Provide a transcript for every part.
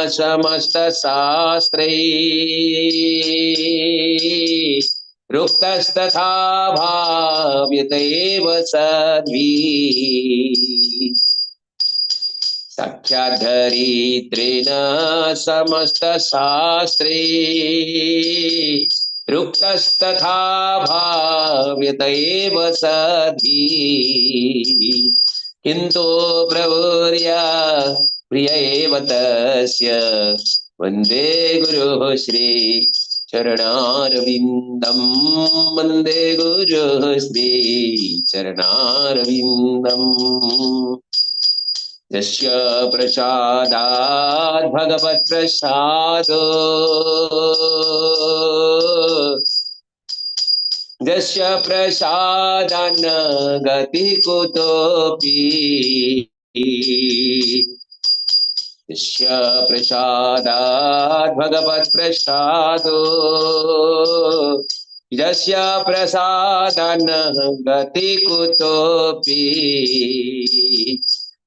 समस्तशास्त्रैः रुक्तस्तथा भाव्यत एव सद्भिः। साक्षाद्धरित्रेण समस्तशास्त्रे रुक्तस्तथा भाव्यत एव सद्भिः। किन्तु प्रभुर्या प्रिय एव तस्य वन्दे गुरुः श्री चरणारविन्दं, वन्दे गुरुः श्री चरणारविन्दम्। यस्य प्रसादात् भगवत्प्रसादो, यस्य प्रसादान्न गतिः कुतोऽपि, यस्य प्रसादात् भगवत्प्रसादो, यस्य प्रसादान्न गतिः कुतोऽपि।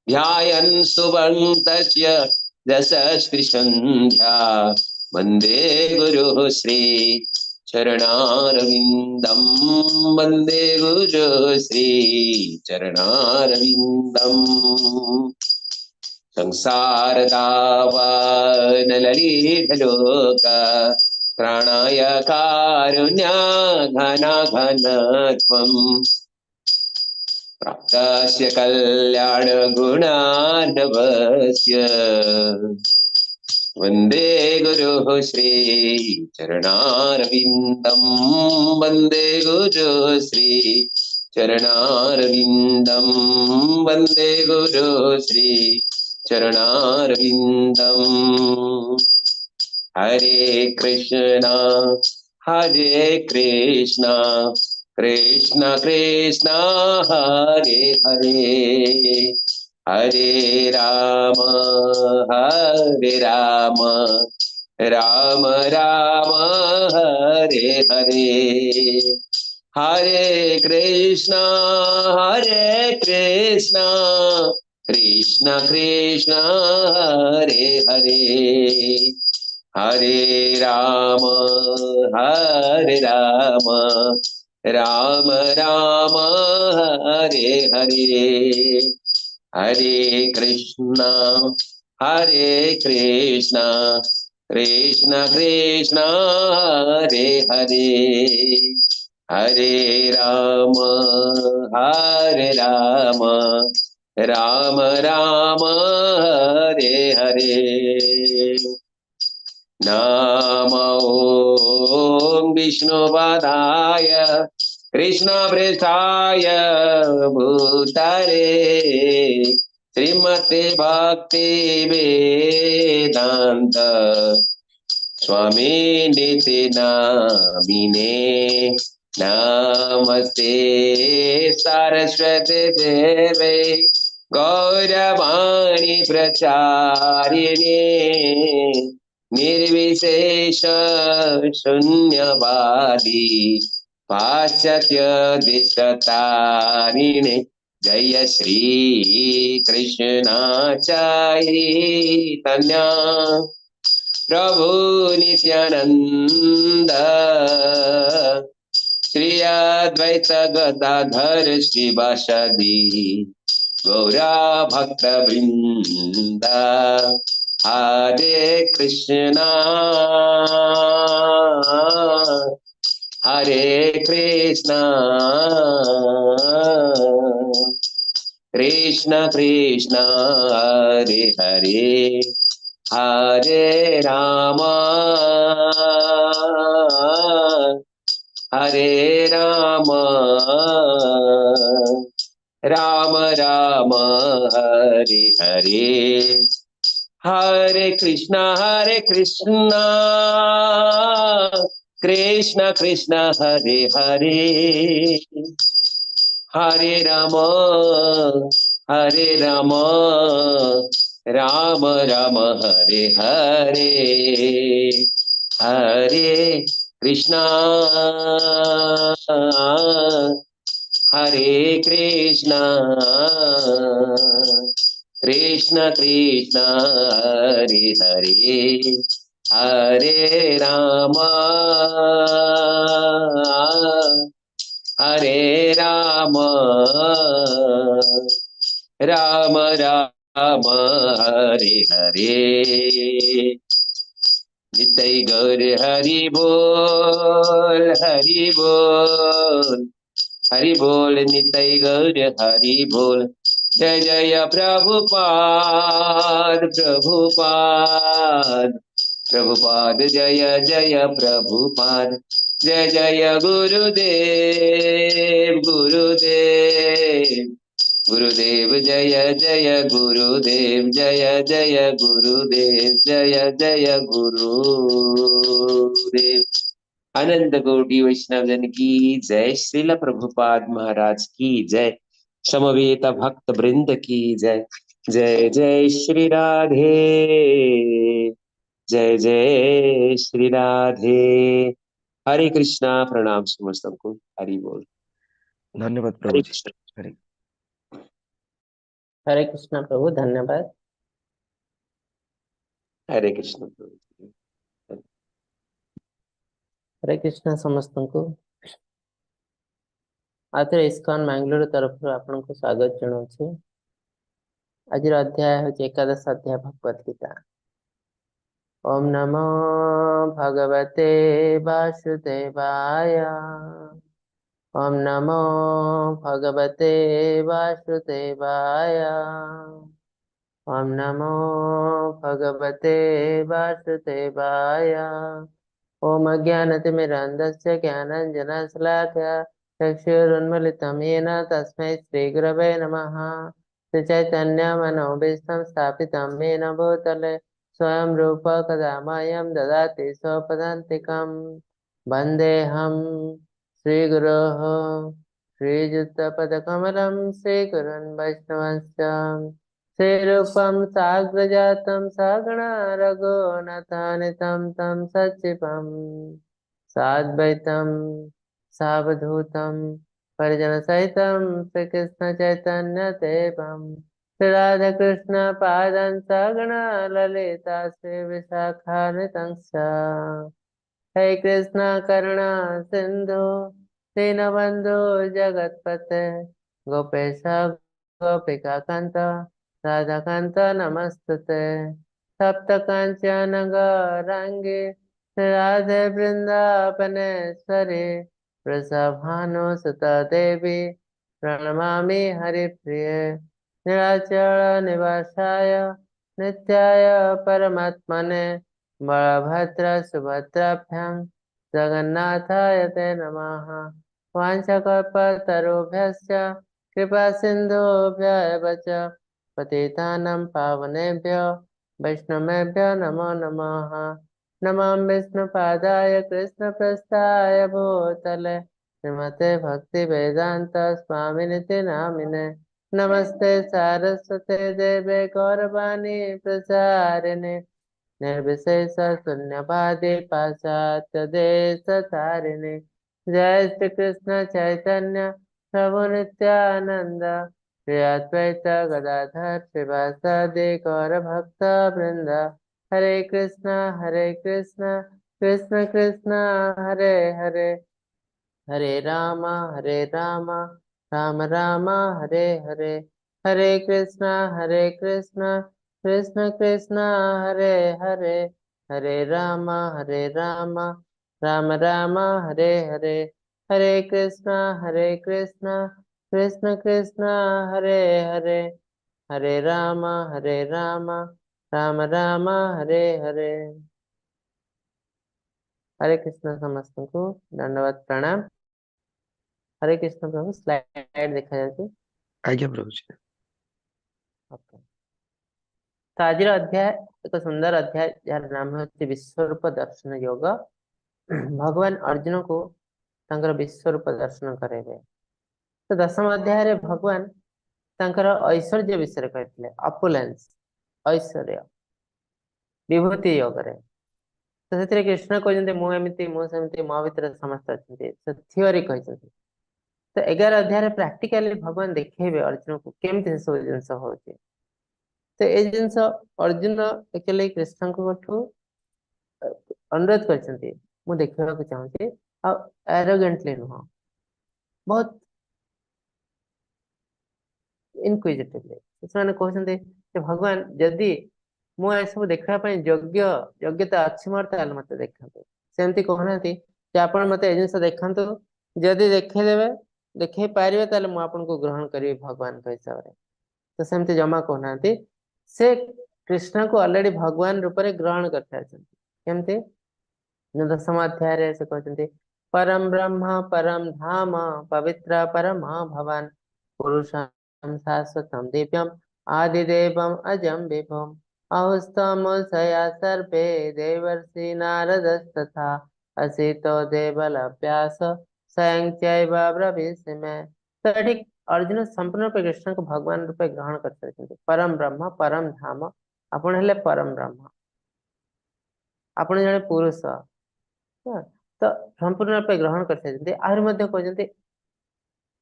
ध्यायन् सुवं तस्य दशस्त्रिसन्ध्या वन्दे गुरुः श्री चरणारविन्दं, वन्दे गुरुः श्री चरणारविन्दम्। संसारदावानललीढलोक प्राणाय कारुण्या घनाघनत्वम् प्राप्तस्य कल्याणगुणार्णवस्य वन्दे गुरुः श्री चरणारविन्दं, वन्दे गुरुः श्री चरणारविन्दं, वन्दे गुरुः श्री चरणारविन्दम्। हरे कृष्णा हरे कृष्णा कृष्ण कृष्ण हरे हरे, हरे राम हरे राम राम राम हरे हरे। हरे कृष्ण कृष्ण कृष्ण हरे हरे, हरे राम राम राम हरे हरे। हरे कृष्ण कृष्ण कृष्ण हरे हरे, हरे राम राम राम हरे हरे। नमो ॐ विष्णुपदाय कृष्ण पृष्ठाय भूतले श्रीमते भक्ति वेदांत स्वामी निति नामिने। नमस्ते सरस्वती देवे गौरवाणी प्रचारिणे निर्विशेष शून्यवादी पाश्चात्य दिशतारिणे। जय श्री कृष्ण चैतन्य प्रभु नित्यानंद श्री अद्वैत गदाधर श्रीवासादि गौरा भक्त वृंद। हरे कृष्णा हरे कृष्णा कृष्ण कृष्ण हरे हरे, हरे राम हरे राम राम राम हरे हरे। हरे कृष्णा कृष्ण कृष्ण हरे हरे, हरे राम राम राम हरे हरे। हरे कृष्णा हरे Krishna Krishna Krishna Hare Hare, Hare Ram Hare Ram Ram Ram Hare Hare. Nitai Gaur Hari बोल हरि बोल हरि बोल, नितई गौर हरि बोल। जय जय प्रभुपाद प्रभुपाद प्रभुपाद, जय जय प्रभुपाद। जय जय गुरुदेव गुरुदेव गुरुदेव, जय जय गुरुदेव, जय जय गुरुदेव, जय जय गुरुदेव। अनंत कोटि वैष्णव जन की जय, श्रील प्रभुपाद महाराज की जय, समवेत भक्त वृंद की जय। जय जय श्री राधे, जय जय श्री राधे। हरे कृष्णा। प्रणाम समस्त को, हरि बोल। ଧନ୍ୟବାଦ हरे ପ୍ରଭୁଜୀ। कृष्ण। ହରେ ହରେ କୃଷ୍ଣ ପ୍ରଭୁ, ଧନ୍ୟବାଦ। हरे कृष्ण प्रभु। ହରେ କୃଷ୍ଣ ସମସ୍ତଙ୍କୁ। ଆଉଥରେ ଇସ୍କନ ବାଙ୍ଗାଲୋର ତରଫରୁ ଆପଣଙ୍କୁ ସ୍ୱାଗତ ଜଣାଉଛି। ଆଜିର ଅଧ୍ୟାୟ ହେଉଛି ଏକାଦଶ ଅଧ୍ୟାୟ ଭଗବତ ଗୀତା। ଓମ୍ ନମୋ ଭଗବତେ ବାସୁଦେବାୟ। ଓମ୍ ନମୋ ଭଗବତେ ବାସୁଦେବାୟ। ଓମ୍ ନମୋ ଭଗବତେ ବାସୁଦେବାୟ। ॐ अज्ञानतिमिरान्धस्य ज्ञानाञ्जनशलाकया चक्षुरुन्मिलितं येन तस्मै श्रीगुरवे नमः। श्रीचैतन्यमनोभीष्टं स्थापितं येन भूतले स्वयं रूप कदा मह्यं ददाति स्वपदान्तिकं। वन्देऽहं श्रीगुरोः श्रीयुतपदकमलं श्रीगुरुन् वैष्णवंश्च श्रीरूपं साग्रजातं सागणा रघुनाथानितं तं सचिवं साद्वैतं सावधूतं परिजनसहितं श्रीकृष्णचैतन्यदेवं श्रीराधाकृष्णपादं सगणा ललिता श्रीविशाखान्वितं च। हे कृष्ण करुणा सिन्धु दीनबन्धु जगत्पते गोपेश गोपिकान्त राधाकान्त नमस्तुते। तप्त काञ्चन गौराङ्गी राधे वृन्दावनेश्वरी वृषभानुसुता देवी प्रणमामि हरिप्रिये। नीलाचल निवासाय नित्याय परमात्मने बलभद्र सुभद्राभ्यां जगन्नाथाय ते नमः। वाञ्छाकल्पतरुभ्यश्च कृपा सिन्धुभ्य एव च पतितानां पावनेभ्यो वैष्णवेभ्यो नमो नमः। नमः विष्णुपादाय कृष्णप्रस्थाय भूतले श्रीमते भक्तिवेदान्त स्वामिनिति नामिने। नमस्ते सारस्वते देवे गौरवाणी प्रचारिणे निर्विशेष शून्यवादी पाश्चात्य देश तारिणे। जय श्री कृष्ण चैतन्य प्रभु नित्यानंद श्री अद्वैत गदाधर श्रीवासादि गौर भक्त वृंद। हरे कृष्णा हरे कृष्णा कृष्ण कृष्ण हरे हरे, हरे राम राम राम हरे हरे। हरे कृष्णा कृष्ण कृष्ण हरे हरे, हरे राम राम राम हरे हरे। हरे कृष्णा कृष्ण कृष्ण हरे हरे, हरे राम राम राम हरे हरे। हरे कृष्ण ସମସ୍ତଙ୍କୁ ଦଣ୍ଡବତ ପ୍ରଣାମ। ହରେ କୃଷ୍ଣ ପ୍ରଭୁ, ସ୍ଲାଇଡ ଦେଖାଯାଉଛି? ଆଜ୍ଞା ପ୍ରଭୁଜୀ। ଓକେ, ତ ଆଜିର ଅଧ୍ୟାୟ ଏକ ସୁନ୍ଦର ଅଧ୍ୟାୟ, ଯାହାର ନାମ ହେଉଛି ବିଶ୍ୱରୂପ ଦର୍ଶନ ଯୋଗ। ଭଗବାନ ଅର୍ଜୁନକୁ ତାଙ୍କର ବିଶ୍ୱରୂପ ଦର୍ଶନ କରାଇବେ। ତ ଦଶମ ଅଧ୍ୟାୟରେ ଭଗବାନ ତାଙ୍କର ଐଶ୍ୱର୍ଯ୍ୟ ବିଷୟରେ କହିଥିଲେ, ଅପୁଲେନ୍ସ, ଐଶ୍ୱର୍ଯ୍ୟ, ବିଭୂତି ଯୋଗରେ। ତ ସେଥିରେ କୃଷ୍ଣ କହିଛନ୍ତି ମୁଁ ଏମିତି, ମୁଁ ସେମିତି, ମୋ ଭିତରେ ସମସ୍ତେ ଅଛନ୍ତି, ସେ ଥିଓରି କହିଛନ୍ତି। ତ 11 ଅଧ୍ୟାୟରେ ପ୍ରାକ୍ଟିକାଲି ଭଗବାନ ଦେଖେଇବେ ଅର୍ଜୁନକୁ କେମିତି ସେ ସବୁ ଜିନିଷ ହଉଛି। ତ ଏଇ ଜିନିଷ ଅର୍ଜୁନ ଆକ୍ଚୁଆଲି କୃଷ୍ଣଙ୍କଠୁ ଅନୁରୋଧ କରିଛନ୍ତି, ମୁଁ ଦେଖିବାକୁ ଚାହୁଁଛି, ଆଉ ଆରୋଗେଣ୍ଟଲି ନୁହଁ, ବହୁତ ଇନକ୍ୱିଜିଟିଭଲି ସେମାନେ କହୁଛନ୍ତି ଯେ ଭଗବାନ, ଯଦି ମୁଁ ଏସବୁ ଦେଖିବା ପାଇଁ ଯୋଗ୍ୟତା ଅଛି ମୋର, ତାହେଲେ ମତେ ଦେଖାନ୍ତୁ। ସେମିତି କହୁନାହାନ୍ତି ଯେ ଆପଣ ମତେ ଏ ଜିନିଷ ଦେଖାନ୍ତୁ, ଯଦି ଦେଖେଇଦେବେ, ଦେଖେଇ ପାରିବେ, ତାହେଲେ ମୁଁ ଆପଣଙ୍କୁ ଗ୍ରହଣ କରିବି ଭଗବାନଙ୍କ ହିସାବରେ। ତ ସେମିତି ଜମା କହୁନାହାନ୍ତି। ସେ କୃଷ୍ଣକୁ ଅଲରେଡି ଭଗବାନ ରୂପରେ ଗ୍ରହଣ କରିସାରିଛନ୍ତି। କେମିତି? ଦଶମ ଅଧ୍ୟାୟରେ ସେ କହୁଛନ୍ତି, ପରମ ବ୍ରହ୍ମ ପରମ ଧାମ ପବିତ୍ର ପରମ ଭବାନ ପୁରୁଷಂ ଶାଶ୍ୱତಂ ଦିବ୍ୟಂ ଆଦିଦେବಂ ଅଜಂ ବିଭୁಂ ଆହୁସ୍ତମୁଷୟା ସର୍ବେ ଦେବର୍ଷି ନାରଦସ୍ତଥା ଅସିतो ଦେବଲ ବ୍ୟାସ ସ୍ୱୟଂ ଚୈବ ବ୍ରବୀଷି ମେ। ତ ଏଠି ଅର୍ଜୁନ ସମ୍ପୂର୍ଣ୍ଣ ରୂପେ କୃଷ୍ଣଙ୍କୁ ଭଗବାନ ରୂପେ ଗ୍ରହଣ କରିସାରିଛନ୍ତି। ପରମ ବ୍ରହ୍ମ ପରମ ଧାମ, ଆପଣ ହେଲେ ପରମ ବ୍ରହ୍ମ, ଆପଣ ଜଣେ ପୁରୁଷ, ତ ସମ୍ପୂର୍ଣ୍ଣ ରୂପେ ଗ୍ରହଣ କରିସାରିଛନ୍ତି। ଆହୁରି ମଧ୍ୟ କହୁଛନ୍ତି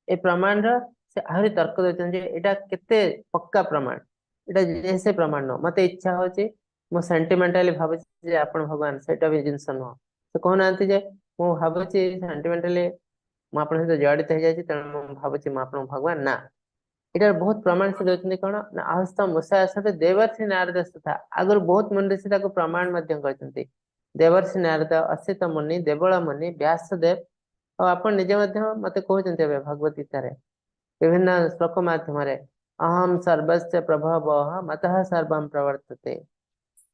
ଏ ପ୍ରମାଣର ସେ ଆହୁରି ତର୍କ ଦଉଛନ୍ତି ଯେ ଏଇଟା କେତେ ପକ୍କା ପ୍ରମାଣ, ଏଇଟା ଯେ ସେ ପ୍ରମାଣ ନୁହଁ, ମତେ ଇଚ୍ଛା ହଉଛି, ମୁଁ ସେଣ୍ଟିମେଣ୍ଟାଲି ଭାବୁଛି ଯେ ଆପଣ ଭଗବାନ, ସେଇଟା ବି ଜିନିଷ ନୁହଁ। ସେ କହୁନାହାନ୍ତି ଯେ ମୁଁ ଭାବୁଛି ସେଣ୍ଟିମେଣ୍ଟାଲି ମୁଁ ଆପଣଙ୍କ ସହିତ ଜଡିତ ହେଇଯାଇଛି, ତେଣୁ ମୁଁ ଭାବୁଛି ମୁଁ ଆପଣଙ୍କୁ ଭଗବାନ ନା। ଏଇଟାର ବହୁତ ପ୍ରମାଣ ସେ ଦଉଛନ୍ତି। କଣ ନା ଆହୁସ୍ତ ମୂଷା ଦେବର୍ଷି ନାରଦ ତଥା, ଆଗରୁ ବହୁତ ମୁନି ଋଷି ତାକୁ ପ୍ରମାଣ ମଧ୍ୟ କରିଛନ୍ତି। ଦେବର୍ଷି ନାରଦ, ଅସିତ ମୁନି, ଦେବଳ ମୁନି, ବ୍ୟାସଦେବ, ଆଉ ଆପଣ ନିଜେ ମଧ୍ୟ ମତେ କହୁଛନ୍ତି ଏବେ ଭଗବତ ଗୀତାରେ ବିଭିନ୍ନ ଶ୍ଲୋକ ମାଧ୍ୟମରେ, ଅହಂ ସର୍ବସ୍ୟ ପ୍ରଭବଃ ମତଃ ସର୍ବଂ ପ୍ରବର୍ତ୍ତତେ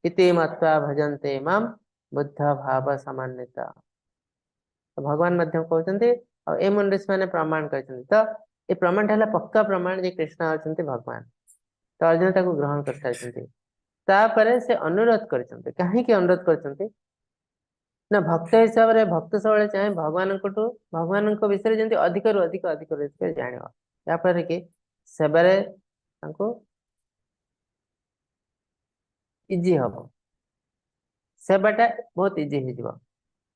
ଇତି ମତ୍ୱା ଭଜନ୍ତେ ମାମ୍ ବୁଦ୍ଧ ଭାବ ସମନ୍ୱିତ। ଭଗବାନ ମଧ୍ୟ କହୁଛନ୍ତି ଆଉ ଏ ମୁନି ଋଷି ମାନେ ପ୍ରମାଣ କରିଛନ୍ତି। ତ ଏ ପ୍ରମାଣଟା ହେଲା ପକ୍କା ପ୍ରମାଣ ଯେ କୃଷ୍ଣ ହଉଛନ୍ତି ଭଗବାନ। ତ ଅର୍ଜୁନ ତାକୁ ଗ୍ରହଣ କରିସାରିଛନ୍ତି। ତାପରେ ସେ ଅନୁରୋଧ କରିଛନ୍ତି। କାହିଁକି ଅନୁରୋଧ କରିଛନ୍ତି ନା, ଭକ୍ତ ହିସାବରେ ଭକ୍ତ ସବୁବେଳେ ଚାହେଁ ଭଗବାନଙ୍କଠୁ, ଭଗବାନଙ୍କ ବିଷୟରେ ଯେମିତି ଅଧିକରୁ ଅଧିକ ଅଧିକରୁ ଅଧିକ ଜାଣିବ, ଯାହାଫଳରେ କି ସେବାରେ ତାଙ୍କୁ ଇଜି ହବ, ସେବାଟା ବହୁତ ଇଜି ହେଇଯିବ।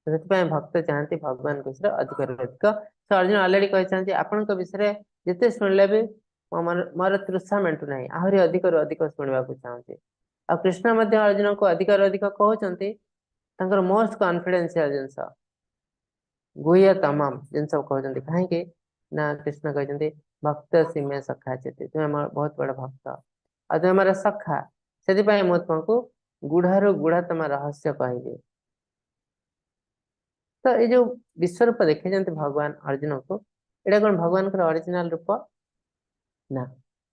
ସେଥିପାଇଁ ଭକ୍ତ ଚାହାନ୍ତି ଭଗବାନଙ୍କ ବିଷୟରେ ଅଧିକରୁ ଅଧିକ। ସେ ଅର୍ଜୁନ ଅଲରେଡି କହିଛନ୍ତି ଆପଣଙ୍କ ବିଷୟରେ ଯେତେ ଶୁଣିଲେ ବି ମୋର ତୃଷା ମେଣ୍ଟୁ ନାହିଁ, ଆହୁରି ଅଧିକରୁ ଅଧିକ ଶୁଣିବାକୁ ଚାହୁଁଛି। ଆଉ କୃଷ୍ଣ ମଧ୍ୟ ଅର୍ଜୁନଙ୍କୁ ଅଧିକରୁ ଅଧିକ କହୁଛନ୍ତି ତାଙ୍କର ମୋଷ୍ଟ କନଫିଡେନ୍ସିଆଲ ଜିନିଷ, ଗୁହ୍ୟ ତମାମ ଜିନିଷ କହୁଛନ୍ତି। କାହିଁକି ନା କୃଷ୍ଣ କହିଛନ୍ତି ଭକ୍ତ ସିମେ ସଖା ଚେତି, ତୁମେ ମୋର ବହୁତ ବଡ ଭକ୍ତ ଆଉ ତୁମେ ମୋର ସଖା, ସେଥିପାଇଁ ମୁଁ ତୁମକୁ ଗୁଢରୁ ଗୁଢତମ ରହସ୍ୟ କହିବି। ତ ଏଇ ଯୋଉ ବିଶ୍ୱରୂପ ଦେଖେଇଛନ୍ତି ଭଗବାନ ଅର୍ଜୁନକୁ, ଏଇଟା କଣ ଭଗବାନଙ୍କର ଅରିଜିନାଲ ରୂପ? ନା,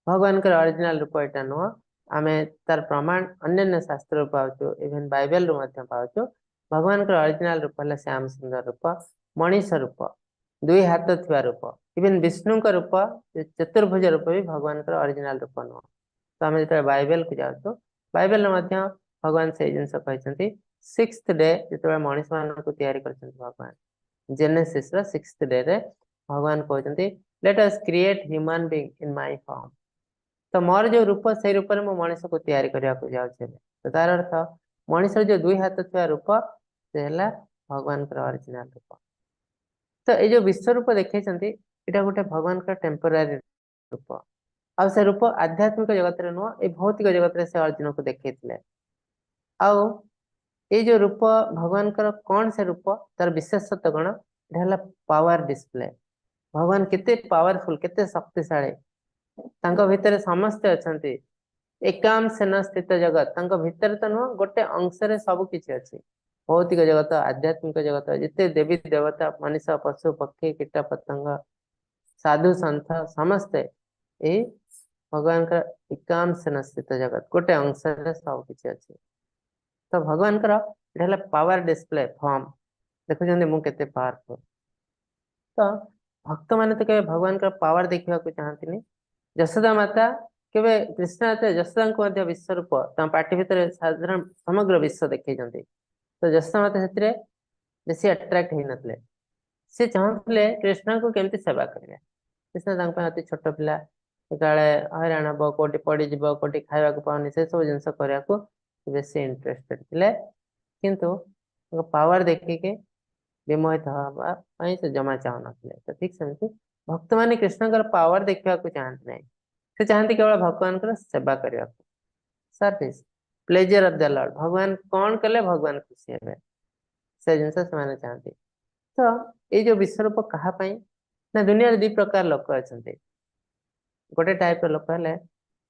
ଭଗବାନଙ୍କର ଅରିଜିନାଲ ରୂପ ଏଇଟା ନୁହଁ। ଆମେ ତାର ପ୍ରମାଣ ଅନ୍ୟାନ୍ୟ ଶାସ୍ତ୍ରରୁ ପାଉଛୁ, ଇଭେନ ବାଇବେଲରୁ ମଧ୍ୟ ପାଉଛୁ। ଭଗବାନଙ୍କର ଅରିଜିନାଲ ରୂପ ହେଲା ଶ୍ୟାମ ସୁନ୍ଦର ରୂପ, ମଣିଷ ରୂପ, ଦୁଇ ହାତ ଥିବା ରୂପ। ଇଭେନ ବିଷ୍ଣୁଙ୍କ ରୂପ ଚତୁର୍ଭୁଜ ରୂପ ବି ଭଗବାନଙ୍କର ଅରିଜିନାଲ ରୂପ ନୁହଁ। ତ ଆମେ ଯେତେବେଳେ ବାଇବେଲକୁ ଯାଉଛୁ, ବାଇବେଲରେ ମଧ୍ୟ ଭଗବାନ ସେଇ ଜିନିଷ କହିଛନ୍ତି। ସିକ୍ସଥ ଡେ ଯେତେବେଳେ ମଣିଷ ମାନଙ୍କୁ ତିଆରି କରିଛନ୍ତି ଭଗବାନ, ଜେନେସିସ୍ ର ସିକ୍ସଥ ଡେ ରେ ଭଗବାନ କହୁଛନ୍ତି let us create human being in my form। ତ ମୋର ଯୋଉ ରୂପ, ସେଇ ରୂପରେ ମୁଁ ମଣିଷକୁ ତିଆରି କରିବାକୁ ଯାଉଛି ଏବେ। ତ ତାର ଅର୍ଥ ମଣିଷର ଯୋଉ ଦୁଇ ହାତ ଥିବା ରୂପ, ସେ ହେଲା ଭଗବାନଙ୍କର ଅରିଜିନାଲ ରୂପ। ତ ଏଇ ଯୋଉ ବିଶ୍ୱ ରୂପ ଦେଖେଇଛନ୍ତି, ଏଇଟା ଗୋଟେ ଭଗବାନଙ୍କର ଟେମ୍ପୋରାରୀ ରୂପ, ଆଉ ସେ ରୂପ ଆଧ୍ୟାତ୍ମିକ ଜଗତରେ ନୁହଁ, ଏଇ ଭୌତିକ ଜଗତରେ ସେ ଅର୍ଜୁନକୁ ଦେଖେଇଥିଲେ। ଆଉ ଏଇ ଯୋଉ ରୂପ ଭଗବାନଙ୍କର, କଣ ସେ ରୂପ, ତାର ବିଶେଷତ୍ୱ କଣ? ଏଟା ହେଲା ପାୱାର ଡିସପ୍ଲେ। ଭଗବାନ କେତେ ପାୱାରଫୁଲ, କେତେ ଶକ୍ତିଶାଳୀ, ତାଙ୍କ ଭିତରେ ସମସ୍ତେ ଅଛନ୍ତି। ଏକାଂଶେନ ସ୍ଥିତ ଜଗତ, ତାଙ୍କ ଭିତରେ ତ ନୁହଁ, ଗୋଟେ ଅଂଶରେ ସବୁ କିଛି ଅଛି। ଭୌତିକ ଜଗତ, ଆଧ୍ୟାତ୍ମିକ ଜଗତ, ଯେତେ ଦେବୀ ଦେବତା, ମଣିଷ, ପଶୁ ପକ୍ଷୀ, କୀଟ ପତଙ୍ଗ, ସାଧୁ ସନ୍ଥ, ସମସ୍ତେ ଏଇ ଭଗବାନଙ୍କର ଏକାଂଶେନ ସ୍ଥିତ ଜଗତ, ଗୋଟେ ଅଂଶରେ ସବୁ କିଛି ଅଛି। ତ ଭଗବାନଙ୍କର ଏଟା ହେଲା ପାୱାର ଡିସପ୍ଲେ ଫର୍ମ। ଦେଖୁଛନ୍ତି ମୁଁ କେତେ ପାୱାରଫୁଲ। ତ ଭକ୍ତ ମାନେ ତ କେବେ ଭଗବାନଙ୍କର ପାୱାର ଦେଖିବାକୁ ଚାହାନ୍ତିନି। ଯଶୋଦା ମାତା କେବେ କୃଷ୍ଣ ଯଶୋଦାଙ୍କୁ ମଧ୍ୟ ବିଶ୍ୱରୂପ ତାଙ୍କ ପାଟି ଭିତରେ ସାଧାରଣ ସମଗ୍ର ବିଶ୍ୱ ଦେଖେଇଛନ୍ତି। ତ ଯଶୋଦା ମାତା ସେଥିରେ ବେଶୀ ଆଟ୍ରାକ୍ଟ ହେଇନଥିଲେ। ସେ ଚାହୁଁଥିଲେ କୃଷ୍ଣଙ୍କୁ କେମିତି ସେବା କରିବେ। କୃଷ୍ଣ ତାଙ୍କ ପାଇଁ ଅତି ଛୋଟ ପିଲା, କାଳେ ହଇରାଣ ହବ, କୋଉଠି ପଡିଯିବ, କୋଉଠି ଖାଇବାକୁ ପାଉନି, ସେ ସବୁ ଜିନିଷ କରିବାକୁ ବେଶୀ ଇଣ୍ଟରେଷ୍ଟେଡ ଥିଲେ। କିନ୍ତୁ ତାଙ୍କ ପାୱାର ଦେଖିକି ବିମୋହିତ ହବା ପାଇଁ ସେ ଜମା ଚାହୁଁନଥିଲେ। ତ ଠିକ ସେମିତି ଭକ୍ତମାନେ କୃଷ୍ଣଙ୍କର ପାୱାର ଦେଖିବାକୁ ଚାହାନ୍ତି ନାହିଁ, ସେ ଚାହାନ୍ତି କେବଳ ଭଗବାନଙ୍କର ସେବା କରିବାକୁ। Service, pleasure of the Lord. ଭଗବାନ କଣ କଲେ ଭଗବାନ ଖୁସି ହେବେ, ସେ ଜିନିଷ ସେମାନେ ଚାହାନ୍ତି। ତ ଏଇ ଯୋଉ ବିଶ୍ୱରୂପ କାହା ପାଇଁ ନା, ଦୁନିଆରେ ଦି ପ୍ରକାର ଲୋକ ଅଛନ୍ତି। ଗୋଟେ ଟାଇପ ର ଲୋକ ହେଲେ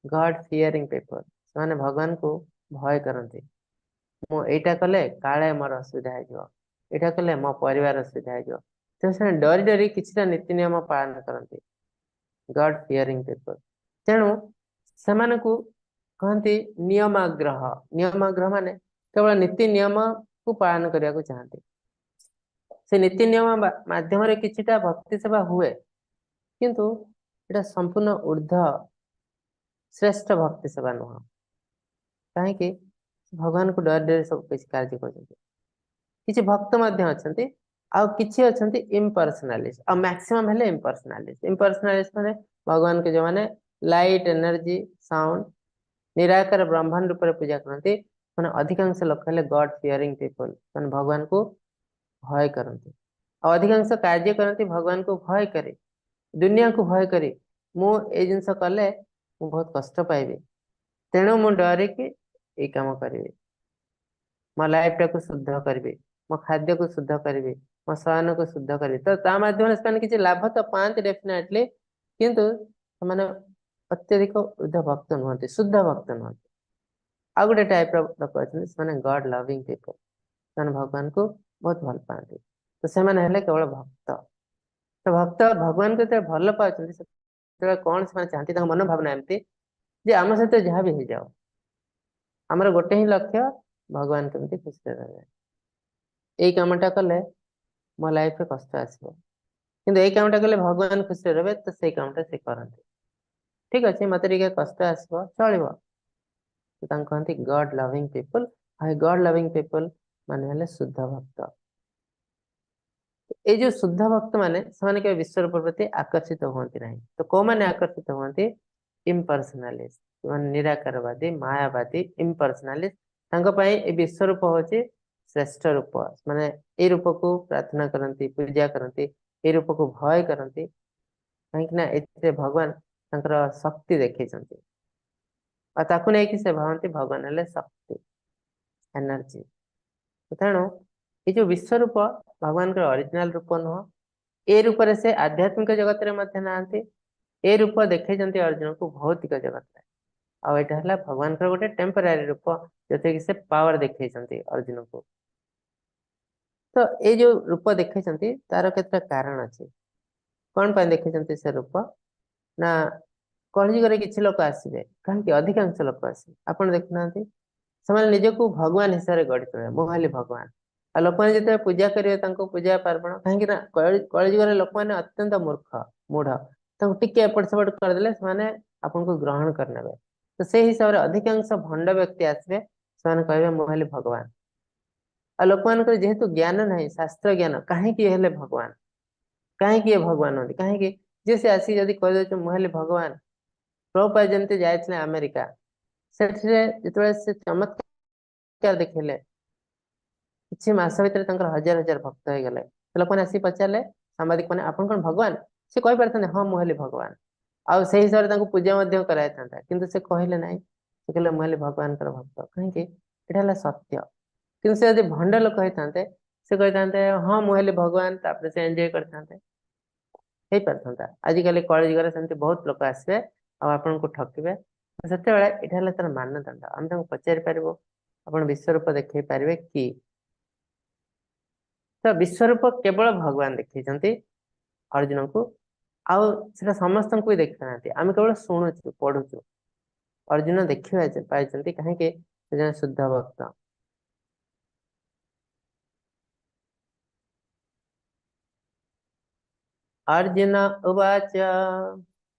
ଗଡ ଫିୟରିଂ ପିପଲ, ସେମାନେ ଭଗବାନଙ୍କୁ ଭୟ କରନ୍ତି। ମୁଁ ଏଇଟା କଲେ କାଳେ ମୋର ଅସୁବିଧା ହେଇଯିବ, ଏଇଟା କଲେ ମୋ ପରିବାର ଅସୁବିଧା ହେଇଯିବ। ତେଣୁ ସେମାନେ ଡରି ଡରି କିଛିଟା ନୀତି ନିୟମ ପାଳନ କରନ୍ତି, ଗଡ ଫିୟରିଂ ପିପଲ। ତେଣୁ ସେମାନଙ୍କୁ କହନ୍ତି ନିୟମାଗ୍ରହ। ନିୟମାଗ୍ରହ ମାନେ କେବଳ ନୀତି ନିୟମକୁ ପାଳନ କରିବାକୁ ଚାହାନ୍ତି। ସେ ନୀତି ନିୟମ ମାଧ୍ୟମରେ କିଛିଟା ଭକ୍ତି ସେବା ହୁଏ, କିନ୍ତୁ ଏଇଟା ସମ୍ପୂର୍ଣ୍ଣ ଉର୍ଦ୍ଧ୍ୱ ଶ୍ରେଷ୍ଠ ଭକ୍ତି ସେବା ନୁହଁ। କାହିଁକି? ଭଗବାନଙ୍କୁ ଡରି ଡରି ସବୁ କିଛି କାର୍ଯ୍ୟ କରୁଛନ୍ତି। କିଛି ଭକ୍ତ ମଧ୍ୟ ଅଛନ୍ତି, ଆଉ କିଛି ଅଛନ୍ତି ଇମ୍ପର୍ସନାଲିଷ୍ଟ, ଆଉ ମ୍ୟାକ୍ସିମମ୍ ହେଲେ ଇମ୍ପର୍ସନାଲିଷ୍ଟ। ଇମ୍ପର୍ସନାଲିଷ୍ଟ ମାନେ ଭଗବାନଙ୍କୁ ଯୋଉମାନେ ଲାଇଟ୍, ଏନର୍ଜି, ସାଉଣ୍ଡ, ନିରାକାର ବ୍ରହ୍ମାଣ୍ଡ ରୂପରେ ପୂଜା କରନ୍ତି, ମାନେ ଅଧିକାଂଶ ଲୋକ ହେଲେ ଗଡ ଫିୟରିଂ ପିପଲ, ମାନେ ଭଗବାନଙ୍କୁ ଭୟ କରନ୍ତି। ଆଉ ଅଧିକାଂଶ କାର୍ଯ୍ୟ କରନ୍ତି ଭଗବାନଙ୍କୁ ଭୟ କରି, ଦୁନିଆକୁ ଭୟ କରି। ମୁଁ ଏଇ ଜିନିଷ କଲେ ମୁଁ ବହୁତ କଷ୍ଟ ପାଇବି, ତେଣୁ ମୁଁ ଡରିକି ଏଇ କାମ କରିବି, ମୋ ଲାଇଫଟାକୁ ଶୁଦ୍ଧ କରିବି, ମୋ ଖାଦ୍ୟକୁ ଶୁଦ୍ଧ କରିବି, ମୋ ଶୟନକୁ ଶୁଦ୍ଧ କରିବି। ତ ତା ମାଧ୍ୟମରେ ସେମାନେ କିଛି ଲାଭ ତ ପାଆନ୍ତି ଡେଫିନେଟଲି, କିନ୍ତୁ ସେମାନେ ଅତ୍ୟଧିକ ଉର୍ଦ୍ଧ୍ୱ ଭକ୍ତ ନୁହନ୍ତି, ଶୁଦ୍ଧ ଭକ୍ତ ନୁହନ୍ତି। ଆଉ ଗୋଟେ ଟାଇପ ର ଲୋକ ଅଛନ୍ତି, ସେମାନେ ଗଡ ଲଭିଂ ପିପଲ, ସେମାନେ ଭଗବାନଙ୍କୁ ବହୁତ ଭଲ ପାଆନ୍ତି। ତ ସେମାନେ ହେଲେ କେବଳ ଭକ୍ତ। ତ ଭକ୍ତ ଭଗବାନଙ୍କୁ ଯେତେବେଳେ ଭଲ ପାଉଛନ୍ତି, ସେତେବେଳେ କଣ ସେମାନେ ଚାହାନ୍ତି? ତାଙ୍କ ମନ ଭାବନା ଏମିତି ଯେ ଆମ ସହିତ ଯାହା ବି ହେଇଯାଉ, ଆମର ଗୋଟେ ହିଁ ଲକ୍ଷ୍ୟ, ଭଗବାନ କେମିତି ଖୁସିରେ ରହିବେ। ଏଇ କାମଟା କଲେ ମୋ ଲାଇଫରେ କଷ୍ଟ ଆସିବ, କିନ୍ତୁ ଏଇ କାମଟା କଲେ ଭଗବାନ ଖୁସିରେ ରହିବେ, ତ ସେଇ କାମଟା ସେ କରନ୍ତି। ଠିକ ଅଛି, ମତେ ଟିକେ କଷ୍ଟ ଆସିବ, ଚଳିବ। ତ ତାଙ୍କୁ କହନ୍ତି ଗଡ ଲଭିଂ ପିପଲ। ଆଉ ଗଡ ଲଭିଂ ପିପଲ ମାନେ ହେଲେ ଶୁଦ୍ଧ ଭକ୍ତ। ଏଇ ଯୋଉ ଶୁଦ୍ଧ ଭକ୍ତ ମାନେ, ସେମାନେ କେବେ ବିଶ୍ୱରୂପ ପ୍ରତି ଆକର୍ଷିତ ହୁଅନ୍ତି ନାହିଁ। ତ କୋଉମାନେ ଆକର୍ଷିତ ହୁଅନ୍ତି? ଇମ୍ପର୍ସନାଲିଷ୍ଟ, ମାନେ ନିରାକାରବାଦୀ, ମାୟାବାଦୀ, ଇମ୍ପର୍ସନାଲିଷ୍ଟ। ତାଙ୍କ ପାଇଁ ଏ ବିଶ୍ୱରୂପ ହଉଛି ଶ୍ରେଷ୍ଠ ରୂପ। ମାନେ ଏଇ ରୂପକୁ ପ୍ରାର୍ଥନା କରନ୍ତି, ପୂଜା କରନ୍ତି, ଏଇ ରୂପକୁ ଭୟ କରନ୍ତି, କାହିଁକି ନା ଏଥିରେ ଭଗବାନ ତାଙ୍କର ଶକ୍ତି ଦେଖେଇଛନ୍ତି। ଆଉ ତାକୁ ନେଇକି ସେ ଭାବନ୍ତି ଭଗବାନ ହେଲେ ଶକ୍ତି, ଏନର୍ଜି। ତେଣୁ ଏଇ ଯୋଉ ବିଶ୍ୱରୂପ ଭଗବାନଙ୍କର ଅରିଜିନାଲ ରୂପ ନୁହଁ। ଏ ରୂପରେ ସେ ଆଧ୍ୟାତ୍ମିକ ଜଗତରେ ମଧ୍ୟ ନାହାନ୍ତି। ଏ ରୂପ ଦେଖେଇଛନ୍ତି ଅର୍ଜୁନକୁ ଭୌତିକ ଜଗତରେ। ଆଉ ଏଇଟା ହେଲା ଭଗବାନଙ୍କର ଗୋଟେ ଟେମ୍ପୋରାରୀ ରୂପ, ଯୋଉଥିରେ କି ସେ ପାୱାର ଦେଖେଇଛନ୍ତି ଅର୍ଜୁନକୁ। ତ ଏଇ ଯୋଉ ରୂପ ଦେଖେଇଛନ୍ତି ତାର କେତେଟା କାରଣ ଅଛି। କଣ ପାଇଁ ଦେଖେଇଛନ୍ତି ସେ ରୂପ? ନା କଳିଯୁଗରେ କିଛି ଲୋକ ଆସିବେ, କାହିଁକି ଅଧିକାଂଶ ଲୋକ ଆସିବେ, ଆପଣ ଦେଖୁନାହାନ୍ତି, ସେମାନେ ନିଜକୁ ଭଗବାନ ହିସାବରେ ଗଢି ତୋଳିବେ, ମୁଁ ହେଲି ଭଗବାନ। ଆଉ ଲୋକମାନେ ଯେତେବେଳେ ପୂଜା କରିବେ ତାଙ୍କୁ ପୂଜା ପାର୍ବଣ, କାହିଁକି ନା କଳିଯୁଗରେ ଲୋକମାନେ ଅତ୍ୟନ୍ତ ମୂର୍ଖ, ମୂଢ, ତାଙ୍କୁ ଟିକେ ଏପଟ ସେପଟ କରିଦେଲେ ସେମାନେ ଆପଣଙ୍କୁ ଗ୍ରହଣ କରିନେବେ। ତ ସେଇ ହିସାବରେ ଅଧିକାଂଶ ଭଣ୍ଡ ବ୍ୟକ୍ତି ଆସିବେ, ସେମାନେ କହିବେ ମୁଁ ହେଲି ଭଗବାନ। ଆଉ ଲୋକମାନଙ୍କର ଯେହେତୁ ଜ୍ଞାନ ନାହିଁ, ଶାସ୍ତ୍ର ଜ୍ଞାନ, କାହିଁକି ହେଲେ ଭଗବାନ, କାହିଁକି ଏ ଭଗବାନ ହୁଅନ୍ତି, କାହିଁକି ଯେ ସେ ଆସିକି ଯଦି କହିଦଉଛି ମୁଁ ହେଲି ଭଗବାନ। ପ୍ରଭୁପାଦ ଯେମିତି ଯାଇଥିଲେ ଆମେରିକା, ସେଠିରେ ଯେତେବେଳେ ସେ ଚମତ୍କାର ଦେଖିଲେ, କିଛି ମାସ ଭିତରେ ତାଙ୍କର ହଜାର ହଜାର ଭକ୍ତ ହେଇଗଲେ। ଲୋକମାନେ ଆସିକି ପଚାରିଲେ, ସାମ୍ବାଦିକ ମାନେ, ଆପଣ କଣ ଭଗବାନ? ସେ କହିପାରିଥାନ୍ତେ ହଁ ମୁଁ ହେଲି ଭଗବାନ, ଆଉ ସେଇ ହିସାବରେ ତାଙ୍କୁ ପୂଜା ମଧ୍ୟ କରାଯାଇଥାନ୍ତା, କିନ୍ତୁ ସେ କହିଲେ ନାହିଁ। ସେ କହିଲେ ମୁଁ ହେଲି ଭଗବାନଙ୍କର ଭକ୍ତ। କାହିଁକି? ଏଇଟା ହେଲା ସତ୍ୟ। କିନ୍ତୁ ସେ ଯଦି ଭଣ୍ଡ ଲୋକ ହେଇଥାନ୍ତେ, ସେ କହିଥାନ୍ତେ ହଁ ମୁଁ ହେଲି ଭଗବାନ, ତାପରେ ସେ ଏନ୍ଜୟ କରିଥାନ୍ତେ, ହେଇପାରିଥାନ୍ତା। ଆଜିକାଲି କଳିଯୁଗରେ ସେମିତି ବହୁତ ଲୋକ ଆସିବେ ଆଉ ଆପଣଙ୍କୁ ଠକିବେ। ସେତେବେଳେ ଏଇଟା ହେଲା ତାର ମାନଦଣ୍ଡ। ଆମେ ତାଙ୍କୁ ପଚାରି ପାରିବୁ, ଆପଣ ବିଶ୍ୱରୂପ ଦେଖେଇ ପାରିବେ କି? ତ ବିଶ୍ୱରୂପ କେବଳ ଭଗବାନ ଦେଖେଇଛନ୍ତି ଅର୍ଜୁନଙ୍କୁ, ଆଉ ସେଟା ସମସ୍ତଙ୍କୁ ବି ଦେଖିନାହାନ୍ତି। ଆମେ କେବଳ ଶୁଣୁଛୁ, ପଢୁଛୁ। ଅର୍ଜୁନ ଦେଖିବା ପାଇଛନ୍ତି, କାହିଁକି? ସେ ଜଣେ ଶୁଦ୍ଧ ଭକ୍ତ। अर्जुन उवाच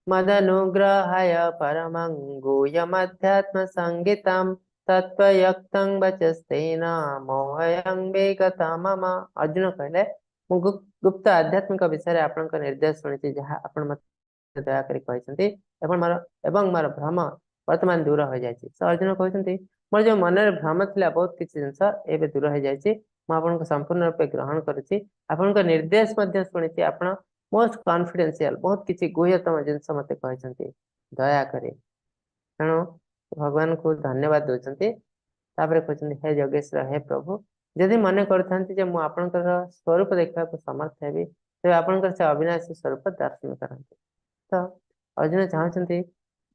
मदनुग्रहाय परमं गुह्यमध्यात्म संहितं तत्त्वयुक्तं वचस्तेन मोहयं विगतं मम। अर्जुन କହିଲେ ମୁଁ ଗୁପ୍ତ ଆଧ୍ୟାତ୍ମିକ ବିଷୟରେ ଆପଣଙ୍କ ନିର୍ଦ୍ଦେଶ ଶୁଣିଛି, ଯାହା ଆପଣ ମତେ ଦୟାକରି କହିଛନ୍ତି, ଏବଂ ମୋର ଭ୍ରମ ବର୍ତ୍ତମାନ ଦୂର ହୋଇଯାଇଛି। ତ ଅର୍ଜୁନ କହୁଛନ୍ତି ମୋର ଯୋଉ ମନରେ ଭ୍ରମ ଥିଲା ବହୁତ କିଛି ଜିନିଷ ଏବେ ଦୂର ହେଇଯାଇଛି, ମୁଁ ଆପଣଙ୍କୁ ସମ୍ପୂର୍ଣ୍ଣ ରୂପେ ଗ୍ରହଣ କରୁଛି, ଆପଣଙ୍କ ନିର୍ଦ୍ଦେଶ ମଧ୍ୟ ଶୁଣିଛି, ଆପଣ ମୋଷ୍ଟ କନଫିଡେନ୍ସିଆଲ ବହୁତ କିଛି ଗୁହ୍ୟତମ ଜିନିଷ ମତେ କହିଛନ୍ତି, ଦୟାକରି। ତେଣୁ ଭଗବାନଙ୍କୁ ଧନ୍ୟବାଦ ଦଉଛନ୍ତି। ତାପରେ କହୁଛନ୍ତି, ହେ ଯୋଗେଶ୍ୱର, ହେ ପ୍ରଭୁ, ଯଦି ମନେ କରୁଥାନ୍ତି ଯେ ମୁଁ ଆପଣଙ୍କର ସ୍ୱରୂପ ଦେଖିବାକୁ ସମର୍ଥ ହେବି, ତେବେ ଆପଣଙ୍କର ସେ ଅବିନାଶୀ ସ୍ୱରୂପ ଦର୍ଶନ କରନ୍ତୁ। ତ ଅର୍ଜୁନ ଚାହୁଁଛନ୍ତି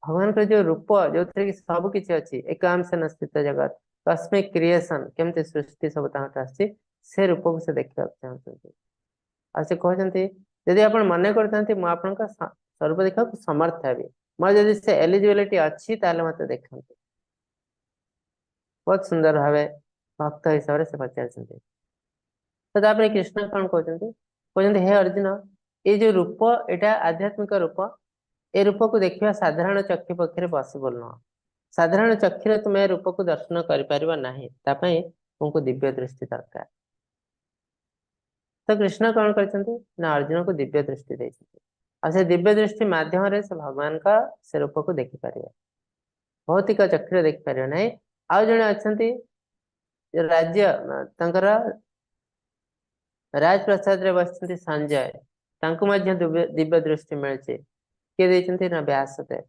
ଭଗବାନଙ୍କର ଯୋଉ ରୂପ, ଯୋଉଥିରେ କି ସବୁ କିଛି ଅଛି, ଏକାଂଶନ ସ୍ଥିତ ଜଗତ, କସ୍ମିକ କ୍ରିଏସନ, କେମିତି ସୃଷ୍ଟି ସବୁ ତାଙ୍କଠୁ ଆସିଛି, ସେ ରୂପକୁ ସେ ଦେଖିବାକୁ ଚାହୁଁଛନ୍ତି। ଆଉ ସେ କହୁଛନ୍ତି, ଯଦି ଆପଣ ମନେ କରିଥାନ୍ତି ମୁଁ ଆପଣଙ୍କ ସ୍ୱରୂପ ଦେଖିବାକୁ ସମର୍ଥ ହେବି, ମୋର ଯଦି ସେ ଏଲିଜିବିଲିଟି ଅଛି, ତାହେଲେ ମତେ ଦେଖନ୍ତୁ। ବହୁତ ସୁନ୍ଦର ଭାବେ ଭକ୍ତ ହିସାବରେ ସେ ପଚାରିଛନ୍ତି। ତ ତାପରେ କୃଷ୍ଣ କଣ କହୁଛନ୍ତି? କହୁଛନ୍ତି, ହେ ଅର୍ଜୁନ, ଏଇ ଯୋଉ ରୂପ, ଏଇଟା ଆଧ୍ୟାତ୍ମିକ ରୂପ। ଏ ରୂପକୁ ଦେଖିବା ସାଧାରଣ ଚକ୍ଷୁ ପକ୍ଷରେ ପସିବଲ ନୁହଁ। ସାଧାରଣ ଚକ୍ଷୁରେ ତୁମେ ଏ ରୂପକୁ ଦର୍ଶନ କରିପାରିବ ନାହିଁ। ତା ପାଇଁ ତୁମକୁ ଦିବ୍ୟ ଦୃଷ୍ଟି ଦରକାର। ତ କୃଷ୍ଣ କଣ କରିଛନ୍ତି ନା ଅର୍ଜୁନକୁ ଦିବ୍ୟ ଦୃଷ୍ଟି ଦେଇଛନ୍ତି। ଆଉ ସେ ଦିବ୍ୟ ଦୃଷ୍ଟି ମାଧ୍ୟମରେ ସେ ଭଗବାନଙ୍କ ସେ ରୂପକୁ ଦେଖିପାରିବେ, ଭୌତିକ ଚକ୍ଷୁରେ ଦେଖିପାରିବେ ନାହିଁ। ଆଉ ଜଣେ ଅଛନ୍ତି, ରାଜ୍ୟ ତାଙ୍କର ରାଜପ୍ରସାଦରେ ବସିଛନ୍ତି, ସଞ୍ଜୟ। ତାଙ୍କୁ ମଧ୍ୟ ଦିବ୍ୟ ଦୃଷ୍ଟି ମିଳିଛି। କିଏ ଦେଇଛନ୍ତି ନା ବ୍ୟାସଦେବ।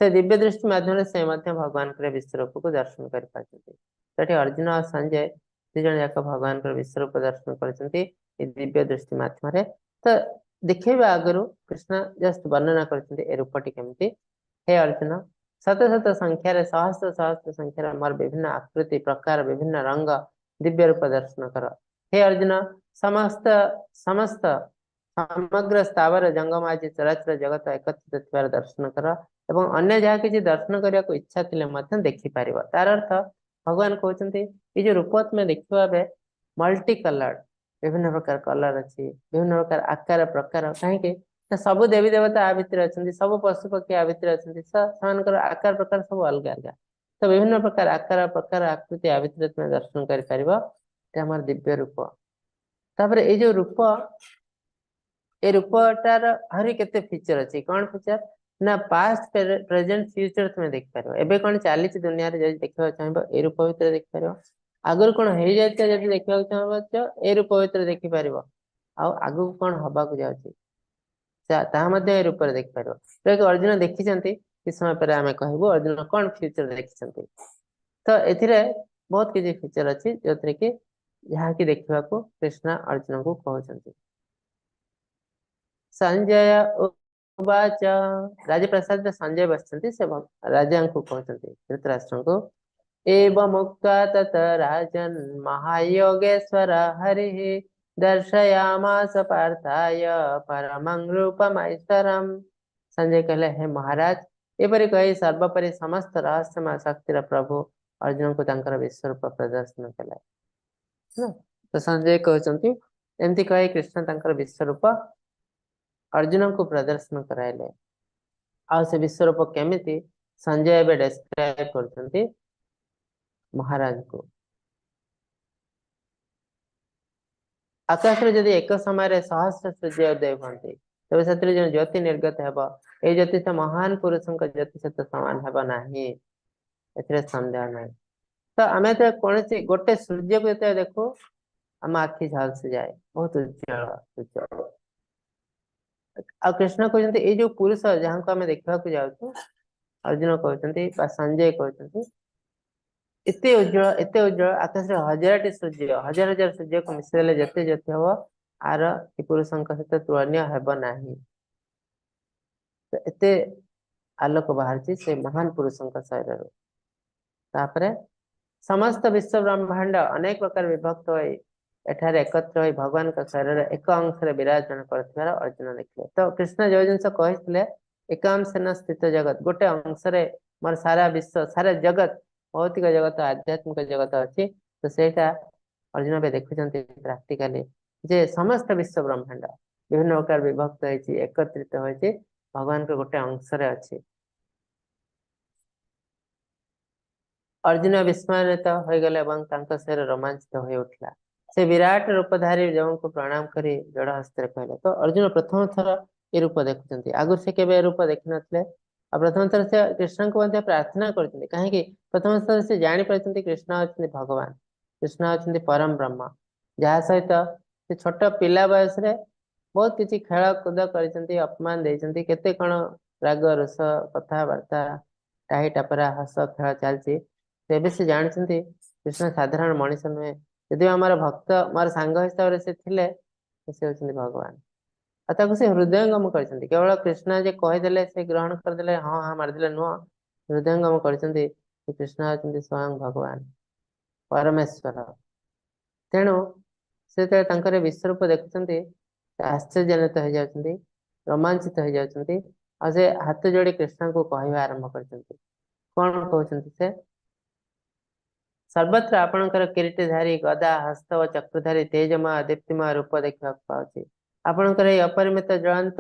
ସେ ଦିବ୍ୟ ଦୃଷ୍ଟି ମାଧ୍ୟମରେ ସେ ମଧ୍ୟ ଭଗବାନଙ୍କର ବିଶ୍ୱରୂପକୁ ଦର୍ଶନ କରିପାରୁଛନ୍ତି। ସେଠି ଅର୍ଜୁନ ଆଉ ସଞ୍ଜୟ ଦି ଜଣ ଯାକ ଭଗବାନଙ୍କର ବିଶ୍ୱରୂପ ଦର୍ଶନ କରିଛନ୍ତି ଏ ଦିବ୍ୟ ଦୃଷ୍ଟି ମାଧ୍ୟମରେ। ତ ଦେଖେଇବା ଆଗରୁ କୃଷ୍ଣ ଜଷ୍ଟ ବର୍ଣ୍ଣନା କରିଛନ୍ତି ଏ ରୂପଟି କେମିତି। ହେ ଅର୍ଜୁନ, ଶତ ଶତ ସଂଖ୍ୟାରେ, ସହସ୍ର ସହସ୍ର ସଂଖ୍ୟାରେ ମୋର ବିଭିନ୍ନ ଆକୃତି, ପ୍ରକାର, ବିଭିନ୍ନ ରଙ୍ଗ, ଦିବ୍ୟ ରୂପ ଦର୍ଶନ କର। ହେ ଅର୍ଜୁନ, ସମସ୍ତ ସମସ୍ତ ସମଗ୍ର ସ୍ଥାବର ଜଙ୍ଗମ ଆଜି ଚରାଚର ଜଗତ ଏକତ୍ରିତ ଥିବାର ଦର୍ଶନ କର ଏବଂ ଅନ୍ୟ ଯାହା କିଛି ଦର୍ଶନ କରିବାକୁ ଇଚ୍ଛା ଥିଲେ ମଧ୍ୟ ଦେଖିପାରିବ। ତାର ଅର୍ଥ ଭଗବାନ କହୁଛନ୍ତି, ଏଇ ଯୋଉ ରୂପ ତୁମେ ଦେଖିବ ଏବେ, ମଲ୍ଟି କଲର୍ଡ, ବିଭିନ୍ନ ପ୍ରକାର କଲର ଅଛି, ବିଭିନ୍ନ ପ୍ରକାର ଆକାର ପ୍ରକାର। କାହିଁକି ନା ସବୁ ଦେବୀ ଦେବତା ଆ ଭିତରେ ଅଛନ୍ତି, ସବୁ ପଶୁ ପକ୍ଷୀ ଆ ଭିତରେ ଅଛନ୍ତି। ସେମାନଙ୍କର ଆକାର ପ୍ରକାର ସବୁ ଅଲଗା ଅଲଗା। ତ ବିଭିନ୍ନ ପ୍ରକାର ଆକାର ପ୍ରକାର ଆକୃତି ଆ ଭିତରେ ତୁମେ ଦର୍ଶନ କରିପାରିବ। ଏଟା ଆମର ଦିବ୍ୟ ରୂପ। ତାପରେ ଏଇ ଯୋଉ ରୂପ, ଏ ରୂପଟାର ଆହୁରି କେତେ ଫିଚର ଅଛି। କଣ ଫିଚର ନା ପାଷ୍ଟ, ପ୍ରେଜେଣ୍ଟ, ଫ୍ୟୁଚର ତୁମେ ଦେଖିପାରିବ। ଏବେ କଣ ଚାଲିଛି ଦୁନିଆରେ ଯଦି ଦେଖିବାକୁ ଚାହିଁବ, ଏ ରୂପ ଭିତରେ ଦେଖିପାରିବ। ଆଗରୁ କଣ ହେଇଯାଇଥିବ ଯଦି ଦେଖିବାକୁ ଚାହିଁବ, ଏ ରୂପ ଭିତରେ ଦେଖିପାରିବ। ଆଉ ଆଗକୁ କଣ ହବାକୁ ଯାଉଛି, ତାହା ମଧ୍ୟ ଏ ରୂପରେ ଦେଖିପାରିବ। ଯୋଉଟାକି ଅର୍ଜୁନ ଦେଖିଛନ୍ତି। କିଛି ସମୟ ପରେ ଆମେ କହିବୁ ଅର୍ଜୁନ କଣ ଫ୍ୟୁଚର ଦେଖିଛନ୍ତି। ତ ଏଥିରେ ବହୁତ କିଛି ଫିଚର ଅଛି, ଯୋଉଥିରେ କି ଯାହାକି ଦେଖିବାକୁ କୃଷ୍ଣ ଅର୍ଜୁନଙ୍କୁ କହୁଛନ୍ତି। ସଞ୍ଜୟ ଉବାଚ, ରାଜପ୍ରସାଦରେ ସଞ୍ଜୟ ବସିଛନ୍ତି, ସେ ରାଜାଙ୍କୁ କହୁଛନ୍ତି, ଧୃତରାଷ୍ଟ୍ରଙ୍କୁ, एवमुक्त्वा तत राजन् महायोगेश्वर हरिः दर्शयामास पार्थाय परमं रूपमैश्वरम्। ସଞ୍ଜୟ କହିଲେ, ହେ ମହାରାଜ, ଏପରି କହି ସର୍ବୋପରି ସମସ୍ତ ରହସ୍ୟମୟ ଶକ୍ତିର ପ୍ରଭୁ ଅର୍ଜୁନଙ୍କୁ ତାଙ୍କର ବିଶ୍ୱରୂପ ପ୍ରଦର୍ଶନ କଲେ। ହେଲା? ତ ସଞ୍ଜୟ କହୁଛନ୍ତି, ଏମିତି କହି କୃଷ୍ଣ ତାଙ୍କର ବିଶ୍ୱରୂପ ଅର୍ଜୁନଙ୍କୁ ପ୍ରଦର୍ଶନ କରାଇଲେ। ଆଉ ସେ ବିଶ୍ୱରୂପ କେମିତି, ସଞ୍ଜୟ ଏବେ ଡେସ୍କ୍ରାଇବ କରୁଛନ୍ତି ମହାରାଜଙ୍କୁ। ଆକାଶରେ ଯଦି ଏକ ସମୟରେ ସହସ୍ର ସୂର୍ଯ୍ୟ ଉଦୟ ହୁଅନ୍ତି, ତେବେ ସେଥିରେ ଯେଉଁ ଜ୍ୟୋତି ନିର୍ଗତ ହେବ, ଏଇ ଜ୍ୟୋତି ସେ ମହାନ ପୁରୁଷଙ୍କ ଜ୍ୟୋତି ସହିତ ସମାନ ହେବ ନାହିଁ, ଏଥିରେ ସନ୍ଦେହ ନାହିଁ। ତ ଆମେ ତ କୌଣସି ଗୋଟେ ସୂର୍ଯ୍ୟକୁ ଯେତେବେଳେ ଦେଖୁ, ଆମ ଆଖି ଝଲସି ଯାଏ, ବହୁତ ଉଜ୍ଜଳ ସୂର୍ଯ୍ୟ। ଆଉ କୃଷ୍ଣ କହୁଛନ୍ତି, ଏଇ ଯୋଉ ପୁରୁଷ ଯାହାଙ୍କୁ ଆମେ ଦେଖିବାକୁ ଯାଉଛୁ, ଅର୍ଜୁନ କହୁଛନ୍ତି ବା ସଞ୍ଜୟ କହୁଛନ୍ତି, ଏତେ ଉଜ୍ଜଳ, ଏତେ ଉଜ୍ଜଳ, ଆକାଶରେ ହଜାରଟି ସୂର୍ଯ୍ୟ, ହଜାର ହଜାର ସୂର୍ଯ୍ୟକୁ ମିଶେଇଦେଲେ ଯେତେ ଜ୍ୟୋତି ହବ, ଆର ଏ ପୁରୁଷଙ୍କ ସହିତ ତୁଳନୀୟ ହେବ ନାହିଁ। ତ ଏତେ ଆଲୋକ ବାହାରିଛି ସେ ମହାନ ପୁରୁଷଙ୍କ ଶରୀରରୁ। ତାପରେ ସମସ୍ତ ବିଶ୍ୱ ବ୍ରହ୍ମାଣ୍ଡ ଅନେକ ପ୍ରକାର ବିଭକ୍ତ ହୋଇ ଏଠାରେ ଏକତ୍ର ହୋଇ ଭଗବାନଙ୍କ ଶରୀରର ଏକ ଅଂଶରେ ବିରାଜମାନ କରୁଥିବାର ଅର୍ଜୁନ ଦେଖିଲେ। ତ କୃଷ୍ଣ ଯୋଉ ଜିନିଷ କହିଥିଲେ, ଏକାଂଶେନ ସ୍ଥିତ ଜଗତ, ଗୋଟେ ଅଂଶରେ ମୋର ସାରା ବିଶ୍ୱ, ସାରା ଜଗତ, ଭୌତିକ ଜଗତ, ଆଧ୍ୟାତ୍ମିକ ଜଗତ ଅଛି। ତ ସେଇଟା ଅର୍ଜୁନ ଏବେ ଦେଖୁଛନ୍ତି ପ୍ରାକ୍ଟିକାଲି ଯେ ସମସ୍ତ ବିଶ୍ୱ ବ୍ରହ୍ମାଣ୍ଡ ବିଭିନ୍ନ ପ୍ରକାର ବିଭକ୍ତ ହେଇଛି, ଏକତ୍ରିତ ହୋଇଛି, ଭଗବାନଙ୍କ ଗୋଟେ ଅଂଶରେ ଅଛି। ଅର୍ଜୁନ ବିସ୍ମୟାନ୍ୱିତ ହୋଇଗଲେ ଏବଂ ତାଙ୍କ ଶରୀର ରୋମାଞ୍ଚିତ ହୋଇ ଉଠିଲା। ସେ ବିରାଟ ରୂପଧାରୀ ଦେବଙ୍କୁ ପ୍ରଣାମ କରି ଯୋଡ଼ ହସ୍ତରେ କହିଲେ। ତ ଅର୍ଜୁନ ପ୍ରଥମ ଥର ଏ ରୂପ ଦେଖୁଛନ୍ତି, ଆଗରୁ ସେ କେବେ ଏ ରୂପ ଦେଖିନଥିଲେ। ଆଉ ପ୍ରଥମ ଥର ସେ କୃଷ୍ଣଙ୍କୁ ମଧ୍ୟ ପ୍ରାର୍ଥନା କରୁଛନ୍ତି। କାହିଁକି? ପ୍ରଥମ ଥର ସେ ଜାଣିପାରିଛନ୍ତି କୃଷ୍ଣ ଅଛନ୍ତି ଭଗବାନ, କୃଷ୍ଣ ଅଛନ୍ତି ପରମ ବ୍ରହ୍ମ, ଯାହା ସହିତ ସେ ଛୋଟ ପିଲା ବୟସରେ ବହୁତ କିଛି ଖେଳ କୁଦ କରିଛନ୍ତି, ଅପମାନ ଦେଇଛନ୍ତି, କେତେ କଣ ରାଗ ରୋଷ କଥାବାର୍ତ୍ତା ଟାହି ଟାପରା ହସ ଖେଳ ଚାଲିଛି। ଏବେ ସେ ଜାଣିଛନ୍ତି କୃଷ୍ଣ ସାଧାରଣ ମଣିଷ ନୁହେଁ। ଯଦିଓ ଆମର ଭକ୍ତ, ମୋର ସାଙ୍ଗ ହିସାବରେ ସେ ଥିଲେ, ସେ ହଉଛନ୍ତି ଭଗବାନ। ଆଉ ତାକୁ ସେ ହୃଦୟଙ୍ଗମ କରିଛନ୍ତି। କେବଳ କୃଷ୍ଣ ଯେ କହିଦେଲେ ସେ ଗ୍ରହଣ କରିଦେଲେ, ହଁ ହଁ ମାରିଦେଲେ ନୁହଁ, ହୃଦୟଙ୍ଗମ କରିଛନ୍ତି କୃଷ୍ଣ ହଉଛନ୍ତି ସ୍ୱୟଂ ଭଗବାନ ପରମେଶ୍ୱର। ତେଣୁ ସେ ଯେତେବେଳେ ତାଙ୍କର ବିଶ୍ୱରୂପ ଦେଖୁଛନ୍ତି, ଆଶ୍ଚର୍ଯ୍ୟାନ୍ୱିତ ହେଇଯାଉଛନ୍ତି, ରୋମାଞ୍ଚିତ ହେଇଯାଉଛନ୍ତି। ଆଉ ସେ ହାତ ଯୋଡି କୃଷ୍ଣଙ୍କୁ କହିବା ଆରମ୍ଭ କରିଛନ୍ତି। କଣ କହୁଛନ୍ତି ସେ? ସର୍ବତ୍ର ଆପଣଙ୍କର କିରୀଟଧାରୀ, ଗଦା, ହସ୍ତ ଓ ଚକ୍ରଧାରୀ ତେଜମୟ ଦୀପ୍ତିମୟ ରୂପ ଦେଖିବାକୁ ପାଉଛି। ଆପଣଙ୍କର ଏଇ ଅପରିମିତ ଜ୍ୱଳନ୍ତ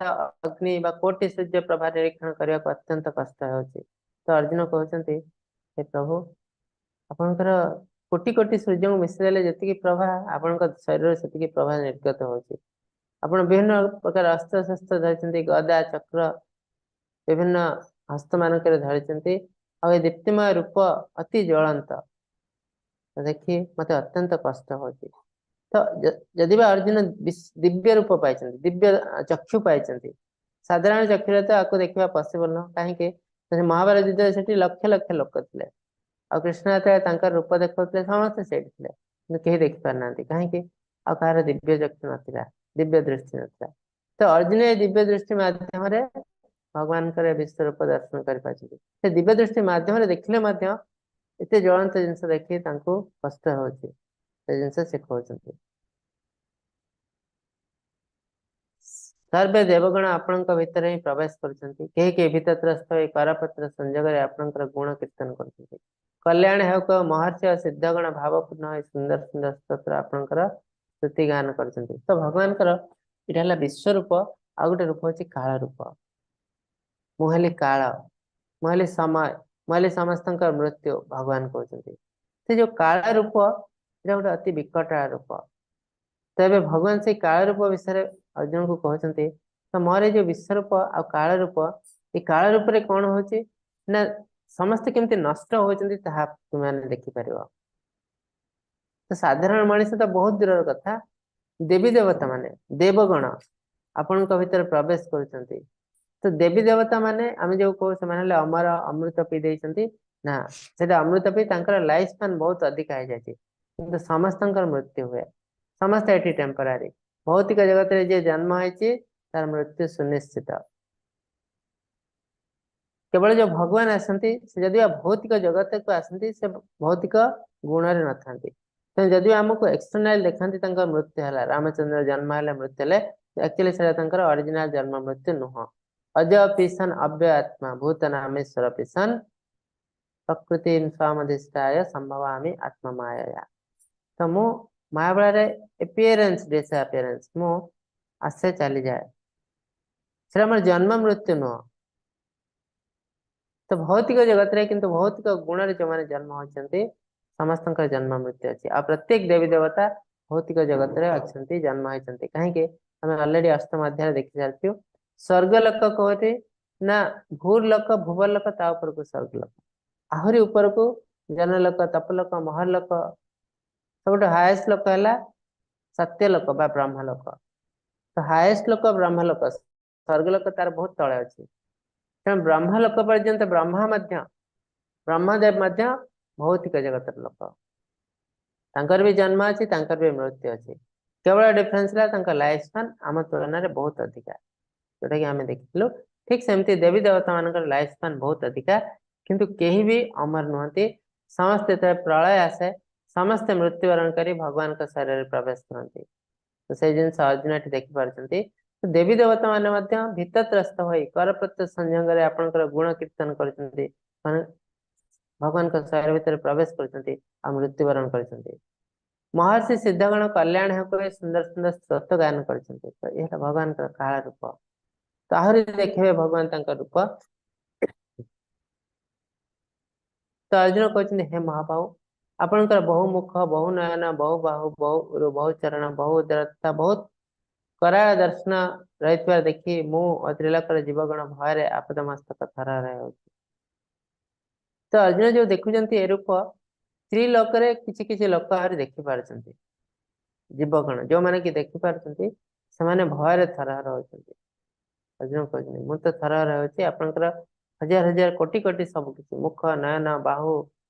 ଅଗ୍ନି ବା କୋଟି ସୂର୍ଯ୍ୟ ପ୍ରଭା ନିରୀକ୍ଷଣ କରିବାକୁ ଅତ୍ୟନ୍ତ କଷ୍ଟ ହେଉଛି। ତ ଅର୍ଜୁନ କହୁଛନ୍ତି, ହେ ପ୍ରଭୁ, ଆପଣଙ୍କର କୋଟି କୋଟି ସୂର୍ଯ୍ୟଙ୍କୁ ମିଶିଦେଲେ ଯେତିକି ପ୍ରଭା, ଆପଣଙ୍କ ଶରୀରରେ ସେତିକି ପ୍ରଭା ନିର୍ଗତ ହଉଛି। ଆପଣ ବିଭିନ୍ନ ପ୍ରକାର ଅସ୍ତ୍ର ଶସ୍ତ୍ର ଧରିଛନ୍ତି, ଗଦା, ଚକ୍ର ବିଭିନ୍ନ ହସ୍ତ ମାନଙ୍କରେ ଧରିଛନ୍ତି। ଆଉ ଏ ଦୀପ୍ତିମୟ ରୂପ ଅତି ଜ୍ୱଳନ୍ତ, ଦେଖି ମତେ ଅତ୍ୟନ୍ତ କଷ୍ଟ ହଉଛି। ତ ଯଦି ବା ଅର୍ଜୁନ ଦିବ୍ୟ ରୂପ ପାଇଛନ୍ତି, ଦିବ୍ୟ ଚକ୍ଷୁ ପାଇଛନ୍ତି, ସାଧାରଣ ଚକ୍ଷୁରେ ତ ଆକୁ ଦେଖିବା ପସିବଲ ନୁହଁ। କାହିଁକି? ମହାଭାରତ ଯୁଦ୍ଧରେ ସେଠି ଲକ୍ଷ ଲକ୍ଷ ଲୋକ ଥିଲେ, ଆଉ କୃଷ୍ଣ ଯେତେବେଳେ ତାଙ୍କର ରୂପ ଦେଖାଉଥିଲେ ସମସ୍ତେ ସେଇଠି ଥିଲେ, କିନ୍ତୁ କେହି ଦେଖିପାରୁନାହାନ୍ତି। କାହିଁକି? ଆଉ କାହାର ଦିବ୍ୟ ଚକ୍ଷୁ ନଥିଲା, ଦିବ୍ୟ ଦୃଷ୍ଟି ନଥିଲା। ତ ଅର୍ଜୁନ ଏ ଦିବ୍ୟ ଦୃଷ୍ଟି ମାଧ୍ୟମରେ ଭଗବାନଙ୍କର ବିଶ୍ୱରୂପ ଦର୍ଶନ କରିପାରିଛନ୍ତି। ସେ ଦିବ୍ୟ ଦୃଷ୍ଟି ମାଧ୍ୟମରେ ଦେଖିଲେ ମଧ୍ୟ ଏତେ ଜ୍ୱଳନ୍ତ ଜିନିଷ ଦେଖି ତାଙ୍କୁ କଷ୍ଟ ହଉଛି, ସେ ଜିନିଷ ସେ କହୁଛନ୍ତି। ସର୍ବେ ଦେବଗଣ ଆପଣଙ୍କ ଭିତରେ ହିଁ ପ୍ରବେଶ କରୁଛନ୍ତି। କେହି କେହି ଭୀତତ୍ରସ୍ତ ହୋଇ କରପତ୍ର ସଂଯୋଗରେ ଆପଣଙ୍କର ଗୁଣ କୀର୍ତ୍ତନ କରୁଛନ୍ତି। କଲ୍ୟାଣ ହେଉ ମହର୍ଷି ଓ ସିଦ୍ଧଗଣ ଭାବପୂର୍ଣ୍ଣ ହୋଇ ସୁନ୍ଦର ସୁନ୍ଦର ସ୍ତୋତ୍ର ଆପଣଙ୍କର ସ୍ତୁତି ଗାନ କରୁଛନ୍ତି। ତ ଭଗବାନଙ୍କର ଏଇଟା ହେଲା ବିଶ୍ୱରୂପ। ଆଉ ଗୋଟେ ରୂପ ହଉଛି କାଳ ରୂପ। ମୁଁ ହେଲି କାଳ, ମୁଁ ହେଲି ସମୟ, ମୁଁ ହେଲି ସମସ୍ତଙ୍କର ମୃତ୍ୟୁ, ଭଗବାନ କହୁଛନ୍ତି। ସେ ଯୋଉ କାଳ ରୂପ, ଏଇଟା ଗୋଟେ ଅତି ବିକଟ ରୂପ। ତ ଏବେ ଭଗବାନ ସେଇ କାଳ ରୂପ ବିଷୟରେ ଅର୍ଜୁନକୁ କହୁଛନ୍ତି। ତ ମୋର ଏଇ ଯୋଉ ବିଶ୍ୱରୂପ ଆଉ କାଳ ରୂପ, ଏଇ କାଳ ରୂପରେ କଣ ହଉଛି ନା ସମସ୍ତେ କେମିତି ନଷ୍ଟ ହଉଛନ୍ତି ତାହା ତୁମେମାନେ ଦେଖିପାରିବ। ତ ସାଧାରଣ ମଣିଷ ତ ବହୁତ ଦୂରର କଥା, ଦେବୀ ଦେବତା ମାନେ ଦେବଗଣ ଆପଣଙ୍କ ଭିତରେ ପ୍ରବେଶ କରୁଛନ୍ତି। ତ ଦେବୀ ଦେବତା ମାନେ ଆମେ ଯୋଉ କହୁ ସେମାନେ ହେଲେ ଅମର, ଅମୃତ ପିଇ ଦେଇଛନ୍ତି ନା, ସେଟା ଅମୃତ ପିଇ ତାଙ୍କର ଲାଇଫ ସ୍ପାନ ବହୁତ ଅଧିକା ହେଇଯାଇଛି। କିନ୍ତୁ ସମସ୍ତଙ୍କର ମୃତ୍ୟୁ ହୁଏ, ସମସ୍ତେ ଏଠି ଟେମ୍ପୋରାରୀ। ଭୌତିକ ଜଗତରେ ଯିଏ ଜନ୍ମ ହେଇଛି ତାର ମୃତ୍ୟୁ ସୁନିଶ୍ଚିତ। କେବଳ ଯୋଉ ଭଗବାନ ଆସନ୍ତି, ସେ ଯଦି ଭୌତିକ ଜଗତକୁ ଆସନ୍ତି, ସେ ଭୌତିକ ଗୁଣରେ ନଥାନ୍ତି। ତେଣୁ ଯଦି ଆମକୁ ଏକ୍ସଟର୍ନାଲ ଦେଖାନ୍ତି ତାଙ୍କ ମୃତ୍ୟୁ ହେଲା, ରାମଚନ୍ଦ୍ର ଜନ୍ମ ହେଲେ ମୃତ୍ୟୁ ହେଲେ, ଆକ୍ଚୁଆଲି ସେଟା ତାଙ୍କର ଅରିଜିନାଲ ଜନ୍ମ ମୃତ୍ୟୁ ନୁହଁ। ଅଜ ପିସନ ଅବ୍ୟୟ ଆତ୍ମା ଭୂତ ନାମେଶ୍ୱର ପିସନ ପ୍ରକୃତି ସ୍ୱାମଧିଷ୍ଠାୟ ସମ୍ଭବାମି ଆତ୍ମମାୟା। ତ ମୁଁ ମାୟାବଳରେ ଏପିୟରେନ୍ସ ଡିସଆପିୟରେନ୍ସ, ମୁଁ ଆସେ ଚାଲିଯାଏ, ସେଟା ମୋର ଜନ୍ମ ମୃତ୍ୟୁ ନୁହଁ। ତ ଭୌତିକ ଜଗତରେ କିନ୍ତୁ ଭୌତିକ ଗୁଣରେ ଯୋଉମାନେ ଜନ୍ମ ହୋଇଛନ୍ତି ସମସ୍ତଙ୍କର ଜନ୍ମ ମୃତ୍ୟୁ ଅଛି। ଆଉ ପ୍ରତ୍ୟେକ ଦେବୀ ଦେବତା ଭୌତିକ ଜଗତରେ ଅଛନ୍ତି, ଜନ୍ମ ହେଇଛନ୍ତି। କାହିଁକି? ଆମେ ଅଲରେଡି ଅଷ୍ଟମ ଅଧ୍ୟାୟରେ ଦେଖି ସାରିଛୁ। ସ୍ୱର୍ଗ ଲୋକ କୋଉଠି ନା ଭୂର୍ଲୋକ, ଭୁବଲୋକ, ତା ଉପରକୁ ସ୍ୱର୍ଗ ଲୋକ, ଆହୁରି ଉପରକୁ ଜନଲୋକ, ତପଲୋକ, ମହର୍ଲୋକ। ସବୁଠୁ ହାଏଷ୍ଟ ଲୋକ ହେଲା ସତ୍ୟଲୋକ ବା ବ୍ରହ୍ମଲୋକ। ତ ହାଏଷ୍ଟ ଲୋକ ବ୍ରହ୍ମଲୋକ, ସ୍ୱର୍ଗଲୋକ ତାର ବହୁତ ତଳେ ଅଛି। ତେଣୁ ବ୍ରହ୍ମଲୋକ ପର୍ଯ୍ୟନ୍ତ ବ୍ରହ୍ମା ମଧ୍ୟ, ବ୍ରହ୍ମଦେବ ମଧ୍ୟ ଭୌତିକ ଜଗତର ଲୋକ, ତାଙ୍କର ବି ଜନ୍ମ ଅଛି, ତାଙ୍କର ବି ମୃତ୍ୟୁ ଅଛି। କେବଳ ଡିଫରେନ୍ସ ହେଲା ତାଙ୍କ ଲାଇଫ ସ୍ପାନ ଆମ ତୁଳନାରେ ବହୁତ ଅଧିକା, ଯୋଉଟା କି ଆମେ ଦେଖିଥିଲୁ। ଠିକ ସେମିତି ଦେବୀ ଦେବତା ମାନଙ୍କର ଲାଇଫ ସ୍ପାନ ବହୁତ ଅଧିକା, କିନ୍ତୁ କେହି ବି ଅମର ନୁହନ୍ତି। ସମସ୍ତେ ଯେତେବେଳେ ପ୍ରଳୟ ଆସେ, ସମସ୍ତେ ମୃତ୍ୟୁବରଣ କରି ଭଗବାନଙ୍କ ଶରୀରରେ ପ୍ରବେଶ କରନ୍ତି। ତ ସେଇ ଜିନିଷ ଅର୍ଜୁନ ଏଠି ଦେଖିପାରୁଛନ୍ତି। ଦେବୀ ଦେବତା ମାନେ ମଧ୍ୟ ଭୀତତ୍ରସ୍ତ ହୋଇ କରପତ୍ର ସଂଯୋଗରେ ଆପଣଙ୍କର ଗୁଣ କୀର୍ତ୍ତନ କରୁଛନ୍ତି, ମାନେ ଭଗବାନଙ୍କ ଶରୀର ଭିତରେ ପ୍ରବେଶ କରୁଛନ୍ତି ଆଉ ମୃତ୍ୟୁବରଣ କରିଛନ୍ତି। ମହର୍ଷି ସିଦ୍ଧଗଣ କଲ୍ୟାଣ ହେବାକୁ ସୁନ୍ଦର ସୁନ୍ଦର ସ୍ତୋତ୍ର ଗାନ କରିଛନ୍ତି। ତ ଏହା ଭଗବାନଙ୍କର କାଳ ରୂପ। ତ ଆହୁରି ଦେଖିବେ ଭଗବାନ ତାଙ୍କ ରୂପ। ତ ଅର୍ଜୁନ କହୁଛନ୍ତି, ହେ ମହାବାହୁ, ଆପଣଙ୍କର ବହୁ ମୁଖ, ବହୁ ନୟନ, ବହୁ ବାହୁ, ବହୁ ଉରୁ, ବହୁ ଚରଣ, ବହୁ ଉଦର ତଥା ବହୁତ କରାଳ ଦର୍ଶନ ରହିଥିବା ଦେଖି ମୁଁ ଓ ତ୍ରିଲୋକର ଜୀବଗଣ ଭୟରେ ଆପଦମସ୍ତକ ଥରହର ହେଉଛି। ତ ଅର୍ଜୁନ ଯୋଉ ଦେଖୁଛନ୍ତି ଏ ରୂପ, ତ୍ରିଲୋକରେ କିଛି କିଛି ଲୋକ ଆହୁରି ଦେଖିପାରୁଛନ୍ତି। ଜୀବଗଣ ଯୋଉମାନେ କି ଦେଖିପାରୁଛନ୍ତି ସେମାନେ ଭୟରେ ଥରହର ହଉଛନ୍ତି। ଅର୍ଜୁନ କହୁଛନ୍ତି, ମୁଁ ତ ଥରହର ହେଉଛି, ଆପଣଙ୍କର ହଜାର ହଜାର କୋଟି କୋଟି ସବୁ କିଛି, ମୁଖ, ନୟନ, ବାହୁ,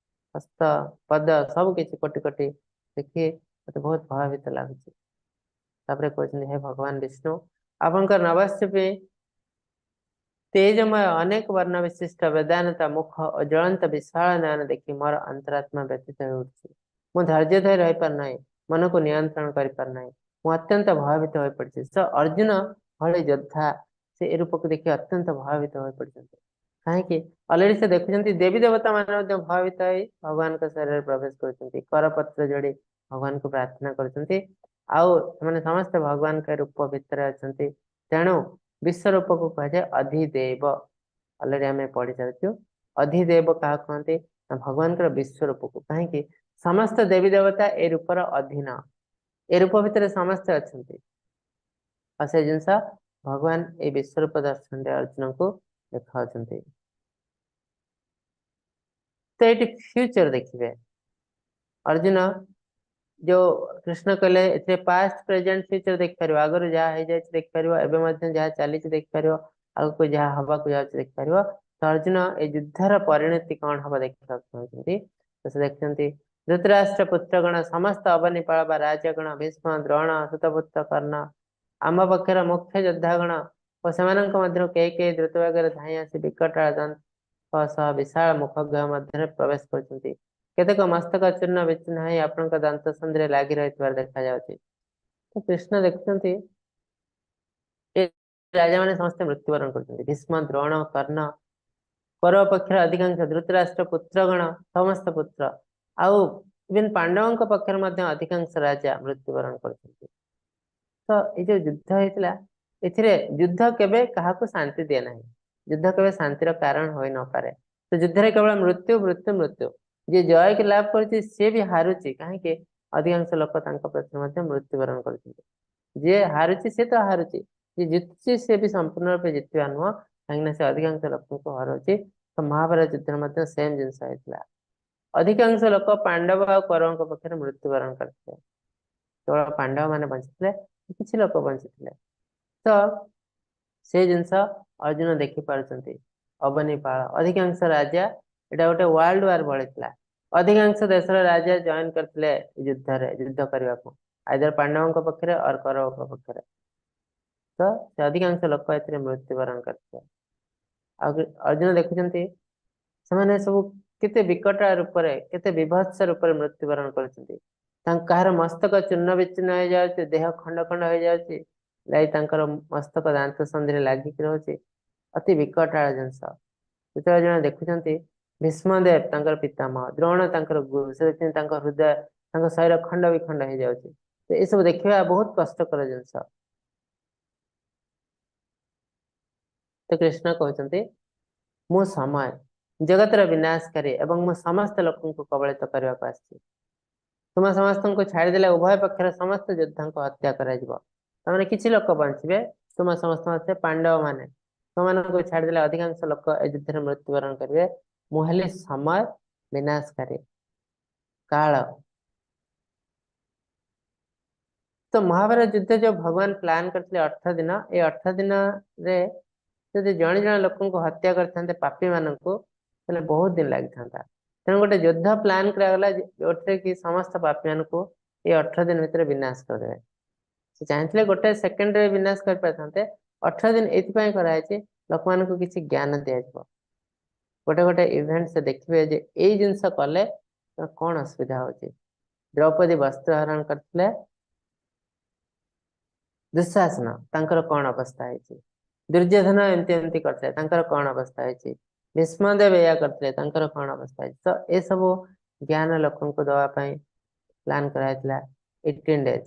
ହସ୍ତ, ପଦ, ସବୁ କିଛି କୋଟି କୋଟି ଦେଖି ମତେ ବହୁତ ଭୟଭୀତ ଲାଗୁଛି। ତାପରେ କହୁଛନ୍ତି, ହେ ଭଗବାନ ବିଷ୍ଣୁ, ଆପଣଙ୍କ ନବସ୍ଥିତି ତେଜମୟ ଅନେକ ବର୍ଣ୍ଣ ବିଶିଷ୍ଟ ବେଦାନତା ମୁଖ ଓ ଜ୍ୱଳନ୍ତ ବିଶାଳ ନୟନ ଦେଖି ମୋର ଅନ୍ତରାତ୍ମା ବ୍ୟଥିତ ହେଉଛି। ମୁଁ ଧୈର୍ଯ୍ୟ ଧରି ରହିପାରୁନାହିଁ, ମନକୁ ନିୟନ୍ତ୍ରଣ କରିପାରୁନାହିଁ, ମୁଁ ଅତ୍ୟନ୍ତ ଭୟଭୀତ ହୋଇପଡିଛି। ତ ଅର୍ଜୁନ ଭଳି ଯୋଦ୍ଧା ସେ ଏ ରୂପକୁ ଦେଖି ଅତ୍ୟନ୍ତ ଭୟଭୀତ ହୋଇପଡିଛନ୍ତି। କାହିଁକି? ଅଲରେଡି ସେ ଦେଖୁଛନ୍ତି ଦେବୀ ଦେବତା ମାନେ ମଧ୍ୟ ଭୟଭୀତ ହେଇ ଭଗବାନଙ୍କ ଶରୀରରେ ପ୍ରବେଶ କରୁଛନ୍ତି, କରପତ୍ର ଯୋଡି ଭଗବାନଙ୍କୁ ପ୍ରାର୍ଥନା କରୁଛନ୍ତି, ଆଉ ସେମାନେ ସମସ୍ତେ ଭଗବାନଙ୍କ ରୂପ ଭିତରେ ଅଛନ୍ତି। ତେଣୁ ବିଶ୍ୱ ରୂପକୁ କୁହାଯାଏ ଅଧିଦେବ। ଅଲରେଡି ଆମେ ପଢି ସାରିଛୁ ଅଧିଦେବ କାହାକୁ କୁହନ୍ତି ନା ଭଗବାନଙ୍କର ବିଶ୍ୱ ରୂପକୁ। କାହିଁକି? ସମସ୍ତ ଦେବୀ ଦେବତା ଏ ରୂପର ଅଧୀନ, ଏ ରୂପ ଭିତରେ ସମସ୍ତେ ଅଛନ୍ତି। ଆଉ ସେ ଜିନିଷ ଭଗବାନ ଏଇ ବିଶ୍ୱରୂପ ଦର୍ଶନରେ ଅର୍ଜୁନଙ୍କୁ ଦେଖାଉଛନ୍ତି। ତ ଏଇଠି ଫ୍ୟୁଚର ଦେଖିବେ ଅର୍ଜୁନ, ଯୋଉ କୃଷ୍ଣ କହିଲେ ଏଥିରେ ପାଷ୍ଟ, ପ୍ରେଜେଣ୍ଟ, ଫ୍ୟୁଚର ଦେଖିପାରିବ। ଆଗରୁ ଯାହା ହେଇଯାଇଛି ଦେଖିପାରିବ, ଏବେ ମଧ୍ୟ ଯାହା ଚାଲିଛି ଦେଖିପାରିବ, ଆଗକୁ ଯାହା ହବାକୁ ଯାଉଛି ଦେଖିପାରିବ। ତ ଅର୍ଜୁନ ଏଇ ଯୁଦ୍ଧର ପରିଣତି କଣ ହବ ଦେଖିବାକୁ ଚାହୁଁଛନ୍ତି। ତ ସେ ଦେଖୁଛନ୍ତି ଧୃତରାଷ୍ଟ୍ର ପୁତ୍ରଗଣ, ସମସ୍ତ ଅବନୀପାଳ ବା ରାଜଗଣ, ଭୀଷ୍ମ, ଦ୍ରୋଣ, ସୁତପୁତ୍ର କର୍ଣ୍ଣ, ଆମ ପକ୍ଷର ମୁଖ୍ୟ ଯୋଦ୍ଧାଗଣ ଓ ସେମାନଙ୍କ ମଧ୍ୟରୁ କେହି କେହି ଦ୍ରୁତ ବେଗରେ ଧାଇଁ ଆସି ବିକଟାଳ ଦନ୍ତ ସହ ବିଶାଳ ମୁଖଗୃହ ମଧ୍ୟରେ ପ୍ରବେଶ କରୁଛନ୍ତି। କେତେକ ମସ୍ତକ ଚୂର୍ଣ୍ଣ ବିଚୂର୍ଣ୍ଣ ହେଇ ଆପଣଙ୍କ ଦାନ୍ତ ସନ୍ଧିରେ ଲାଗି ରହିଥିବାର ଦେଖାଯାଉଛି। ତ କୃଷ୍ଣ ଦେଖୁଛନ୍ତି ଏ ରାଜା ମାନେ ସମସ୍ତେ ମୃତ୍ୟୁବରଣ କରୁଛନ୍ତି। ଭୀଷ୍ମ, ଦ୍ରୋଣ, କର୍ଣ୍ଣ, କୌରବ ପକ୍ଷର ଅଧିକାଂଶ, ଧୃତରାଷ୍ଟ୍ର ପୁତ୍ରଗଣ, ସମସ୍ତ ପୁତ୍ର, ଆଉ ଇଭେନ ପାଣ୍ଡବଙ୍କ ପକ୍ଷରେ ମଧ୍ୟ ଅଧିକାଂଶ ରାଜା ମୃତ୍ୟୁବରଣ କରୁଛନ୍ତି। ତ ଏଇ ଯୋଉ ଯୁଦ୍ଧ ହେଇଥିଲା, ଏଥିରେ ଯୁଦ୍ଧ କେବେ କାହାକୁ ଶାନ୍ତି ଦିଏ ନାହିଁ, ଯୁଦ୍ଧ କେବେ ଶାନ୍ତିର କାରଣ ହୋଇ ନପାରେ। ତ ଯୁଦ୍ଧରେ କେବଳ ମୃତ୍ୟୁ, ମୃତ୍ୟୁ, ମୃତ୍ୟୁ। ଯିଏ ଜୟ ଲାଭ କରୁଛି ସିଏ ବି ହାରୁଛି। କାହିଁକି? ଅଧିକାଂଶ ଲୋକ ତାଙ୍କ ପ୍ରତି ମଧ୍ୟ ମୃତ୍ୟୁବରଣ କରୁଛନ୍ତି। ଯିଏ ହାରୁଛି ସିଏ ତ ହାରୁଛି, ଯିଏ ଜିତୁଛି ସିଏ ବି ସମ୍ପୂର୍ଣ୍ଣ ରୂପେ ଜିତିବା ନୁହଁ, କାହିଁକିନା ସେ ଅଧିକାଂଶ ଲୋକଙ୍କୁ ହରଉଛି। ତ ମହାଭାରତ ଯୁଦ୍ଧରେ ମଧ୍ୟ ସେମ ଜିନିଷ ହେଇଥିଲା। ଅଧିକାଂଶ ଲୋକ ପାଣ୍ଡବ ଆଉ କୌରବଙ୍କ ପକ୍ଷରେ ମୃତ୍ୟୁବରଣ କରିଥିଲେ, କେବଳ ପାଣ୍ଡବ ମାନେ ବଞ୍ଚିଥିଲେ, କିଛି ଲୋକ ବଞ୍ଚିଥିଲେ। ତ ସେ ଜିନିଷ ଅର୍ଜୁନ ଦେଖି ପାରୁଛନ୍ତି। ଅବନୀପାଳ ଅଧିକାଂଶ ରାଜା, ଏଇଟା ଗୋଟେ ୱାର୍ଲଡ ୱାର ଭଳି ଥିଲା, ଅଧିକାଂଶ ଦେଶର ରାଜା ଜଏନ କରିଥିଲେ ଯୁଦ୍ଧରେ, ଯୁଦ୍ଧ କରିବାକୁ, ଆଇଦର ପାଣ୍ଡବଙ୍କ ପକ୍ଷରେ ଅର କୌରବଙ୍କ ପକ୍ଷରେ। ତ ସେ ଅଧିକାଂଶ ଲୋକ ଏଥିରେ ମୃତ୍ୟୁବରଣ କରିଥିଲେ। ଆଉ ଅର୍ଜୁନ ଦେଖୁଛନ୍ତି ସେମାନେ ସବୁ କେତେ ବିକଟ ରୂପରେ, କେତେ ବିଭତ୍ସ ରୂପରେ ମୃତ୍ୟୁବରଣ କରୁଛନ୍ତି। ତାଙ୍କ କାହାର ମସ୍ତକ ଚୂର୍ଣ୍ଣ ବିଚୂର୍ଣ୍ଣ ହେଇଯାଉଛି, ଦେହ ଖଣ୍ଡ ଖଣ୍ଡ ହେଇଯାଉଛି, ଯାଇ ତାଙ୍କର ମସ୍ତକ ଦାନ୍ତ ସନ୍ଧିରେ ଲାଗିକି ରହୁଛି। ଅତି ବିକଟାଳ ଜିନିଷ। ଯେତେବେଳେ ଜଣେ ଦେଖୁଛନ୍ତି ଭୀଷ୍ମଦେବ ତାଙ୍କର ପିତାମହ, ଦ୍ରୋଣ ତାଙ୍କର ଗୁରୁ, ସେ ଦେଖୁଛନ୍ତି ତାଙ୍କ ହୃଦୟ, ତାଙ୍କ ଶରୀର ଖଣ୍ଡ ବିଖଣ୍ଡ ହେଇଯାଉଛି। ତ ଏସବୁ ଦେଖିବା ବହୁତ କଷ୍ଟକର ଜିନିଷ। ତ କୃଷ୍ଣ କହୁଛନ୍ତି ମୁଁ ସମୟ ଜଗତର ବିନାଶକାରୀ ଏବଂ ମୁଁ ସମସ୍ତ ଲୋକଙ୍କୁ କବଳିତ କରିବାକୁ ଆସିଛି। ତୁମ ସମସ୍ତଙ୍କୁ ଛାଡ଼ିଦେଲେ ଉଭୟ ପକ୍ଷର ସମସ୍ତ ଯୋଦ୍ଧାଙ୍କୁ ହତ୍ୟା କରାଯିବ। ତାମାନେ କିଛି ଲୋକ ବଞ୍ଚିବେ, ତୁମ ସମସ୍ତଙ୍କ ପାଣ୍ଡବ ମାନେ, ସେମାନଙ୍କୁ ଛାଡ଼ିଦେଲେ ଅଧିକାଂଶ ଲୋକ ଏ ଯୁଦ୍ଧରେ ମୃତ୍ୟୁବରଣ କରିବେ। ମୁଁ ହେଲି ସମୟ ବିନାଶକାରୀ କାଳ। ତ ମହାଭାରତ ଯୁଦ୍ଧ ଯୋଉ ଭଗବାନ ପ୍ଲାନ କରିଥିଲେ 18 ଦିନ, ଏଇ 18 ଦିନରେ ଯଦି ଜଣେ ଜଣେ ଲୋକଙ୍କୁ ହତ୍ୟା କରିଥାନ୍ତେ ପାପୀ ମାନଙ୍କୁ, ତାହେଲେ ବହୁତ ଦିନ ଲାଗିଥାନ୍ତା। ତେଣୁ ଗୋଟେ ଯୁଦ୍ଧ ପ୍ଲାନ କରାଗଲା ଯୋଉଥିରେ କି ସମସ୍ତ ପାପୀ ମାନଙ୍କୁ ଏଇ 18 ଦିନ ଭିତରେ ବିନାଶ କରିଦେବେ। ସେ ଚାହିଁଥିଲେ ଗୋଟେ ସେକେଣ୍ଡରେ ବିନାଶ କରିପାରିଥାନ୍ତେ। 18 ଦିନ ଏଇଥିପାଇଁ କରାଯାଇଛି ଲୋକମାନଙ୍କୁ କିଛି ଜ୍ଞାନ ଦିଆଯିବ। ଗୋଟେ ଗୋଟେ ଇଭେଣ୍ଟ ସେ ଦେଖିବେ ଯେ ଏଇ ଜିନିଷ କଲେ କଣ ଅସୁବିଧା ହଉଛି। ଦ୍ରୌପଦୀ ବସ୍ତ୍ର ହରଣ କରିଥିଲେ ଦୁଃଶାସନ, ତାଙ୍କର କଣ ଅବସ୍ଥା ହେଇଛି। ଦୁର୍ଯ୍ୟୋଧନ ଏମିତି ଏମିତି କରିଥିଲେ, ତାଙ୍କର କଣ ଅବସ୍ଥା ହେଇଛି। ଭୀଷ୍ମଦେବ ଏଇଆ କରିଥିଲେ, ତାଙ୍କର କଣ ଅବସ୍ଥା ହେଇଛି। ତ ଏସବୁ ଜ୍ଞାନ ଲୋକଙ୍କୁ ଦବା ପାଇଁ ପ୍ଲାନ କରାଯାଇଥିଲା 18 ଡେଜ।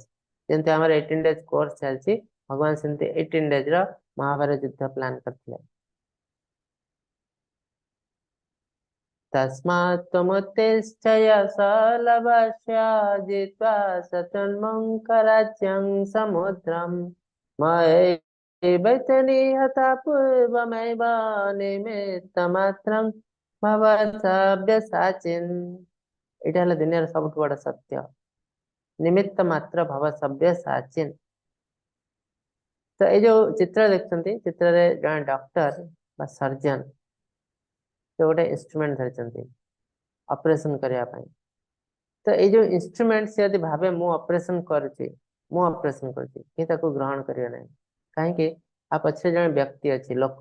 ଯେମିତି ଆମର 18 ଡେଜ କୋର୍ସ ଚାଲିଛି, ଭଗବାନ ସେମିତି 18 ଡେଜ ର ମହାଭାରତ ଯୁଦ୍ଧ ପ୍ଲାନ କରିଥିଲେ। ତସ୍ମାତ୍ ତ୍ୱମୁତ୍ତିଷ୍ଠୟ ସଲବସ୍ୟ ଜିତ୍ୱା ଶତନ୍ମଙ୍କରାଜ୍ୟଂ ସମୁଦ୍ରಂ ମୟୈବୈତନିହତା ପୂର୍ବମୈବ ନିମିତ୍ତମାତ୍ରଂ ଭବ ସବ୍ୟସାଚିନ୍। ଏଇଟା ହେଲା ଦୁନିଆର ସବୁଠୁ ବଡ ସତ୍ୟ, ନିମିତ୍ତ ମାତ୍ର ଭବ ସବ୍ୟସାଚିନ୍। ତ ଏଇ ଯୋଉ ଚିତ୍ର ଦେଖୁଛନ୍ତି, ଚିତ୍ରରେ ଜଣେ ଡକ୍ଟର ବା ସର୍ଜନ ସେ ଗୋଟେ ଇନଷ୍ଟ୍ରୁମେଣ୍ଟ ଧରିଛନ୍ତି ଅପରେସନ କରିବା ପାଇଁ। ତ ଏଇ ଯୋଉ ଇନଷ୍ଟ୍ରୁମେଣ୍ଟ, ସେ ଯଦି ଭାବେ ମୁଁ ଅପରେସନ କରୁଛି, ମୁଁ ଅପରେସନ କରୁଛି, କେହି ତାକୁ ଗ୍ରହଣ କରିବେ ନାହିଁ। କାହିଁକି? ଆ ପଛରେ ଜଣେ ବ୍ୟକ୍ତି ଅଛି, ଲୋକ,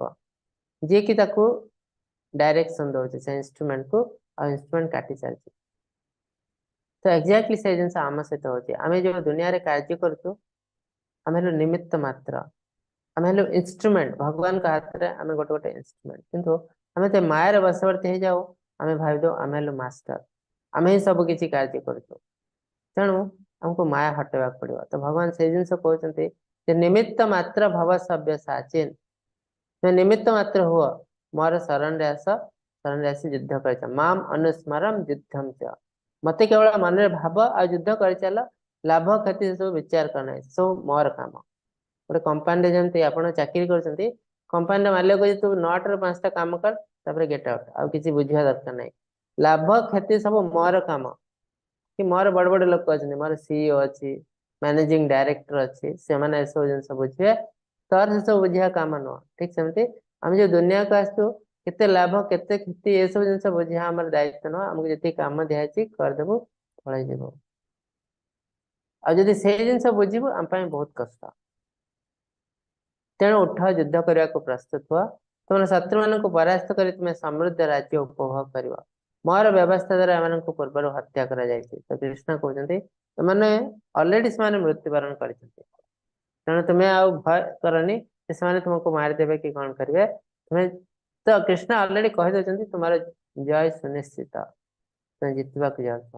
ଯିଏକି ତାକୁ ଡାଇରେକ୍ସନ ଦଉଛି ସେ ଇନଷ୍ଟ୍ରୁମେଣ୍ଟକୁ, ଆଉ ଇନଷ୍ଟ୍ରୁମେଣ୍ଟ କାଟି ଚାଲିଛି। ତ ଏକ୍ଜାକ୍ଟଲି ସେଇ ଜିନିଷ ଆମ ସହିତ ହଉଛି। ଆମେ ଯୋଉ ଦୁନିଆରେ କାର୍ଯ୍ୟ କରୁଛୁ, ଆମେ ହେଲୁ ନିମିତ୍ତ ମାତ୍ର, ଆମେ ହେଲୁ ଇନଷ୍ଟ୍ରୁମେଣ୍ଟ। ଭଗବାନଙ୍କ ହାତରେ ଆମେ ଗୋଟେ ଗୋଟେ ଇନଷ୍ଟ୍ରୁମେଣ୍ଟ। କିନ୍ତୁ ଆମେ ତ ମାୟାର ବଶବର୍ତ୍ତୀ ହେଇଯାଉ, ଆମେ ଭାବିଦଉ ଆମେ ହେଲୁ ମାଷ୍ଟର, ଆମେ ହିଁ ସବୁ କିଛି କାର୍ଯ୍ୟ କରୁଛୁ। ତେଣୁ ଆମକୁ ମାୟା ହଟେଇବାକୁ ପଡିବ। ତ ଭଗବାନ ସେଇ ଜିନିଷ କହୁଛନ୍ତି ଯେ ନିମିତ୍ତ ମାତ୍ର ଭବ ସବ୍ୟସାଚୀନ, ତୁମେ ନିମିତ୍ତ ମାତ୍ର ହୁଅ, ମୋର ଶରଣରେ ଆସ, ଶରଣରେ ଆସି ଯୁଦ୍ଧ କରିଚାଲ। ମାମ ଅନୁସ୍ମରମ ଯୁଦ୍ଧମ ଚ, ମତେ କେବଳ ମନରେ ଭାବ ଆଉ ଯୁଦ୍ଧ କରିଚାଲ, ଲାଭ କ୍ଷତି ସବୁ ବିଚାର କର ନାହିଁ, ସବୁ ମୋର କାମ। ଗୋଟେ କମ୍ପାନୀରେ ଯେମିତି ଆପଣ ଚାକିରି କରୁଛନ୍ତି, କମ୍ପାନୀର ମାଲିକ କହୁଛି ତୁ 9ଟାରୁ 5ଟା କାମ କର, ତାପରେ ଗେଟ୍ ଆଉଟ୍, ଆଉ କିଛି ବୁଝିବା ଦରକାର ନାହିଁ। ଲାଭ କ୍ଷତି ସବୁ ମୋର କାମ। କି ମୋର ବଡ ବଡ ଲୋକ ଅଛନ୍ତି, ମୋର ସିଇଓ ଅଛି, ମ୍ୟାନେଜିଂ ଡାଇରେକ୍ଟର ଅଛି, ସେମାନେ ଏସବୁ ଜିନିଷ ବୁଝିବେ, ତୋର ସେସବୁ ବୁଝିବା କାମ ନୁହଁ। ଠିକ ସେମିତି ଆମେ ଯୋଉ ଦୁନିଆକୁ ଆସିଛୁ, କେତେ ଲାଭ କେତେ କ୍ଷତି ଏସବୁ ଜିନିଷ ବୁଝିବା ଆମର ଦାୟିତ୍ୱ ନୁହଁ। ଆମକୁ ଯେତିକି କାମ ଦିଆଯାଇଛି କରିଦେବୁ, ପଳେଇଯିବୁ। ଆଉ ଯଦି ସେଇ ଜିନିଷ ବୁଝିବୁ, ଆମ ପାଇଁ ବହୁତ କଷ୍ଟ। ତେଣୁ ଉଠ, ଯୁଦ୍ଧ କରିବାକୁ ପ୍ରସ୍ତୁତ ହୁଅ, ତୁମର ଶତ୍ରୁମାନଙ୍କୁ ପରାସ୍ତ କରି ତୁମେ ସମୃଦ୍ଧ ରାଜ୍ୟ ଉପଭୋଗ କରିବ। ମୋର ବ୍ୟବସ୍ଥା ଦ୍ୱାରା ଏମାନଙ୍କୁ ପୂର୍ବରୁ ହତ୍ୟା କରାଯାଇଛି। ତ କୃଷ୍ଣ କହୁଛନ୍ତି ଏମାନେ ଅଲରେଡି ସେମାନେ ମୃତ୍ୟୁବରଣ କରିଛନ୍ତି, ତେଣୁ ତୁମେ ଆଉ ଭୟ କରନି ଯେ ସେମାନେ ତୁମକୁ ମାରିଦେବେ କି କଣ କରିବେ। ତୁମେ ତ କୃଷ୍ଣ ଅଲରେଡି କହିଦଉଛନ୍ତି ତୁମର ଜୟ ସୁନିଶ୍ଚିତ, ତୁମେ ଜିତିବାକୁ ଯାଉଛ,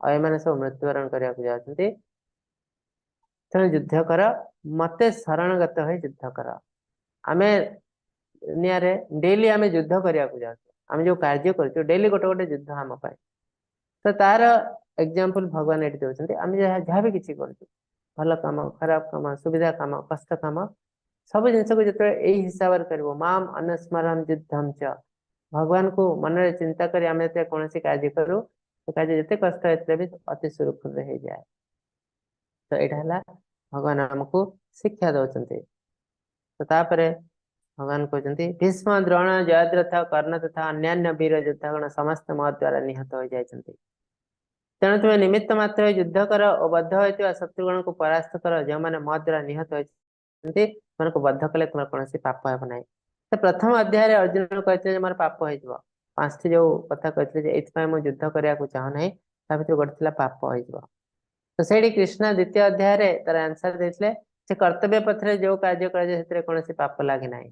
ଆଉ ଏମାନେ ସବୁ ମୃତ୍ୟୁବରଣ କରିବାକୁ ଯାଉଛନ୍ତି। ତେଣୁ ଯୁଦ୍ଧ କର, ମତେ ଶରଣଗତ ହୋଇ ଯୁଦ୍ଧ କର। ଆମେ ଦୁନିଆରେ ଡେଲି ଆମେ ଯୁଦ୍ଧ କରିବାକୁ ଯାଉଛୁ, ଆମେ ଯୋଉ କାର୍ଯ୍ୟ କରୁଛୁ ଡେଲି ଗୋଟେ ଗୋଟେ ଯୁଦ୍ଧ ଆମ ପାଇଁ। ତ ତାର ଏକ୍ଜାମ୍ପଲ ଭଗବାନ ଏଠି ଦଉଛନ୍ତି। ଆମେ ଯାହା ଯାହା ବି କିଛି କରୁଛୁ, ଭଲ କାମ, ଖରାପ କାମ, ସୁବିଧା କାମ, କଷ୍ଟ କାମ, ସବୁ ଜିନିଷକୁ ଯେତେବେଳେ ଏଇ ହିସାବରେ କରିବ, ମାମ ଅନୁସ୍ମରଣ ଯୁଦ୍ଧମ ଚ, ଭଗବାନଙ୍କୁ ମନରେ ଚିନ୍ତା କରି ଆମେ ଯେତେବେଳେ କୌଣସି କାର୍ଯ୍ୟ କରୁ, ସେ କାର୍ଯ୍ୟ ଯେତେ କଷ୍ଟ ହେଇଥିଲେ ବି ଅତି ସୁରୁଖୁରୁରେ ହେଇଯାଏ। ତ ଏଇଟା ହେଲା ଭଗବାନ ଆମକୁ ଶିକ୍ଷା ଦଉଛନ୍ତି। ତ ତାପରେ ଭଗବାନ କହୁଛନ୍ତି ଭୀଷ୍ମ, ଦ୍ରୋଣ, ଜୟଦ୍ରଥ, କର୍ଣ୍ଣ ତଥା ଅନ୍ୟାନ୍ୟ ବୀର ଯୋଦ୍ଧାଗଣ ସମସ୍ତେ ମୋ ଦ୍ୱାରା ନିହତ ହୋଇଯାଇଛନ୍ତି। ତେଣୁ ତୁମେ ନିମିତ୍ତ ମାତ୍ର ଯୁଦ୍ଧ କର ଓ ବଦ୍ଧ ହୋଇଥିବା ଶତ୍ରୁଗଣକୁ ପରାସ୍ତ କର। ଯେଉଁମାନେ ମୋ ଦ୍ୱାରା ନିହତ ହୋଇଛନ୍ତି ସେମାନଙ୍କୁ ବଦ୍ଧ କଲେ ତୁମର କୌଣସି ପାପ ହେବ ନାହିଁ। ତ ପ୍ରଥମ ଅଧ୍ୟାୟରେ ଅର୍ଜୁନ କହିଥିଲେ ଯେ ମୋର ପାପ ହେଇଯିବ। 5ଟି ଯୋଉ କଥା କହିଥିଲେ ଯେ ଏଇଥିପାଇଁ ମୁଁ ଯୁଦ୍ଧ କରିବାକୁ ଚାହୁଁନାହିଁ, ତା ଭିତରୁ ଗୋଟେ ଥିଲା ପାପ ହେଇଯିବ। ତ ସେଇଠି କୃଷ୍ଣ ଦ୍ୱିତୀୟ ଅଧ୍ୟାୟରେ ତାର ଆନ୍ସର ଦେଇଥିଲେ ଯେ କର୍ତ୍ତବ୍ୟ ପଥରେ ଯୋଉ କାର୍ଯ୍ୟ କରାଯାଏ ସେଥିରେ କୌଣସି ପାପ ଲାଗେ ନାହିଁ।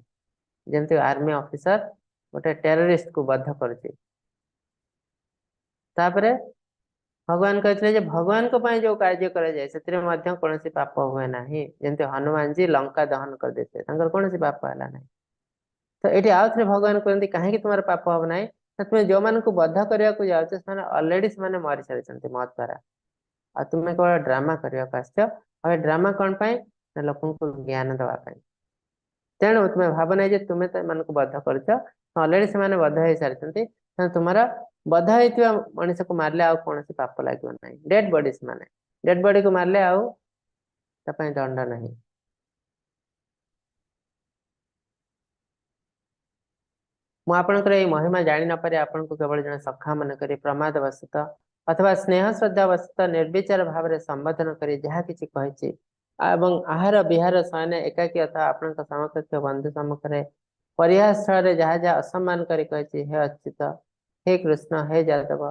ଯେମିତି ଆର୍ମି ଅଫିସର ଗୋଟେ ଟେରରିଷ୍ଟ କୁ ବଦ୍ଧ କରୁଛି। ତାପରେ ଭଗବାନ କହିଥିଲେ ଯେ ଭଗବାନଙ୍କ ପାଇଁ ଯୋଉ କାର୍ଯ୍ୟ କରାଯାଏ ସେଥିରେ ମଧ୍ୟ କୌଣସି ପାପ ହୁଏ ନାହିଁ। ଯେମିତି ହନୁମାନଜୀ ଲଙ୍କା ଦହନ କରିଦେଇଥିଲେ, ତାଙ୍କର କୌଣସି ପାପ ହେଲା ନାହିଁ। ତ ଏଠି ଆଉ ଥରେ ଭଗବାନ କୁହନ୍ତି କାହିଁକି ତୁମର ପାପ ହବ ନାହିଁ? ନା ତୁମେ ଯୋଉମାନଙ୍କୁ ବଦ୍ଧ କରିବାକୁ ଯାଉଛ ସେମାନେ ଅଲରେଡି ସେମାନେ ମରିସାରିଛନ୍ତି ମୋ ଦ୍ୱାରା, ଆଉ ତୁମେ କେବଳ ଡ୍ରାମା କରିବାକୁ ଆସିଛ। ଆଉ ଏ ଡ୍ରାମା କଣ ପାଇଁ? ନା ଲୋକଙ୍କୁ ଜ୍ଞାନ ଦବା ପାଇଁ। ତେଣୁ ତୁମେ ଭାବ ନାହିଁ ଯେ ତୁମେ ସେମାନଙ୍କୁ ବଦ୍ଧ କରୁଛ, ଅଲରେଡି ସେମାନେ ବଦ୍ଧ ହେଇସାରିଛନ୍ତି। ତେଣୁ ତୁମର ବଦ୍ଧ ହେଇଥିବା ମଣିଷକୁ ମାରିଲେ ଆଉ କୌଣସି ପାପ ଲାଗିବ ନାହିଁ। ଡେଡ୍ ବଡି, ସେମାନେ ଡେଡ୍ ବଡିକୁ ମାରିଲେ ଆଉ ତା ପାଇଁ ଦଣ୍ଡ ନାହିଁ। ମୁଁ ଆପଣଙ୍କର ଏଇ ମହିମା ଜାଣି ନପାରି ଆପଣଙ୍କୁ କେବଳ ଜଣେ ସଖା ମନେକରି ପ୍ରମାଦ ବଶତଃ ଅଥବା ସ୍ନେହ ଶ୍ରଦ୍ଧା ବଶତଃ ନିର୍ବିଚାର ଭାବରେ ସମ୍ବୋଧନ କରି ଯାହା କିଛି କହିଛି, ଏବଂ ଆହାର ବିହାର ଶୟନ ଏକାକୀ ଅଥବା ଆପଣଙ୍କ ସମକକ୍ଷ ବନ୍ଧୁ ସମ୍ମୁଖରେ ପରିହାସ ଛଳରେ ଯାହା ଯାହା ଅସମ୍ମାନ କରି କହିଛି, ହେ ଅଚ୍ୟୁତ, ହେ କୃଷ୍ଣ, ହେ ଯାଦବ,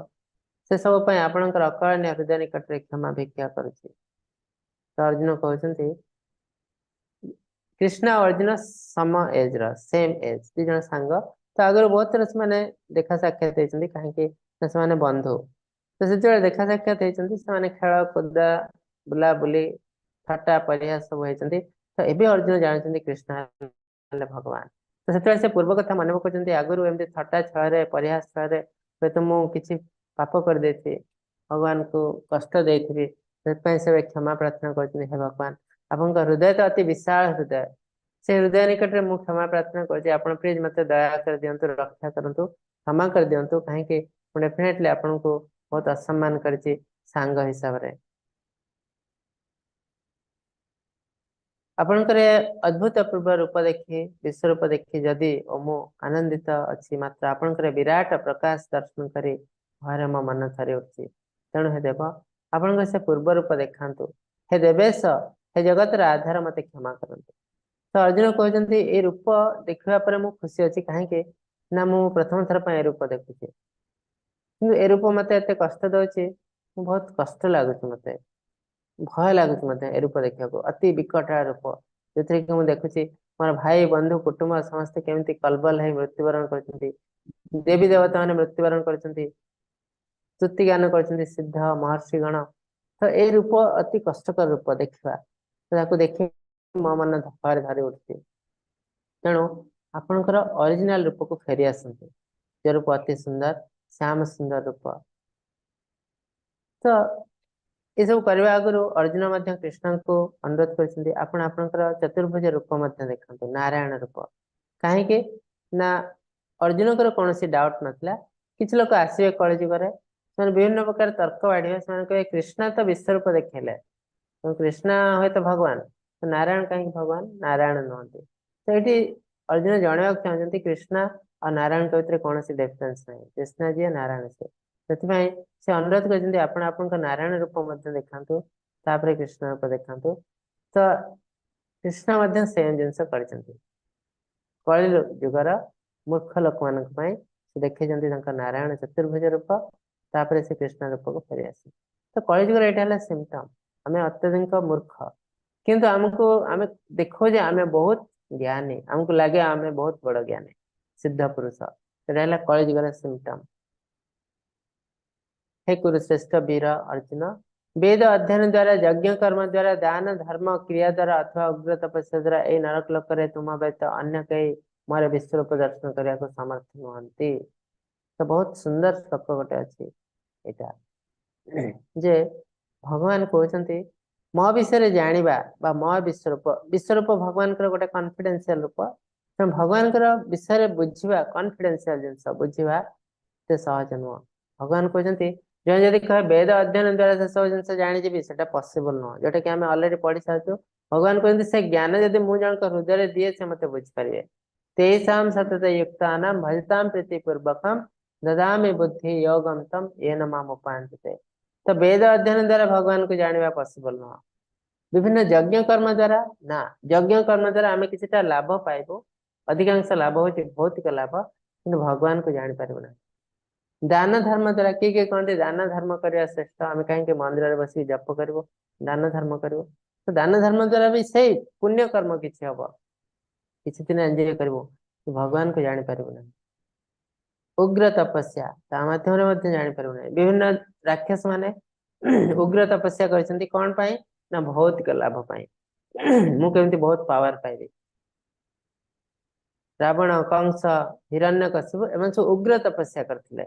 ସେସବୁ ପାଇଁ ଆପଣଙ୍କର ଅକଳନୀୟ ହୃଦୟ ନିକଟରେ କ୍ଷମା ଭିକ୍ଷା କରୁଛି। ତ ଅର୍ଜୁନ କହୁଛନ୍ତି, କୃଷ୍ଣ ଆଉ ଅର୍ଜୁନ ସମ ଏଜ ର, ସେମ ଏଜ, ଦି ଜଣ ସାଙ୍ଗ। ତ ଆଗରୁ ବହୁତ ଥର ସେମାନେ ଦେଖା ସାକ୍ଷାତ ହେଇଛନ୍ତି, କାହିଁକି ନା ସେମାନେ ବନ୍ଧୁ। ତ ସେତେବେଳେ ଦେଖା ସାକ୍ଷାତ ହେଇଛନ୍ତି, ସେମାନେ ଖେଳ କୁଦା ବୁଲାବୁଲି ଥଟ୍ଟା ପରିହାସ ସବୁ ହେଇଛନ୍ତି। ତ ଏବେ ଅର୍ଜୁନ ଜାଣିଛନ୍ତି କୃଷ୍ଣ ହେଲେ ଭଗବାନ। ତ ସେତେବେଳେ ସେ ପୂର୍ବ କଥା ମନେ ପକାଉଛନ୍ତି, ଆଗରୁ ଏମିତି ଥଟ୍ଟା ଛଳରେ ପରିହାସ ଛଳରେ ହୁଏତ ମୁଁ କିଛି ପାପ କରିଦେଇଥିବି, ଭଗବାନଙ୍କୁ କଷ୍ଟ ଦେଇଥିବି, ସେଥିପାଇଁ ସେ କ୍ଷମା ପ୍ରାର୍ଥନା କରୁଛନ୍ତି। ହେ ଭଗବାନ, ଆପଣଙ୍କ ହୃଦୟ ତ ଅତି ବିଶାଳ ହୃଦୟ, ସେ ହୃଦୟ ନିକଟରେ ମୁଁ କ୍ଷମା ପ୍ରାର୍ଥନା କରୁଛି, ଆପଣ ପ୍ଲିଜ ମତେ ଦୟା କରିଦିଅନ୍ତୁ, ରକ୍ଷା କରନ୍ତୁ, କ୍ଷମା କରିଦିଅନ୍ତୁ, କାହିଁକି ମୁଁ ଡେଫିନେଟଲି ଆପଣଙ୍କୁ ବହୁତ ଅସମ୍ମାନ କରିଛି ସାଙ୍ଗ ହିସାବରେ। ଆପଣଙ୍କର ଏ ଅଦ୍ଭୁତ ପୂର୍ବ ରୂପ ଦେଖି, ବିଶ୍ୱରୂପ ଦେଖି ଯଦି ଓ ମୁଁ ଆନନ୍ଦିତ ଅଛି, ମାତ୍ର ଆପଣଙ୍କର ବିରାଟ ପ୍ରକାଶ ଦର୍ଶନ କରି ଭୟରେ ମୋ ମନ ଥରି ଉଠୁଛି। ତେଣୁ ହେ ଦେବ, ଆପଣଙ୍କ ସେ ପୂର୍ବ ରୂପ ଦେଖାନ୍ତୁ। ହେ ଦେବେଶ, ହେ ଜଗତର ଆଧାର, ମତେ କ୍ଷମା କରନ୍ତୁ। ତ ଅର୍ଜୁନ କହୁଛନ୍ତି, ଏଇ ରୂପ ଦେଖିବା ପରେ ମୁଁ ଖୁସି ଅଛି, କାହିଁକି ନା ମୁଁ ପ୍ରଥମ ଥର ପାଇଁ ଏ ରୂପ ଦେଖୁଛି, କିନ୍ତୁ ଏ ରୂପ ମତେ ଏତେ କଷ୍ଟ ଦଉଛି, ମୁଁ ବହୁତ କଷ୍ଟ ଲାଗୁଛି, ମତେ ଭୟ ଲାଗୁଛି ମତେ ଏ ରୂପ ଦେଖିବାକୁ। ଅତି ବିକଟ ରୂପ, ଯୋଉଥିରେ କି ମୁଁ ଦେଖୁଛି ମୋର ଭାଇ ବନ୍ଧୁ କୁଟୁମ୍ବ ସମସ୍ତେ କେମିତି କଲବଲ ହେଇ ମୃତ୍ୟୁବରଣ କରୁଛନ୍ତି, ଦେବୀ ଦେବତା ମାନେ ମୃତ୍ୟୁବରଣ କରୁଛନ୍ତି, ସ୍ତୁତି ଗାନ କରୁଛନ୍ତି ସିଦ୍ଧ ମହର୍ଷି ଗଣ। ତ ଏଇ ରୂପ ଅତି କଷ୍ଟକର ରୂପ ଦେଖିବା, ତାକୁ ଦେଖି ମୋ ମନ ଭୟରେ ଧରି ଉଠୁଛି। ତେଣୁ ଆପଣଙ୍କର ଅରିଜିନାଲ ରୂପକୁ ଫେରି ଆସନ୍ତୁ, ଯେ ରୂପ ଅତି ସୁନ୍ଦର, ଶ୍ୟାମ ସୁନ୍ଦର ରୂପ। ତ ଏସବୁ କରିବା ଆଗରୁ ଅର୍ଜୁନ ମଧ୍ୟ କୃଷ୍ଣଙ୍କୁ ଅନୁରୋଧ କରିଛନ୍ତି, ଆପଣ ଆପଣଙ୍କର ଚତୁର୍ଭୁଜ ରୂପ ମଧ୍ୟ ଦେଖାନ୍ତୁ, ନାରାୟଣ ରୂପ। କାହିଁକି ନା ଅର୍ଜୁନଙ୍କର କୌଣସି ଡାଉଟ ନଥିଲା। କିଛି ଲୋକ ଆସିବେ କଳିଯୁଗରେ, ସେମାନେ ବିଭିନ୍ନ ପ୍ରକାର ତର୍କ ବାଢିବେ, ସେମାନେ କହିବେ କୃଷ୍ଣ ତ ବିଶ୍ୱରୂପ ଦେଖେଇଲେ, ତେଣୁ କୃଷ୍ଣ ହୁଏତ ଭଗବାନ, ତ ନାରାୟଣ କାହିଁକି ଭଗବାନ? ନାରାୟଣ ନୁହନ୍ତି। ତ ଏଇଠି ଅର୍ଜୁନ ଜଣେଇବାକୁ ଚାହୁଁଛନ୍ତି କୃଷ୍ଣ ଆଉ ନାରାୟଣଙ୍କ ଭିତରେ କୌଣସି ଡିଫରେନ୍ସ ନାହିଁ, କୃଷ୍ଣ ଯିଏ ନାରାୟଣ ସିଏ। ସେଥିପାଇଁ ସେ ଅନୁରୋଧ କରିଛନ୍ତି ଆପଣ ଆପଣଙ୍କ ନାରାୟଣ ରୂପ ମଧ୍ୟ ଦେଖାନ୍ତୁ, ତାପରେ କୃଷ୍ଣ ରୂପ ଦେଖାନ୍ତୁ। ତ କୃଷ୍ଣ ମଧ୍ୟ ସେମ୍ ଜିନିଷ କରିଛନ୍ତି। କଳି ଯୁଗର ମୂର୍ଖ ଲୋକମାନଙ୍କ ପାଇଁ ସେ ଦେଖେଇଛନ୍ତି ତାଙ୍କ ନାରାୟଣ ଚତୁର୍ଭୁଜ ରୂପ, ତାପରେ ସେ କୃଷ୍ଣ ରୂପକୁ ଫେରି ଆସିଲେ। ତ କଳିଯୁଗର ଏଇଟା ହେଲା ସିମ୍ପଟମ, ଆମେ ଅତ୍ୟଧିକ ମୂର୍ଖ, କିନ୍ତୁ ଆମକୁ ଆମେ ଦେଖୁ ଯେ ଆମେ ବହୁତ ଜ୍ଞାନୀ, ଆମକୁ ଲାଗେ ଆମେ ବହୁତ ବଡ ଜ୍ଞାନୀ, ସିଦ୍ଧ ପୁରୁଷ। ସେଟା ହେଲା କଳିଯୁଗର ସିମ୍ପଟମ। ହେ କୁରୁଶ୍ରେଷ୍ଠ ବୀର ଅର୍ଜୁନ, ବେଦ ଅଧ୍ୟୟନ ଦ୍ୱାରା, ଯଜ୍ଞ କର୍ମ ଦ୍ୱାରା, ଦାନ ଧର୍ମ କ୍ରିୟା ଦ୍ୱାରା ଅଥବା ଉଗ୍ର ତପସ୍ୟା ଦ୍ୱାରା ଏଇ ନରକ ଲୋକରେ ତୁମ ବ୍ୟତୀତ ଅନ୍ୟ କେହି ମୋର ବିଶ୍ୱରୂପ ଦର୍ଶନ କରିବାକୁ ସମର୍ଥ ନୁହନ୍ତି। ତ ବହୁତ ସୁନ୍ଦର ଶ୍ଲୋକ ଗୋଟେ ଅଛି ଏଇଟା, ଯେ ଭଗବାନ କହୁଛନ୍ତି ମୋ ବିଷୟରେ ଜାଣିବା ବା ମୋ ବିଶ୍ୱରୂପ, ବିଶ୍ୱରୂପ ଭଗବାନଙ୍କର ଗୋଟେ କନଫିଡେନ୍ସିଆଲ ରୂପ, ତେଣୁ ଭଗବାନଙ୍କର ବିଷୟରେ ବୁଝିବା, କନଫିଡେନ୍ସିଆଲ ଜିନିଷ ବୁଝିବା ଏତେ ସହଜ ନୁହଁ। ଭଗବାନ କହୁଛନ୍ତି ଜଣେ ଯଦି କହେ ବେଦ ଅଧ୍ୟୟନ ଦ୍ୱାରା ସେ ସବୁ ଜିନିଷ ଜାଣିଯିବି, ସେଟା ପସିବଲ ନୁହଁ, ଯୋଉଟା କି ଆମେ ଅଲରେଡି ପଢି ସାରିଛୁ। ଭଗବାନ କହୁଛନ୍ତି ସେ ଜ୍ଞାନ ଯଦି ମୁଁ ଜଣଙ୍କ ହୃଦୟରେ ଦିଏ ସେ ମତେ ବୁଝିପାରିବେ। ତେଷାಂ ସତତ ୟୁକ୍ତାନାಂ ଭଜତାಂ ପ୍ରୀତିପୂର୍ବକಂ ଦଦାମି ବୁଦ୍ଧି ଯୋଗಂ ତମ୍ ୟେନ ମାମ୍ ଉପାୟନ୍ତେ ତେ। ତ ବେଦ ଅଧ୍ୟୟନ ଦ୍ୱାରା ଭଗବାନଙ୍କୁ ଜାଣିବା ପସିବଲ ନୁହଁ। ବିଭିନ୍ନ ଯଜ୍ଞ କର୍ମ ଦ୍ୱାରା ନା, ଯଜ୍ଞ କର୍ମ ଦ୍ୱାରା ଆମେ କିଛିଟା ଲାଭ ପାଇବୁ, ଅଧିକାଂଶ ଲାଭ ହଉଛି ଭୌତିକ ଲାଭ, କିନ୍ତୁ ଭଗବାନଙ୍କୁ ଜାଣିପାରିବୁ ନାହିଁ। ଦାନ ଧର୍ମ ଦ୍ୱାରା କିଏ କିଏ କହନ୍ତି ଦାନ ଧର୍ମ କରିବା ଶ୍ରେଷ୍ଠ, ଆମେ କାହିଁକି ମନ୍ଦିରରେ ବସିକି ଜପ କରିବୁ, ଦାନ ଧର୍ମ କରିବୁ। ତ ଦାନ ଧର୍ମ ଦ୍ୱାରା ବି ସେଇ ପୁଣ୍ୟ କର୍ମ କିଛି ହବ, କିଛି ଦିନ ଏନ୍ଜୟ କରିବୁ, ଭଗବାନଙ୍କୁ ଜାଣିପାରିବୁ ନାହିଁ। ଉଗ୍ର ତପସ୍ୟା ତା ମାଧ୍ୟମରେ ମଧ୍ୟ ଜାଣିପାରିବୁ ନାହିଁ। ବିଭିନ୍ନ ରାକ୍ଷସ ମାନେ ଉଗ୍ର ତପସ୍ୟା କରିଛନ୍ତି କଣ ପାଇଁ ନା ଭୌତିକ ଲାଭ ପାଇଁ, ମୁଁ କେମିତି ବହୁତ ପାୱାର ପାଇବି। ରାବଣ, କଂସ, ହିରଣ୍ୟକଶିପୁ ଏମାନେ ସବୁ ଉଗ୍ର ତପସ୍ୟା କରିଥିଲେ।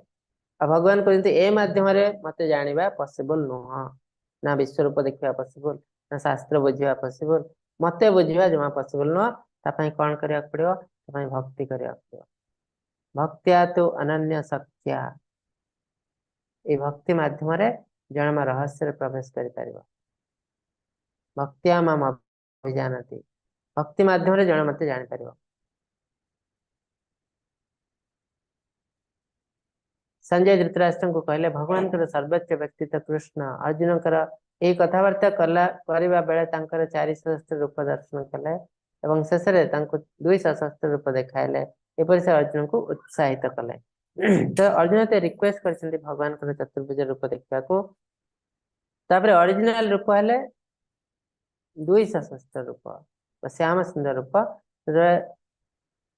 ଆଉ ଭଗବାନ କହୁଛନ୍ତି ଏ ମାଧ୍ୟମରେ ମତେ ଜାଣିବା ପସିବଲ ନୁହଁ, ନା ବିଶ୍ୱରୂପ ଦେଖିବା ପସିବଲ, ନା ଶାସ୍ତ୍ର ବୁଝିବା ପସିବଲ, ମତେ ବୁଝିବା ଜମା ପସିବଲ ନୁହଁ। ତା ପାଇଁ କଣ କରିବାକୁ ପଡିବ? ତା ପାଇଁ ଭକ୍ତି କରିବାକୁ ପଡିବ। ଭକ୍ତ୍ୟା ତୁ ଅନନ୍ୟ ଶକ୍ତ୍ୟା, ଏଇ ଭକ୍ତି ମାଧ୍ୟମରେ ଜଣେ ମା ରହସ୍ୟରେ ପ୍ରବେଶ କରିପାରିବ। ଭକ୍ତ୍ୟା ମାମ ଅଭିଜାନତି, ଭକ୍ତି ମାଧ୍ୟମରେ ଜଣେ ମତେ ଜାଣିପାରିବ। ସଞ୍ଜୟ ଧୃତରାଷ୍ଟ୍ରଙ୍କୁ କହିଲେ ଭଗବାନଙ୍କର ସର୍ବୋଚ୍ଚ ବ୍ୟକ୍ତିତ୍ୱ କୃଷ୍ଣ ଅର୍ଜୁନଙ୍କର ଏହି କଥାବାର୍ତ୍ତା କରିବା ବେଳେ ତାଙ୍କର 4 ସହସ୍ର ରୂପ ଦର୍ଶନ କଲେ ଏବଂ ଶେଷରେ ତାଙ୍କୁ 2 ସହସ୍ର ରୂପ ଦେଖାଇଲେ। ଏପରି ସେ ଅର୍ଜୁନଙ୍କୁ ଉତ୍ସାହିତ କଲେ। ତ ଅର୍ଜୁନ ଏତେ ରିକ୍ୱେଷ୍ଟ କରିଛନ୍ତି ଭଗବାନଙ୍କର ଚତୁର୍ଭୁଜ ରୂପ ଦେଖିବାକୁ। ତାପରେ ଅରିଜିନାଲ ରୂପ ହେଲେ 2 ସହସ୍ର ରୂପ ବା ଶ୍ୟାମ ସୁନ୍ଦର ରୂପ। ସେତେବେଳେ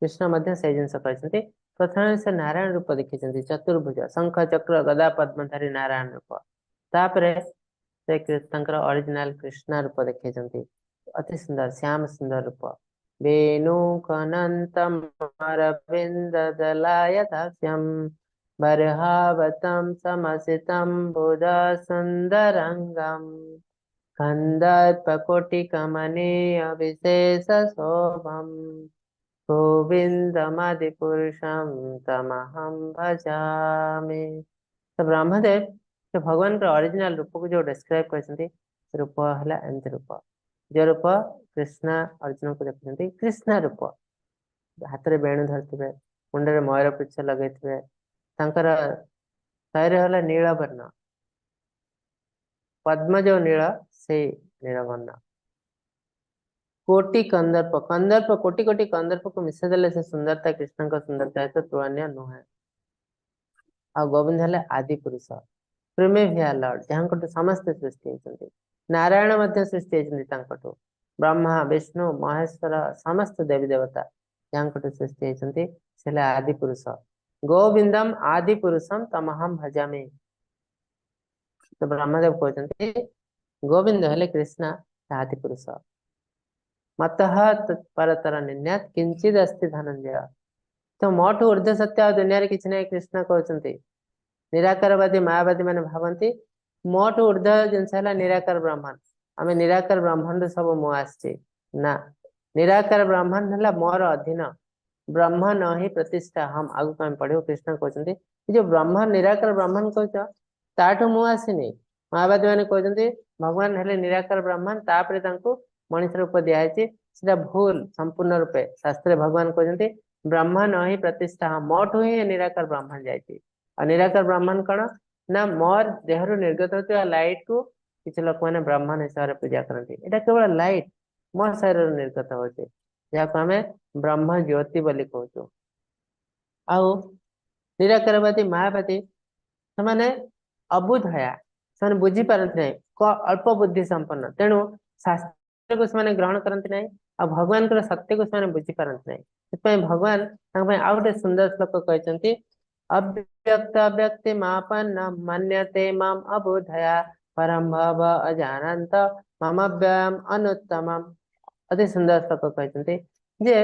କୃଷ୍ଣ ମଧ୍ୟ ସେଇ ଜିନିଷ କହିଛନ୍ତି। ପ୍ରଥମେ ସେ ନାରାୟଣ ରୂପ ଦେଖିଛନ୍ତି, ଚତୁର୍ଭୁଜ, ଶଙ୍ଖ ଚକ୍ର ଗଦା ପଦ୍ମଧାରୀ ନାରାୟଣ ରୂପ। ତାପରେ ସେ ତାଙ୍କର ଅରିଜିନାଲ କୃଷ୍ଣ ରୂପ ଦେଖେଇଛନ୍ତି, ଅତି ସୁନ୍ଦର ଶ୍ୟାମ ସୁନ୍ଦର ରୂପ। ବେଣୁ କନନ୍ତମ ଅରବିନ୍ଦ ଦଲାୟତାସ୍ୟମ ବରହାବତମ ସମସିତମ ବୁଧ ସୁନ୍ଦରଙ୍ଗମ କନ୍ଦର୍ପ କୋଟି କମନୀୟ ବିଶେଷ ଶୋଭମ ଗୋବିନ୍ଦମାଦି ପୁରୁଷମ ତମହಂ ଭଜାମି। ତ ବ୍ରହ୍ମଦେବ ସେ ଭଗବାନଙ୍କର ଅରିଜିନାଲ ରୂପକୁ ଯୋଉ ଡେସ୍କ୍ରାଇବ କରିଛନ୍ତି, ସେ ରୂପ ହେଲା ଏମିତି ରୂପ। ଯୋଉ ରୂପ କୃଷ୍ଣ ଅର୍ଜୁନକୁ ଦେଖୁଛନ୍ତି, କୃଷ୍ଣ ରୂପ, ହାତରେ ବେଣୁ ଧରିଥିବେ, ମୁଣ୍ଡରେ ମୟୂର ପୁଚ୍ଛ ଲଗେଇଥିବେ, ତାଙ୍କର ଶରୀର ହେଲା ନୀଳ ବର୍ଣ୍ଣ, ପଦ୍ମ ଯୋଉ ନୀଳ ସେଇ ନୀଳ ବର୍ଣ୍ଣ। କୋଟି କନ୍ଦର୍ପ, କନ୍ଦର୍ପ କୋଟି କୋଟି କନ୍ଦର୍ପକୁ ମିଶେଇ ଦେଲେ ସେ ସୁନ୍ଦରତା କୃଷ୍ଣଙ୍କ ସୁନ୍ଦରତା ସହିତ ତୁଳନୀୟ ନୁହେଁ। ଆଉ ଗୋବିନ୍ଦ ହେଲେ ଆଦି ପୁରୁଷ, ପ୍ରିମେଭିଆ ଲର୍ଡ, ଯାହାଙ୍କଠୁ ସମସ୍ତେ ସୃଷ୍ଟି ହେଇଛନ୍ତି। ନାରାୟଣ ମଧ୍ୟ ସୃଷ୍ଟି ହେଇଛନ୍ତି ତାଙ୍କଠୁ, ବ୍ରହ୍ମା ବିଷ୍ଣୁ ମହେଶ୍ୱର ସମସ୍ତ ଦେବୀ ଦେବତା ଯାହାଙ୍କଠୁ ସୃଷ୍ଟି ହେଇଛନ୍ତି, ସେ ହେଲେ ଆଦି ପୁରୁଷ। ଗୋବିନ୍ଦମ ଆଦି ପୁରୁଷମ ତମହମ ଭଜାମି। ତ ବ୍ରହ୍ମଦେବ କହୁଛନ୍ତି ଗୋବିନ୍ଦ ହେଲେ କୃଷ୍ଣ ଆଦି ପୁରୁଷ। ମତଃ ପରତର ନିନ୍ୟାତ କିଞ୍ଚିଦ ଅସ୍ତି ଧନଞ୍ଜୟ। ତ ମୋଠୁ ଉର୍ଦ୍ଧ୍ୱ ସତ୍ୟ ଆଉ ଦୁନିଆରେ କିଛି ନାହିଁ, କୃଷ୍ଣ କହୁଛନ୍ତି। ନିରାକାରବାଦୀ ମାୟାବାଦୀ ମାନେ ଭାବନ୍ତି ମୋଠୁ ଉର୍ଦ୍ଧ୍ୱ ଜିନିଷ ହେଲା ନିରାକାର ବ୍ରାହ୍ମଣ, ଆମେ ନିରାକାର ବ୍ରାହ୍ମଣରୁ ସବୁ ମୁଁ ଆସିଛି। ନା, ନିରାକାର ବ୍ରାହ୍ମଣ ହେଲା ମୋର ଅଧୀନ, ବ୍ରହ୍ମ ନ ହିଁ ପ୍ରତିଷ୍ଠା ହମ। ଆଗକୁ ଆମେ ପଢିବୁ। କୃଷ୍ଣ କହୁଛନ୍ତି ଯୋଉ ବ୍ରହ୍ମ ନିରାକାର ବ୍ରାହ୍ମଣ କହୁଛ ତାଠୁ ମୁଁ ଆସିନି। ମାୟାବାଦୀ ମାନେ କହୁଛନ୍ତି ଭଗବାନ ହେଲେ ନିରାକାର ବ୍ରାହ୍ମଣ, ତାପରେ ତାଙ୍କୁ ମଣିଷ ରୂପ ଦିଆହେଇଛି। ସେଟା ଭୁଲ ସମ୍ପୂର୍ଣ୍ଣ ରୂପେ। ଶାସ୍ତ୍ରରେ ଭଗବାନ କହୁଛନ୍ତି ବ୍ରହ୍ମ ନ ହିଁ ପ୍ରତିଷ୍ଠା, ମୋଠୁ ହିଁ ନିରାକାର ବ୍ରାହ୍ମଣ ଯାଇଛି। ଆଉ ନିରାକାର ବ୍ରାହ୍ମଣ କଣ ନା ମୋର ଦେହରୁ ନିର୍ଗତ ହଉଥିବା ଲାଇଟ କୁ କିଛି ଲୋକମାନେ ବ୍ରାହ୍ମଣ ହିସାବରେ ପୂଜା କରନ୍ତି। ଏଇଟା କେବଳ ଲାଇଟ ମୋ ଶରୀରରୁ ନିର୍ଗତ ହଉଛି, ଯାହାକୁ ଆମେ ବ୍ରହ୍ମ ଜ୍ୟୋତି ବୋଲି କହୁଛୁ। ଆଉ ନିରାକାରବାଦୀ ମାୟାବାଦୀ ସେମାନେ ଅବୁଧୟା, ସେମାନେ ବୁଝିପାରନ୍ତି ନାହିଁ, ଅଳ୍ପ ବୁଦ୍ଧି ସମ୍ପନ୍ନ, ତେଣୁ ଶାସ୍ତ୍ରକୁ ସେମାନେ ଗ୍ରହଣ କରନ୍ତି ନାହିଁ ଆଉ ଭଗବାନଙ୍କର ସତ୍ୟକୁ ସେମାନେ ବୁଝିପାରନ୍ତି ନାହିଁ। ସେଥିପାଇଁ ଭଗବାନ ତାଙ୍କ ପାଇଁ ଆଉ ଗୋଟେ ସୁନ୍ଦର ଶ୍ଲୋକ କହିଛନ୍ତି, ଅବ୍ୟକ୍ତ ବ୍ୟକ୍ତି ମାପନ୍ନ ମନ୍ୟତେ ମାମ ଅବୁଧୟା ପରମ ଭବ ଅଜାନନ୍ତ ମମ ବ୍ୟୟମ ଅନୁତ୍ତମମ୍। ଅତି ସୁନ୍ଦର ଶ୍ଲୋକ କହିଛନ୍ତି ଯେ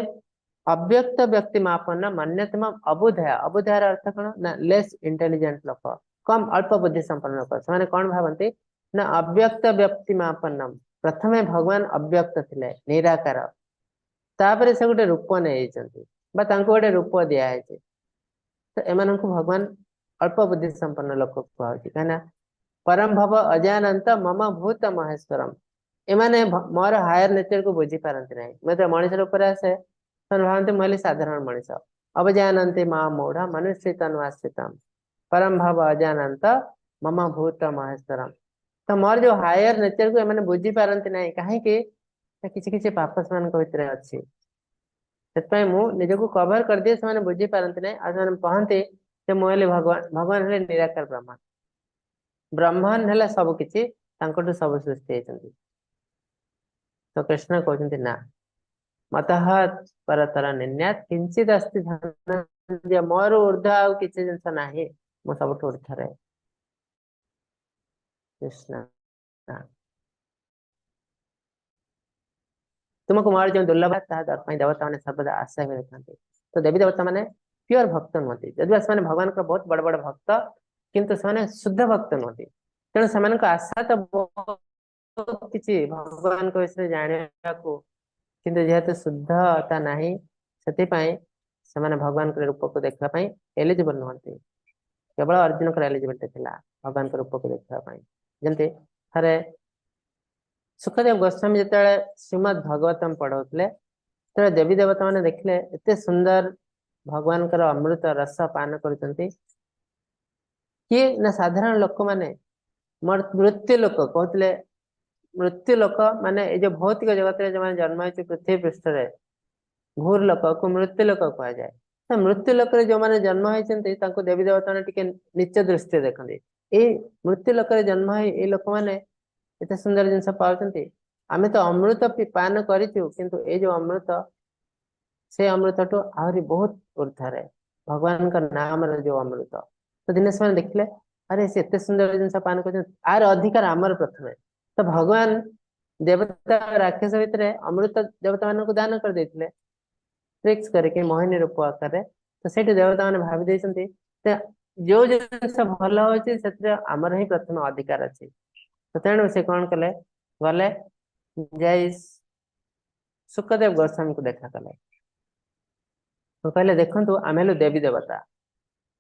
ଅବ୍ୟକ୍ତ ବ୍ୟକ୍ତି ମାପନ୍ନ ମନ୍ୟତେ ମାମ ଅବୁଧୟା। ଅବୁଧୟାର ଅର୍ଥ କଣ ନା ଲେସ୍ ଇଣ୍ଟେଲିଜେଣ୍ଟ ଲୋକ, କମ ଅଳ୍ପ ବୁଦ୍ଧି ସମ୍ପନ୍ନ ଲୋକ। ସେମାନେ କଣ ଭାବନ୍ତି ନା ଅବ୍ୟକ୍ତ ବ୍ୟକ୍ତି ମାପନ୍ନମ, ପ୍ରଥମେ ଭଗବାନ ଅବ୍ୟକ୍ତ ଥିଲେ, ନିରାକାର, ତାପରେ ସେ ଗୋଟେ ରୂପ ନେଇଯାଇଛନ୍ତି ବା ତାଙ୍କୁ ଗୋଟେ ରୂପ ଦିଆହେଇଛି। ତ ଏମାନଙ୍କୁ ଭଗବାନ ଅଳ୍ପ ବୁଦ୍ଧି ସମ୍ପନ୍ନ ଲୋକ କୁହାହଉଛି। କାହିଁକିନା ପରମ ଭବ ଅଜାନନ୍ତ ମମ ଭୂତ ମହେଶ୍ୱରମ, ଏମାନେ ମୋର ହାୟର ନେଚରକୁ ବୁଝିପାରନ୍ତି ନାହିଁ। ମୁଁ ଯେତେବେଳେ ମଣିଷ ରୂପରେ ଆସେ ସେମାନେ ଭାବନ୍ତି ମୁଁ ହେଲି ସାଧାରଣ ମଣିଷ। ଅବଜାନନ୍ତି ମା ମୂଢ ମନୁଷ୍ୟ ତନୁଆଶ୍ରିତମ ପରମ ଭବ ଅଜାନନ୍ତ ମମ ଭୂତ ମହେଶ୍ୱରମ। ତ ମୋର ଯୋଉ ହାୟର ନେଚରକୁ ଏମାନେ ବୁଝିପାରନ୍ତି ନାହିଁ। କାହିଁକି ନା କିଛି କିଛି ପାପ ସେମାନଙ୍କ ଭିତରେ ଅଛି, ସେଥିପାଇଁ ମୁଁ ନିଜକୁ କଭର କରିଦିଏ, ସେମାନେ ବୁଝିପାରନ୍ତି ନାହିଁ। ଆଉ ସେମାନେ କହନ୍ତି ଯେ ମୁଁ ହେଲି ଭଗବାନ, ଭଗବାନ ହେଲେ ନିରାକାର ବ୍ରହ୍ମଣ, ବ୍ରହ୍ମଣ ହେଲା ସବୁ କିଛି, ତାଙ୍କଠୁ ସବୁ ସୃଷ୍ଟି ହେଇଛନ୍ତି। ତ କୃଷ୍ଣ କହୁଛନ୍ତି ନା ମତଃ ପରତର ନିନ୍ୟାତ କିଞ୍ଚିତ ଅସ୍ତି ଧନଞ୍ଜୟ, ମୋର ଉର୍ଦ୍ଧ୍ୱ ଆଉ କିଛି ଜିନିଷ ନାହିଁ, ମୁଁ ସବୁଠୁ ଉର୍ଦ୍ଧ୍ୱରେ। କୃଷ୍ଣ ତୁମକୁ ମୋର ଯେଉଁ ଦୁର୍ଲଭ ତାହା ପାଇଁ ଦେବତା ମାନେ ସର୍ବଦା ଆଶା ହୋଇ ରହିଥାନ୍ତି। ତ ଦେବୀ ଦେବତା ମାନେ ପିଓର ଭକ୍ତ ନୁହନ୍ତି, ଯଦିବା ସେମାନେ ଭଗବାନଙ୍କର ବହୁତ ବଡ ବଡ ଭକ୍ତ, କିନ୍ତୁ ସେମାନେ ଶୁଦ୍ଧ ଭକ୍ତ ନୁହନ୍ତି। ତେଣୁ ସେମାନଙ୍କ ଆଶା ତ ବହୁତ କିଛି ଭଗବାନଙ୍କ ବିଷୟରେ ଜାଣିବାକୁ, କିନ୍ତୁ ଯେହେତୁ ଶୁଦ୍ଧତା ନାହିଁ ସେଥିପାଇଁ ସେମାନେ ଭଗବାନଙ୍କର ରୂପକୁ ଦେଖିବା ପାଇଁ ଏଲିଜିବଲ ନୁହନ୍ତି। କେବଳ ଅର୍ଜୁନଙ୍କର ଏଲିଜିବିଲିଟି ଥିଲା ଭଗବାନଙ୍କ ରୂପକୁ ଦେଖିବା ପାଇଁ। ଯେମିତି ଥରେ ସୁଖଦେବ ଗୋସ୍ୱାମୀ ଯେତେବେଳେ ଶ୍ରୀମଦ୍ ଭାଗବତମ ପଢଉଥିଲେ, ସେତେବେଳେ ଦେବୀ ଦେବତା ମାନେ ଦେଖିଲେ ଏତେ ସୁନ୍ଦର ଭଗବାନଙ୍କର ଅମୃତ ରସ ପାନ କରୁଛନ୍ତି, କିଏ ନା ସାଧାରଣ ଲୋକମାନେ, ମୃତ୍ୟୁ ଲୋକ କହୁଥିଲେ। ମୃତ୍ୟୁ ଲୋକ ମାନେ ଏଇ ଯୋଉ ଭୌତିକ ଜଗତରେ ଯୋଉମାନେ ଜନ୍ମ ହେଇଛି ପୃଥିବୀ ପୃଷ୍ଠରେ, ଘୁର ଲୋକକୁ ମୃତ୍ୟୁ ଲୋକ କୁହାଯାଏ। ତ ମୃତ୍ୟୁ ଲୋକରେ ଯୋଉମାନେ ଜନ୍ମ ହେଇଛନ୍ତି ତାଙ୍କୁ ଦେବୀ ଦେବତା ମାନେ ଟିକେ ନୀଚ ଦୃଷ୍ଟିରେ ଦେଖନ୍ତି। ଏଇ ମୃତ୍ୟୁ ଲୋକରେ ଜନ୍ମ ହେଇ ଏଇ ଲୋକମାନେ ଏତେ ସୁନ୍ଦର ଜିନିଷ ପାଉଛନ୍ତି, ଆମେ ତ ଅମୃତ ପାନ କରିଛୁ, କିନ୍ତୁ ଏଇ ଯୋଉ ଅମୃତ ସେ ଅମୃତଠୁ ଆହୁରି ବହୁତ ଉର୍ଦ୍ଧ୍ୱରେ ଭଗବାନଙ୍କ ନାମର ଯୋଉ ଅମୃତ। ତ ଦିନେ ସେମାନେ ଦେଖିଲେ ଆରେ ସେ ଏତେ ସୁନ୍ଦର ଜିନିଷ ପାନ କରୁଛନ୍ତି, ଆର ଅଧିକାର ଆମର ପ୍ରଥମେ। ତ ଭଗବାନ ଦେବତା ରାକ୍ଷସ ଭିତରେ ଅମୃତ ଦେବତା ମାନଙ୍କୁ ଦାନ କରିଦେଇଥିଲେ ଟ୍ରିକ୍ସ କରିକି ମୋହିନୀ ରୂପ ଆକାରରେ। ତ ସେଇଠି ଦେବତା ମାନେ ଭାବି ଦେଇଛନ୍ତି ଯୋଉ ଜିନିଷ ଭଲ ହଉଛି ସେଥିରେ ଆମର ହିଁ ପ୍ରଥମେ ଅଧିକାର ଅଛି। ତ ତେଣୁ ସେ କଣ କଲେ, ଗଲେ ଯାଇ ସୁଖଦେବ ଗୋସ୍ୱାମୀଙ୍କୁ ଦେଖା କଲେ। କହିଲେ ଦେଖନ୍ତୁ ଆମେ ହେଲୁ ଦେବୀ ଦେବତା,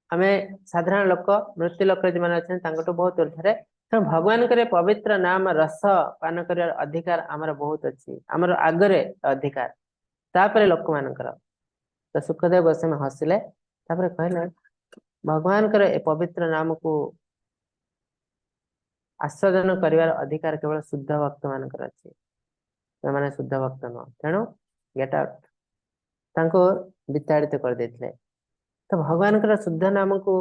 ଆମେ ସାଧାରଣ ଲୋକ, ମୃତ୍ୟୁ ଲୋକରେ ଯେଉଁମାନେ ଅଛନ୍ତି ତାଙ୍କଠୁ ବହୁତ ଉର୍ଦ୍ଧ୍ୱରେ, ତେଣୁ ଭଗବାନଙ୍କର ପବିତ୍ର ନାମ ରସ ପାନ କରିବାର ଅଧିକାର ଆମର ବହୁତ ଅଛି, ଆମର ଆଗରେ ଅଧିକାର, ତାପରେ ଲୋକମାନଙ୍କର। ତ ଶୁକଦେବ ଗୋସ୍ୱାମୀ ହସିଲେ, ତାପରେ କହିଲେ ଭଗବାନଙ୍କର ଏ ପବିତ୍ର ନାମକୁ ଆସ୍ୱାଦନ କରିବାର ଅଧିକାର କେବଳ ଶୁଦ୍ଧ ଭକ୍ତ ମାନଙ୍କର ଅଛି, ସେମାନେ ଶୁଦ୍ଧ ଭକ୍ତ ନୁହଁ, ତେଣୁ ଗେଟ୍ ଆଉଟ୍। ତାଙ୍କୁ ବିତାଡ଼ିତ କରିଦେଇଥିଲେ। ତ ଭଗବାନଙ୍କର ଶୁଦ୍ଧ ନାମକୁ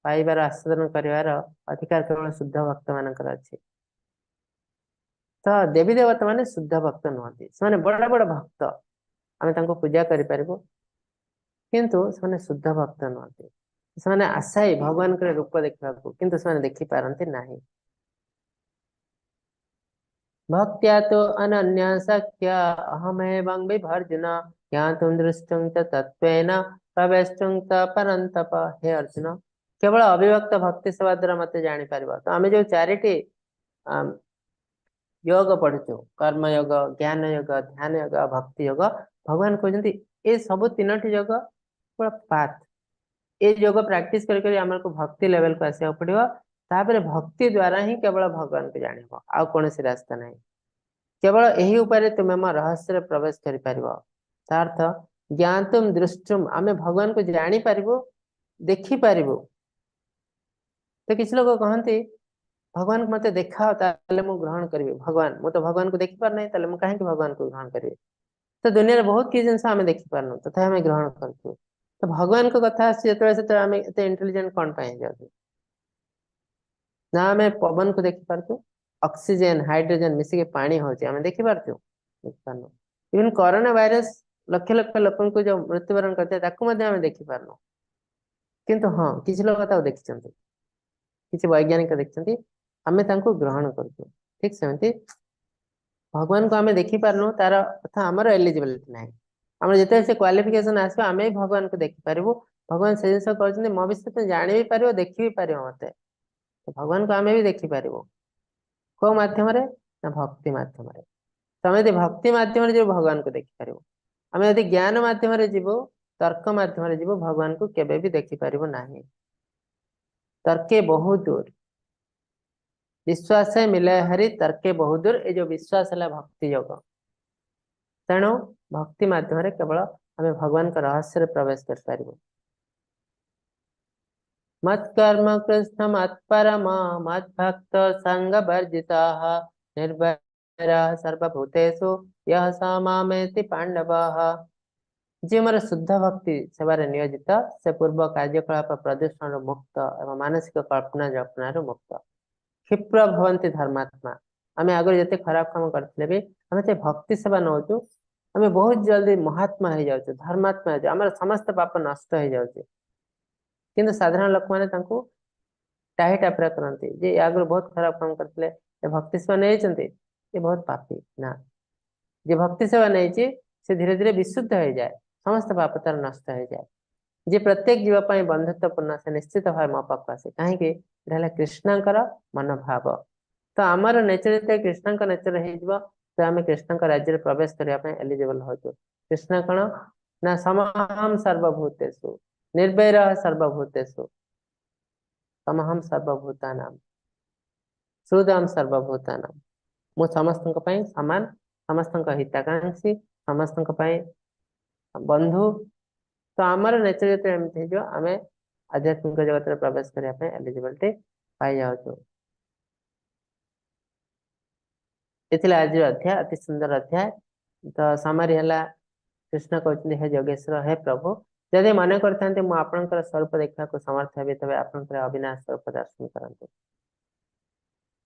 ପାଇବାର, ଆସ୍ୱାଦନ କରିବାର ଅଧିକାର କେବଳ ଶୁଦ୍ଧ ଭକ୍ତ ମାନଙ୍କର ଅଛି। ତ ଦେବୀ ଦେବତା ମାନେ ଶୁଦ୍ଧ ଭକ୍ତ ନୁହନ୍ତି, ସେମାନେ ବଡ ବଡ ଭକ୍ତ, ଆମେ ତାଙ୍କୁ ପୂଜା କରିପାରିବୁ, କିନ୍ତୁ ସେମାନେ ଶୁଦ୍ଧ ଭକ୍ତ ନୁହନ୍ତି। ସେମାନେ ଆଶାୟୀ ଭଗବାନଙ୍କର ରୂପ ଦେଖିବାକୁ, କିନ୍ତୁ ସେମାନେ ଦେଖିପାରନ୍ତି ନାହିଁ। ଭକ୍ତ୍ୟା ତୁ ଅନନ୍ୟ ସଖ୍ୟ ଅହମେବଂ ବିଭର୍ଜୁନ ଜ୍ଞାତୁଂ ଦୃଷ୍ଟୁଂ ଚ ତତ୍ତ୍ୱେନ ପ୍ରବେଷ୍ଟୁଂ ତ ପରନ୍ତପ। ହେ ଅର୍ଜୁନ, କେବଳ ଅବିଭକ୍ତ ଭକ୍ତି ସେବା ଦ୍ୱାରା ମତେ ଜାଣିପାରିବ। ତ ଆମେ ଯୋଉ ଚାରିଟି ଯୋଗ ପଢୁଛୁ, କର୍ମଯୋଗ, ଜ୍ଞାନ ଯୋଗ, ଧ୍ୟାନ ଯୋଗ, ଭକ୍ତି ଯୋଗ, ଭଗବାନ କହୁଛନ୍ତି ଏ ସବୁ ତିନୋଟି ଯୋଗ କେବଳ ପାଥ। ଏ ଯୋଗ ପ୍ରାକ୍ଟିସ କରି କରି ଆମକୁ ଭକ୍ତି ଲେଭେଲକୁ ଆସିବାକୁ ପଡିବ। ତାପରେ ଭକ୍ତି ଦ୍ଵାରା ହିଁ କେବଳ ଭଗବାନଙ୍କୁ ଜାଣିବ, ଆଉ କୌଣସି ରାସ୍ତା ନାହିଁ। କେବଳ ଏହି ଉପାୟରେ ତୁମେ ମୋ ରହସ୍ୟରେ ପ୍ରବେଶ କରିପାରିବ। ତା ଅର୍ଥ ଜ୍ଞାତୁମ ଦୃଷ୍ଟୁମ, ଆମେ ଭଗବାନଙ୍କୁ ଜାଣିପାରିବୁ, ଦେଖିପାରିବୁ। ତ କିଛି ଲୋକ କହନ୍ତି ଭଗବାନଙ୍କୁ ମତେ ଦେଖାଅ ତାହେଲେ ମୁଁ ଗ୍ରହଣ କରିବି। ଭଗବାନ, ମୁଁ ତ ଭଗବାନଙ୍କୁ ଦେଖିପାରୁନାହିଁ, ତାହେଲେ ମୁଁ କାହିଁକି ଭଗବାନଙ୍କୁ ଗ୍ରହଣ କରିବି? ତ ଦୁନିଆରେ ବହୁତ କିଛି ଜିନିଷ ଆମେ ଦେଖିପାରୁନୁ, ତଥାପି ଆମେ ଗ୍ରହଣ କରୁଛୁ। ତ ଭଗବାନଙ୍କ କଥା ଆସୁଛି ଯେତେବେଳେ, ସେତେବେଳେ ଆମେ ଏତେ ଇଣ୍ଟେଲିଜେଣ୍ଟ କଣ ପାଇଁ ହେଇଯାଉଛୁ? ନା ଆମେ ପବନକୁ ଦେଖିପାରୁଛୁ, ଅକ୍ସିଜେନ ହାଇଡ୍ରୋଜେନ ମିଶିକି ପାଣି ହଉଛି, ଆମେ ଦେଖିପାରୁଛୁ? ଦେଖିପାରୁନୁ। Even corona virus lakh lakh ଲୋକଙ୍କୁ ଯୋଉ ମୃତ୍ୟୁବରଣ କରିଥାଏ, ତାକୁ ମଧ୍ୟ ଆମେ ଦେଖିପାରୁନୁ। କିନ୍ତୁ ହଁ, କିଛି ଲୋକ ତାକୁ ଦେଖିଛନ୍ତି, କିଛି ବୈଜ୍ଞାନିକ ଦେଖିଛନ୍ତି, ଆମେ ତାଙ୍କୁ ଗ୍ରହଣ କରୁଛୁ। ଠିକ ସେମିତି ଭଗବାନଙ୍କୁ ଆମେ ଦେଖିପାରୁନୁ, ତାର କଥା ଆମର ଏଲିଜିବିଲିଟି ନାହିଁ। ଆମର ଯେତେବେଳେ ସେ କ୍ୱାଲିଫିକେସନ ଆସିବ, ଆମେ ବି ଭଗବାନଙ୍କୁ ଦେଖିପାରିବୁ। ଭଗବାନ ସେ ଜିନିଷ କହୁଛନ୍ତି, ମୋ ବିଷୟରେ ତମେ ଜାଣି ବି ପାରିବ, ଦେଖି ବି ପାରିବ ମତେ। ଭଗବାନଙ୍କୁ ଆମେ ବି ଦେଖିପାରିବୁ। କୋଉ ମାଧ୍ୟମରେ? ନା ଭକ୍ତି ମାଧ୍ୟମରେ। ତମେ ଯଦି ଭକ୍ତି ମାଧ୍ୟମରେ ଯିବ, ଭଗବାନଙ୍କୁ ଦେଖିପାରିବ। ଆମେ ଯଦି ଜ୍ଞାନ ମାଧ୍ୟମରେ ଯିବୁ, ତର୍କ ମାଧ୍ୟମରେ ଯିବୁ, ଭଗବାନଙ୍କୁ କେବେ ବି ଦେଖିପାରିବୁ ନାହିଁ। ତର୍କେ ବହୁତ ଦୂର ବିଶ୍ୱାସ ମିଲେ ହରି, ତର୍କେ ବହୁତ ଦୂର। ଏ ଯୋଉ ବିଶ୍ୱାସ ହେଲା ଭକ୍ତି ଯୋଗ। ତେଣୁ ଭକ୍ତି ମାଧ୍ୟମରେ କେବଳ ଆମେ ଭଗବାନଙ୍କ ରହସ୍ୟରେ ପ୍ରବେଶ କରିପାରିବୁ। ମତ୍କର୍ମ କୃଷ୍ଣ ମତ୍ପରମ ମଦ୍ଭକ୍ତ ସଙ୍ଗ ବର୍ଜିତାଃ ନିର୍ବୈରଃ ସର୍ବଭୂତେଷୁ ଯଃ ସ ମାମେତି ପାଣ୍ଡବଃ। ଯିଏ ମୋର ଶୁଦ୍ଧ ଭକ୍ତି ସେବାରେ ନିୟୋଜିତ, ସେ ପୂର୍ବ କାର୍ଯ୍ୟକଳାପ ପ୍ରଦୂଷଣରୁ ମୁକ୍ତ ଏବଂ ମାନସିକ କଳ୍ପନା ଜଳ୍ପନାରୁ ମୁକ୍ତ। କ୍ଷିପ୍ର ଭବନ୍ତି ଧର୍ମାତ୍ମା। ଆମେ ଆଗରୁ ଯେତେ ଖରାପ କାମ କରିଥିଲେ ବି ଆମେ ସେ ଭକ୍ତି ସେବା ନଉଛୁ, ଆମେ ବହୁତ ଜଲଦି ମହାତ୍ମା ହେଇଯାଉଛୁ, ଧର୍ମାତ୍ମା ହେଇଯାଉଛୁ, ଆମର ସମସ୍ତ ପାପ ନଷ୍ଟ ହେଇଯାଉଛି। କିନ୍ତୁ ସାଧାରଣ ଲୋକମାନେ ତାଙ୍କୁ ଟାହି ଟାପରା କରନ୍ତି ଯେ ଆଗରୁ ବହୁତ ଖରାପ କାମ କରିଥିଲେ, ଏ ଭକ୍ତି ସେବା ନେଇଛନ୍ତି, ଏ ବହୁତ ପାପୀ। ନା, ଯିଏ ଭକ୍ତି ସେବା ନେଇଛି ସେ ଧୀରେ ଧୀରେ ବିଶୁଦ୍ଧ ହେଇଯାଏ, ସମସ୍ତ ପାପ ତାର ନଷ୍ଟ ହେଇଯାଏ। ଯିଏ ପ୍ରତ୍ୟେକ ଜୀବ ପାଇଁ ବନ୍ଧୁତ୍ୱପୂର୍ଣ୍ଣ, ସେ ନିଶ୍ଚିତ ଭାବେ ମୋ ପାଖକୁ ଆସେ। କାହିଁକି? ଏଇଟା ହେଲା କୃଷ୍ଣଙ୍କର ମନୋଭାବ। ତ ଆମର ନେଚର ଯେତେବେଳେ କୃଷ୍ଣଙ୍କ ନେଚର ହେଇଯିବ, ତ ଆମେ କୃଷ୍ଣଙ୍କ ରାଜ୍ୟରେ ପ୍ରବେଶ କରିବା ପାଇଁ ଏଲିଜିବଲ ହଉଛୁ। କୃଷ୍ଣ କଣ ନା ସମହମ ସର୍ବଭୂତେଷୁ ନିର୍ବୈର ସର୍ବଭୂତେଷୁ ସମହମ ସର୍ବଭୂତାନାମ ସୁଦମ ସର୍ବଭୂତାନାମ। ମୁଁ ସମସ୍ତଙ୍କ ପାଇଁ ସମାନ, ସମସ୍ତଙ୍କ ହିତାକାଂକ୍ଷୀ, ସମସ୍ତଙ୍କ ପାଇଁ ବନ୍ଧୁ। ତ ଆମର ନେଚର ଯେତେବେଳେ ଏମିତି ହେଇଯିବ, ଆମେ ଆଧ୍ୟାତ୍ମିକ ଜଗତରେ ପ୍ରବେଶ କରିବା ପାଇଁ ଏଲିଜିବିଲିଟି ପାଇଯାଉଛୁ। ଏ ଥିଲା ଆଜିର ଅଧ୍ୟାୟ, ଅତି ସୁନ୍ଦର ଅଧ୍ୟାୟ। ତ ସମାରି ହେଲା, କୃଷ୍ଣ କହୁଛନ୍ତି ହେ ଯୋଗେଶ୍ୱର, ହେ ପ୍ରଭୁ, ଯଦି ମନେ କରିଥାନ୍ତି ମୁଁ ଆପଣଙ୍କର ସ୍ୱରୂପ ଦେଖିବାକୁ ସମର୍ଥ ହେବି, ତେବେ ଆପଣଙ୍କର ଅବିନାଶ ସ୍ୱରୂପ ଦର୍ଶନ କରନ୍ତୁ।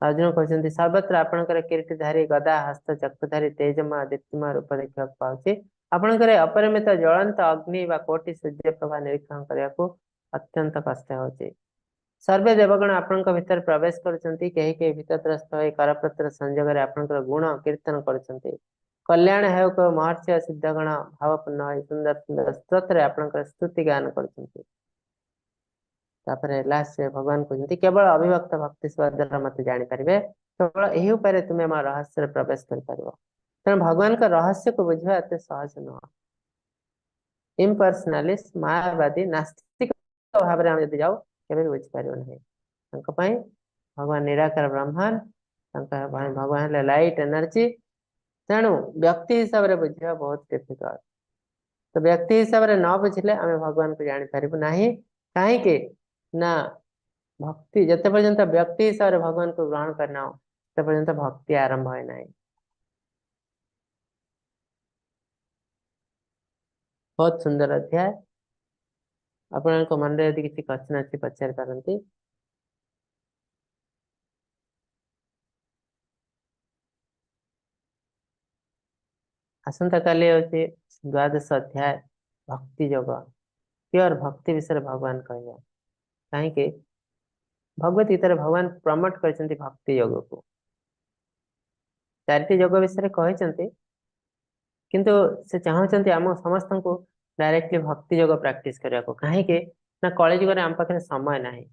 ଅର୍ଜୁନ କହୁଛନ୍ତି ସର୍ବତ୍ର ଆପଣଙ୍କର କିରୀଟଧାରୀ, ଗଦା ହସ୍ତ, ଚକ୍ରଧାରୀ, ତେଜମୟ ଦୀପ୍ତିମୟ ରୂପ ଦେଖିବାକୁ ପାଉଛି। ଆପଣଙ୍କର ଅପରିମିତ ଜ୍ୱଳନ୍ତ ଅଗ୍ନି ବା କୋଟି ସୂର୍ଯ୍ୟ ପ୍ରଭା ନିରୀକ୍ଷଣ କରିବାକୁ ଅତ୍ୟନ୍ତ କଷ୍ଟ ହେଉଛି। ସର୍ବେ ଦେବଗଣ ଆପଣଙ୍କ ଭିତରେ ପ୍ରବେଶ କରୁଛନ୍ତି, କେହି କେହି ଭିତଗ୍ରସ୍ତ ହୋଇ କରପତ୍ର ସଂଯୋଗରେ ଆପଣଙ୍କର ଗୁଣ କୀର୍ତ୍ତନ କରୁଛନ୍ତି। କଲ୍ୟାଣ ହେଉ କେଉଁ ମହର୍ଷି ଓ ସିଦ୍ଧଗଣ ଭାବପୂର୍ଣ୍ଣ ହୋଇ ସୁନ୍ଦର ସୁନ୍ଦର ସ୍ତୋତ୍ରରେ ଆପଣଙ୍କର ସ୍ତୁତି ଗାନ କରୁଛନ୍ତି। ତାପରେ ଲାଷ୍ଟରେ ଭଗବାନ କହୁଛନ୍ତି କେବଳ ଅବିଭକ୍ତ ଭକ୍ତି ସେବା ଦ୍ୱାରା ମତେ ଜାଣିପାରିବେ, କେବଳ ଏହି ଉପାୟରେ ତୁମେ ମୋ ରହସ୍ୟରେ ପ୍ରବେଶ କରିପାରିବ। ତେଣୁ ଭଗବାନଙ୍କ ରହସ୍ୟକୁ ବୁଝିବା ଏତେ ସହଜ ନୁହଁ। ଇମ୍ପର୍ସନାଲିଷ୍ଟ, ମାୟାବାଦୀ, ନାସ୍ତିକ ଭାବରେ ଆମେ ଯଦି ଯାଉ କେବେ ବି ବୁଝିପାରିବ ନାହିଁ। ତାଙ୍କ ପାଇଁ ଭଗବାନ ନିରାକାର ବ୍ରହ୍ମନ, ତାଙ୍କ ଭଗବାନ ହେଲେ ଲାଇଟ ଏନର୍ଜି। ତେଣୁ ବ୍ୟକ୍ତି ହିସାବରେ ବୁଝିବା ବହୁତ ଡିଫିକଲ୍ଟ। ତ ବ୍ୟକ୍ତି ହିସାବରେ ନ ବୁଝିଲେ ଆମେ ଭଗବାନଙ୍କୁ ଜାଣିପାରିବୁ ନାହିଁ। କାହିଁକି ନା ଭକ୍ତି ଯେତେ ପର୍ଯ୍ୟନ୍ତ ବ୍ୟକ୍ତି ହିସାବରେ ଭଗବାନଙ୍କୁ ଗ୍ରହଣ କରିନାହୁଁ ସେତେ ପର୍ଯ୍ୟନ୍ତ ଭକ୍ତି ଆରମ୍ଭ ହୁଏ ନାହିଁ। ବହୁତ ସୁନ୍ଦର ଅଧ୍ୟାୟ। ଆପଣଙ୍କ ମନରେ ଯଦି କିଛି କ୍ୱେଶ୍ଚନ ଅଛି ପଚାରି ପାରନ୍ତି। ଆସନ୍ତାକାଲି ହେଉଛି ଦ୍ୱାଦଶ ଅଧ୍ୟାୟ, ଭକ୍ତି ଯୋଗ, ପିଓର ଭକ୍ତି ବିଷୟରେ ଭଗବାନ କହିବେ। କାହିଁକି ଭଗବତ ଗୀତାରେ ଭଗବାନ ପ୍ରମୋଟ କରିଛନ୍ତି ଭକ୍ତି ଯୋଗକୁ। ଚାରିଟି ଯୋଗ ବିଷୟରେ କହିଛନ୍ତି, କିନ୍ତୁ ସେ ଚାହୁଁଛନ୍ତି ଆମ ସମସ୍ତଙ୍କୁ ଡାଇରେକ୍ଟଲି ଭକ୍ତି ଯୋଗ ପ୍ରାକ୍ଟିସ କରିବାକୁ। କାହିଁକି ନା କଳିଯୁଗରେ ଆମ ପାଖରେ ସମୟ ନାହିଁ।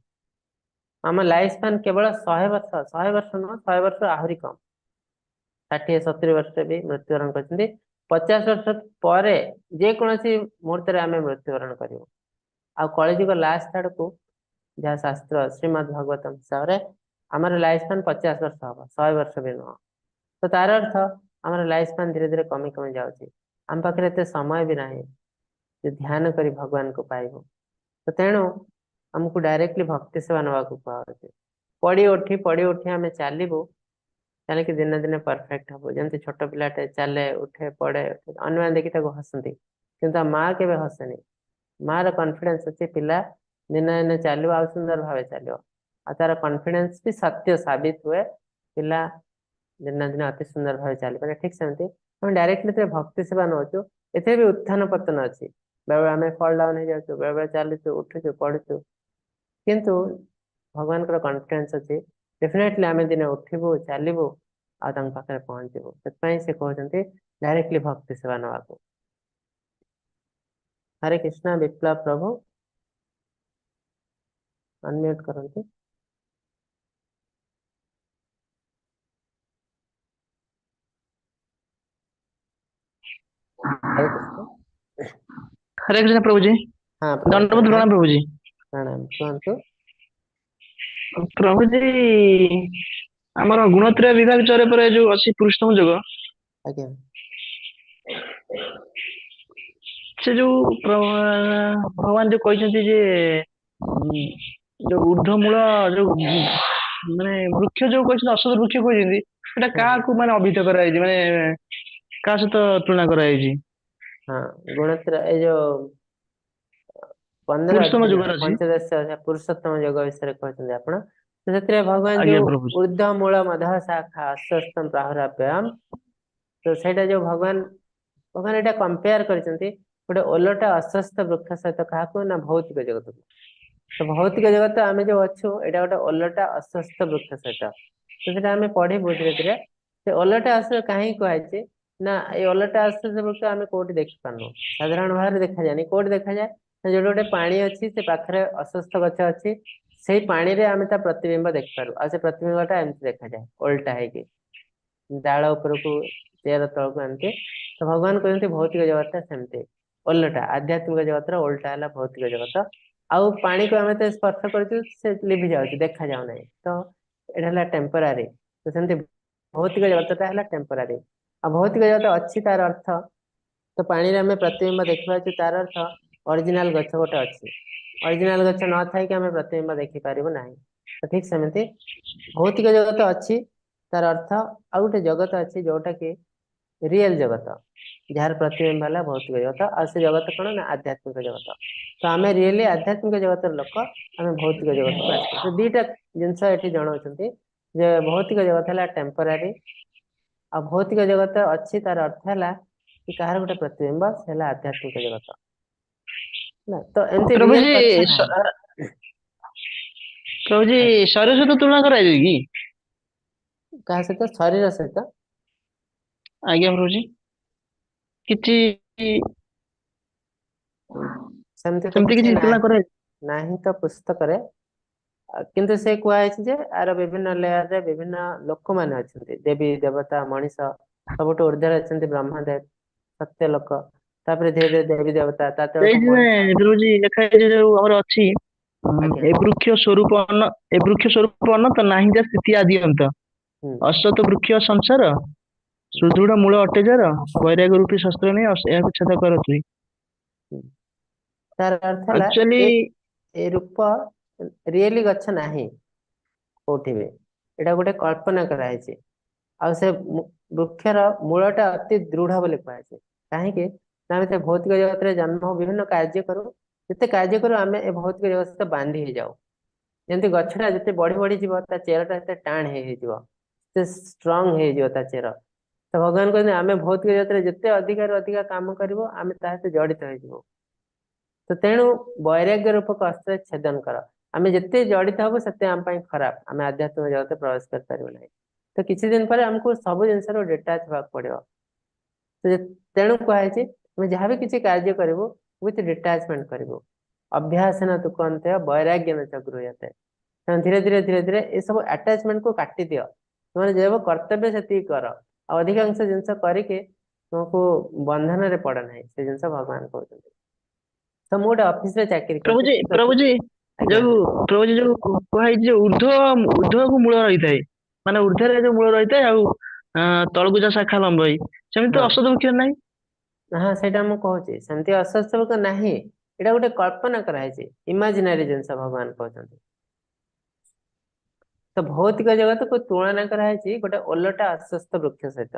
ଆମ ଲାଇଫ ସ୍ପାନ କେବଳ 100 ବର୍ଷ, 100 ବର୍ଷ ନୁହଁ, 100 ବର୍ଷ ଆହୁରି କମ, 60-70 ବର୍ଷରେ ବି ମୃତ୍ୟୁବରଣ କରିଛନ୍ତି। 50 ବର୍ଷ ପରେ ଯେକୌଣସି ମୁହୂର୍ତ୍ତରେ ଆମେ ମୃତ୍ୟୁବରଣ କରିବୁ। ଆଉ କଳିଯୁଗ ଲାଷ୍ଟ ଆଡକୁ ଯାହା ଶାସ୍ତ୍ର ଶ୍ରୀମଦ୍ ଭାଗବତମ ହିସାବରେ ଆମର ଲାଇଫ ସ୍ପାନ 50 ବର୍ଷ ହବ, 100 ବର୍ଷ ବି ନୁହଁ। ତ ତାର ଅର୍ଥ ଆମର ଲାଇଫ ସ୍ପାନ ଧୀରେ ଧୀରେ କମି କମି ଯାଉଛି। ଆମ ପାଖରେ ଏତେ ସମୟ ବି ନାହିଁ ଯେ ଧ୍ୟାନ କରି ଭଗବାନଙ୍କୁ ପାଇବୁ। ତ ତେଣୁ ଆମକୁ ଡାଇରେକ୍ଟଲି ଭକ୍ତି ସେବା ନେବାକୁ କୁହାଯାଉଛି। ପଡି ଉଠି ପଡି ଉଠି ଆମେ ଚାଲିବୁ, ଚାଲିକି ଦିନେ ଦିନେ ପରଫେକ୍ଟ ହବୁ। ଯେମିତି ଛୋଟ ପିଲାଟେ ଚାଲେ, ଉଠେ, ପଡେ, ଅନ୍ୟମାନେ ଦେଖି ତାକୁ ହସନ୍ତି, କିନ୍ତୁ ତା ମା କେବେ ହସେନି। ମାର କନଫିଡେନ୍ସ ଅଛି ପିଲା ଦିନେ ଦିନେ ଚାଲିବ ଆଉ ସୁନ୍ଦର ଭାବେ ଚାଲିବ, ଆଉ ତାର କନଫିଡେନ୍ସ ବି ସତ୍ୟ ସାବିତ ହୁଏ, ପିଲା ଦିନେ ଦିନେ ଅତି ସୁନ୍ଦର ଭାବେ ଚାଲିପାରେ। ଠିକ ସେମିତି ଆମେ ଡାଇରେକ୍ଟଲି ଯେତେବେଳେ ଭକ୍ତି ସେବା ନଉଛୁ, ଏଥିରେ ବି ଉତ୍ଥାନ ପତନ ଅଛି। ବେଳେବେଳେ ଆମେ ଫଲ୍ ଡାଉନ ହେଇଯାଉଛୁ, ବେଳେବେଳେ ଚାଲୁଛୁ, ଉଠୁଛୁ, ପଡୁଛୁ, କିନ୍ତୁ ଭଗବାନଙ୍କର କନଫିଡେନ୍ସ ଅଛି ଡେଫିନେଟଲି ଆମେ ଦିନେ ଉଠିବୁ, ଚାଲିବୁ ଆଉ ତାଙ୍କ ପାଖରେ ପହଞ୍ଚିବୁ। ସେଥିପାଇଁ ସେ କହୁଛନ୍ତି ଡାଇରେକ୍ଟଲି ଭକ୍ତି ସେବା ନବାକୁ। ହରେ କୃଷ୍ଣ। ବିପ୍ଲବ ପ୍ରଭୁ ଅନମ୍ୟୁଟ କରନ୍ତୁ। ହରେ କୃଷ୍ଣ। ହରେ କୃଷ୍ଣ ପ୍ରଭୁଜୀ। ହଁ ପ୍ରଭୁ, ଦଣ୍ଡବତ ପ୍ରଣାମ। ପ୍ରଣାମ ପ୍ରଭୁଜୀ। ପ୍ରଣାମ, କୁହନ୍ତୁ। ପ୍ରଭୁଜୀ, ଆମର ଗୁଣତ୍ରୟ ବିଭାଗ ଚରେ ପରେ ଯୋଉ ଅଛି ପୁରୁଷୋତ୍ତମ ଯୋଗ, ଆଜ୍ଞା, ସେ ଯୋଉ ଭଗବାନ ଯୋଉ କହିଛନ୍ତି ଯେ ଯୋଉ ଊର୍ଦ୍ଧ୍ୱମୂଳ ଯୋଉ ମାନେ ବୃକ୍ଷ ଯୋଉ କହିଛନ୍ତି, ଅସତ ବୃକ୍ଷ କହିଛନ୍ତି, ସେଟା କାହାକୁ ମାନେ ଅଭିହିତ କରାଯାଇଛି, ମାନେ କାହା ସହିତ ତୁଳନା କରାଯାଇଛି? ହଁ, ଗୁଣତ୍ରୟ ଏଇ ଯୋଉ 15 ପୁରୁଷୋତ୍ତମ ଅଧ୍ୟାୟ ଯୋଗର ଅଛି। ପଞ୍ଚଦଶ ଅଧ୍ୟାୟ ପୁରୁଷୋତ୍ତମ ଯୋଗ ବିଷୟରେ କହୁଛନ୍ତି ଆପଣ। ତ ସେଥିରେ ଭଗବାନ ଆଜ୍ଞା ଯୋଉ ପ୍ରଭୁ। ଊର୍ଦ୍ଧ୍ୱ ମୂଳ ମଧ ଶାଖା ଅଶ୍ୱସ୍ତମ ପ୍ରାହୁରାପ୍ୟୟମ, ତ ସେଇଟା ଯୋଉ ଭଗବାନ ଏଇଟା କମ୍ପେୟାର କରିଛନ୍ତି ଗୋଟେ ଓଲଟା ଅସ୍ୱସ୍ଥ ବୃକ୍ଷ ସହିତ। କାହାକୁ ନା ଭୌତିକ ଜଗତକୁ। ତ ଭୌତିକ ଜଗତ ଆମେ ଯୋଉ ଅଛୁ ଏଇଟା ଗୋଟେ ଓଲଟା ଅସ୍ୱସ୍ଥ ବୃକ୍ଷ ସହିତ। ତ ସେଟା ଆମେ ପଢିବୁ ଧୀରେ ଧୀରେ। ସେ ଓଲଟା ଅସ୍ୱସ୍ଥ କାହିଁକି କୁହାଯାଇଛି ନା ଏଇ ଓଲଟା ଅସ୍ୱସ୍ଥ ବୃକ୍ଷ ଆମେ କୋଉଠି ଦେଖିପାରୁନୁ, ସାଧାରଣ ଭାବରେ ଦେଖାଯାଏନି। କୋଉଠି ଦେଖାଯାଏ ନା ଯୋଉଠି ଗୋଟେ ପାଣି ଅଛି ସେ ପାଖରେ ଅସ୍ୱସ୍ଥ ଗଛ ଅଛି, ସେଇ ପାଣିରେ ଆମେ ତା ପ୍ରତିବିମ୍ବ ଦେଖିପାରୁ। ଆଉ ସେ ପ୍ରତିବିମ୍ବ ଟା ଏମିତି ଦେଖାଯାଏ ଓଲଟା ହେଇକି, ଡାଳ ଉପରକୁ ଚେର ତଳକୁ ଏମିତି। ତ ଭଗବାନ କହନ୍ତି ଭୌତିକ ଜଗତ ଟା ସେମିତି ଓଲଟା, ଆଧ୍ୟାତ୍ମିକ ଜଗତର ଓଲଟା ହେଲା ଭୌତିକ ଜଗତ। ଆଉ ପାଣିକୁ ଆମେ ତ ସ୍ପର୍ଶ କରୁଛୁ ସେ ଲିଭି ଯାଉଛି, ଦେଖା ଯାଉନାହିଁ। ତ ଏଇଟା ହେଲା ଟେମ୍ପୋରାରୀ। ତ ସେମିତି ଭୌତିକ ଜଗତଟା ହେଲା ଟେମ୍ପୋରାରୀ। ଆଉ ଭୌତିକ ଜଗତ ଅଛି ତାର ଅର୍ଥ ତ ପାଣିରେ ଆମେ ପ୍ରତିବିମ୍ବ ଦେଖିପାରୁଛୁ, ତାର ଅର୍ଥ ଅରିଜିନାଲ ଗଛ ଗୋଟେ ଅଛି। ଅରିଜିନାଲ ଗଛ ନଥାଇକି ଆମେ ପ୍ରତିବିମ୍ବ ଦେଖିପାରିବୁ ନାହିଁ। ତ ଠିକ ସେମିତି ଭୌତିକ ଜଗତ ଅଛି, ତାର ଅର୍ଥ ଆଉ ଗୋଟେ ଜଗତ ଅଛି ଯୋଉଟା କି ରିଏଲ ଜଗତ, ଯାହାର ପ୍ରତିବିମ୍ବ ହେଲା ଭୌତିକ ଜଗତ। ଆଉ ସେ ଜଗତ କଣ ନା ଆଧ୍ୟାତ୍ମିକ ଜଗତ। ତ ଆମେ ରିଏଲି ଆଧ୍ୟାତ୍ମିକ ଜଗତର ଲୋକ, ଆମେ ଭୌତିକ ଜଗତକୁ ଆସିଛୁ। ତ ଦିଟା ଜିନିଷ ଏଠି ଜଣାଉଛନ୍ତି ଯେ ଭୌତିକ ଜଗତ ହେଲା ଟେମ୍ପୋରାରୀ, ଆଉ ଭୌତିକ ଜଗତ ଅଛି ତାର ଅର୍ଥ ହେଲା କି କାହାର ଗୋଟେ ପ୍ରତିବିମ୍ବ, ସେ ହେଲା ଆଧ୍ୟାତ୍ମିକ ଜଗତ। ନା ତ ଏମିତି ରିଏଲ ପ୍ରଭୁଜୀ, ଗଛ ନାହିଁ। ପ୍ରଭୁଜୀ, ଶରୀର ସହିତ ତୁଳନା କରାଯାଇଛି କି? କାହା ସହିତ? ଶରୀର ସହିତ? ଆଜ୍ଞା ପ୍ରଭୁଜୀ, କିଛି ସେମିତି ତ ସେମିତି କିଛି କିଛି ତୁଳନା ନାହିଁ କରାଯାଇଛି? ନାହିଁ ତ ପୁସ୍ତକରେ, କିନ୍ତୁ ସେ କୁହାଯାଇଛି ଯେ ଆର ବିଭିନ୍ନ ଲେୟାରରେ ବିଭିନ୍ନ ଲୋକମାନେ ଅଛନ୍ତି, ଦେବୀ ଦେବତା ମଣିଷ, ସବୁଠୁ ଉର୍ଦ୍ଧ୍ୱରେ ଅଛନ୍ତି ବ୍ରହ୍ମଦେବ ସତ୍ୟ ଲୋକ, ତାପରେ ଧୀରେ ଧୀରେ ଦେବୀ ଦେବତା, ତା ତଳକୁ ଏଇ ମଣିଷ। ପ୍ରଭୁଜୀ ଲେଖା ହେଇଛି ଯୋଉ ଆମର ଅଛି ଆଜ୍ଞା। ଏ ବୃକ୍ଷ ସ୍ୱରୂପ ଏ ବୃକ୍ଷ ସ୍ୱରୂପ ଅନନ୍ତ, ନାହିଁ ଯା ସ୍ଥିତି ଆଦି ଅନ୍ତ। ଅସତ ବୃକ୍ଷ ସଂସାର, ସୁଦୃଢ ମୂଳ ଅଟେ ଯାର, ବୈରାଗ୍ୟ ରୂପୀ ଶସ୍ତ୍ର ନେଇ ଏହାକୁ ଛେଦ କର ତୁହି। ତାର ଅର୍ଥ ହେଲା ଆକ୍ଚୁଆଲି ଏ ରୂପ ରିଏଲି ଗଛ ନାହିଁ କୋଉଠି ବି, ଏଇଟା ଗୋଟେ କଳ୍ପନା କରାହେଇଛି। ଆଉ ସେ ବୃକ୍ଷର ମୂଳଟା ଅତି ଦୃଢ ବୋଲି କୁହାଯାଇଛି। କାହିଁକି ନା ଆମେ ସେ ଭୌତିକ ଜଗତରେ ଜନ୍ମ ହଉ, ବିଭିନ୍ନ କାର୍ଯ୍ୟ କରୁ, ଯେତେ କାର୍ଯ୍ୟ କରୁ ଆମେ ଏ ଭୌତିକ ଜଗତ ସହିତ ବାନ୍ଧି ହେଇଯାଉ। ଯେମିତି ଗଛଟା ଯେତେ ବଢି ବଢି ଯିବ ତା ଚେରଟା ସେତେ ଟାଣ ହେଇଯିବ, ସେ ଷ୍ଟ୍ରଙ୍ଗ ହେଇଯିବ ତା ଚେର। ତ ଭଗବାନ କହନ୍ତି ଆମେ ଭୌତିକ ଜଗତରେ ଯେତେ ଅଧିକାରୁ ଅଧିକା କାମ କରିବ ଆମେ ତା ସହିତ ଜଡିତ ହେଇଯିବୁ। ତ ତେଣୁ ବୈରାଗ୍ୟ ରୂପକ ଅସ୍ତ୍ର ଛେଦନ କର। ଆମେ ଯେତେ ଜଡିତ ହବୁ ସେତେ ଆମ ପାଇଁ ଖରାପ, ଆମେ ଆଧ୍ୟାତ୍ମିକ ଜଗତରେ ପ୍ରବେଶ କରିପାରିବୁ ନାହିଁ। ତ କିଛି ଦିନ ପରେ ଆମକୁ ସବୁ ଜିନିଷରୁ ଡିଟାଚ ହବାକୁ ପଡିବ। ତେଣୁ କୁହାଯାଇଛି ଆମେ ଯାହାବି କିଛି କାର୍ଯ୍ୟ କରିବୁ ୱିଥ ଡିଟାଚମେଣ୍ଟ କରିବୁ। ଅଭ୍ୟାସନ ତୁ କହନ୍ତେ ବୈରାଗ୍ୟ ନ ଗୃହ୍ୟତେ। ତେଣୁ ଧୀରେ ଧୀରେ ଧୀରେ ଧୀରେ ଏସବୁ ଆଟାଚମେଣ୍ଟ କୁ କାଟିଦିଅ। ତୁମର ଯେବେ କର୍ତ୍ତବ୍ୟ ସେତିକି କର, ଆଉ ଅଧିକାଂଶ ଜିନିଷ କରିକି ତୁମକୁ ବନ୍ଧନରେ ପଡ ନାହିଁ, ସେ ଜିନିଷ ଭଗବାନ କହୁଛନ୍ତି। ତ ମୁଁ ଗୋଟେ ଅଫିସରେ ଚାକିରି କରୁଛି। ପ୍ରଭୁଜୀ, ପ୍ରଭୁଜୀ, ଯୋଉ ପ୍ରଭୁଜୀ ଯୋଉ କୁହାଯାଇଛି ଯୋଉ ଉର୍ଦ୍ଧ୍ୱକୁ ମୂଳ ରହିଥାଏ, ମାନେ ଉର୍ଦ୍ଧ୍ୱରେ ଯୋଉ ମୂଳ ରହିଥାଏ ଆଉ ତଳକୁ ଯୋଉ ଶାଖା ଲମ୍ବ ହେଇ, ସେମିତି ତ ଅସତ ବୃକ୍ଷ ନାହିଁ। ହଁ, ସେଇଟା ମୁଁ କହୁଛି, ସେମିତି ଅସତ ବୃକ୍ଷ ନାହିଁ, ଏଇଟା ଗୋଟେ କଳ୍ପନା କରାହେଇଛି, ଇମାଜିନାରୀ ଜିନିଷ ଭଗବାନ କହୁଛନ୍ତି। ତ ଭୌତିକ ଜଗତକୁ ତୁଳନା କରାହେଇଛି ଗୋଟେ ଓଲଟା ଅସ୍ୱସ୍ଥ ବୃକ୍ଷ ସହିତ,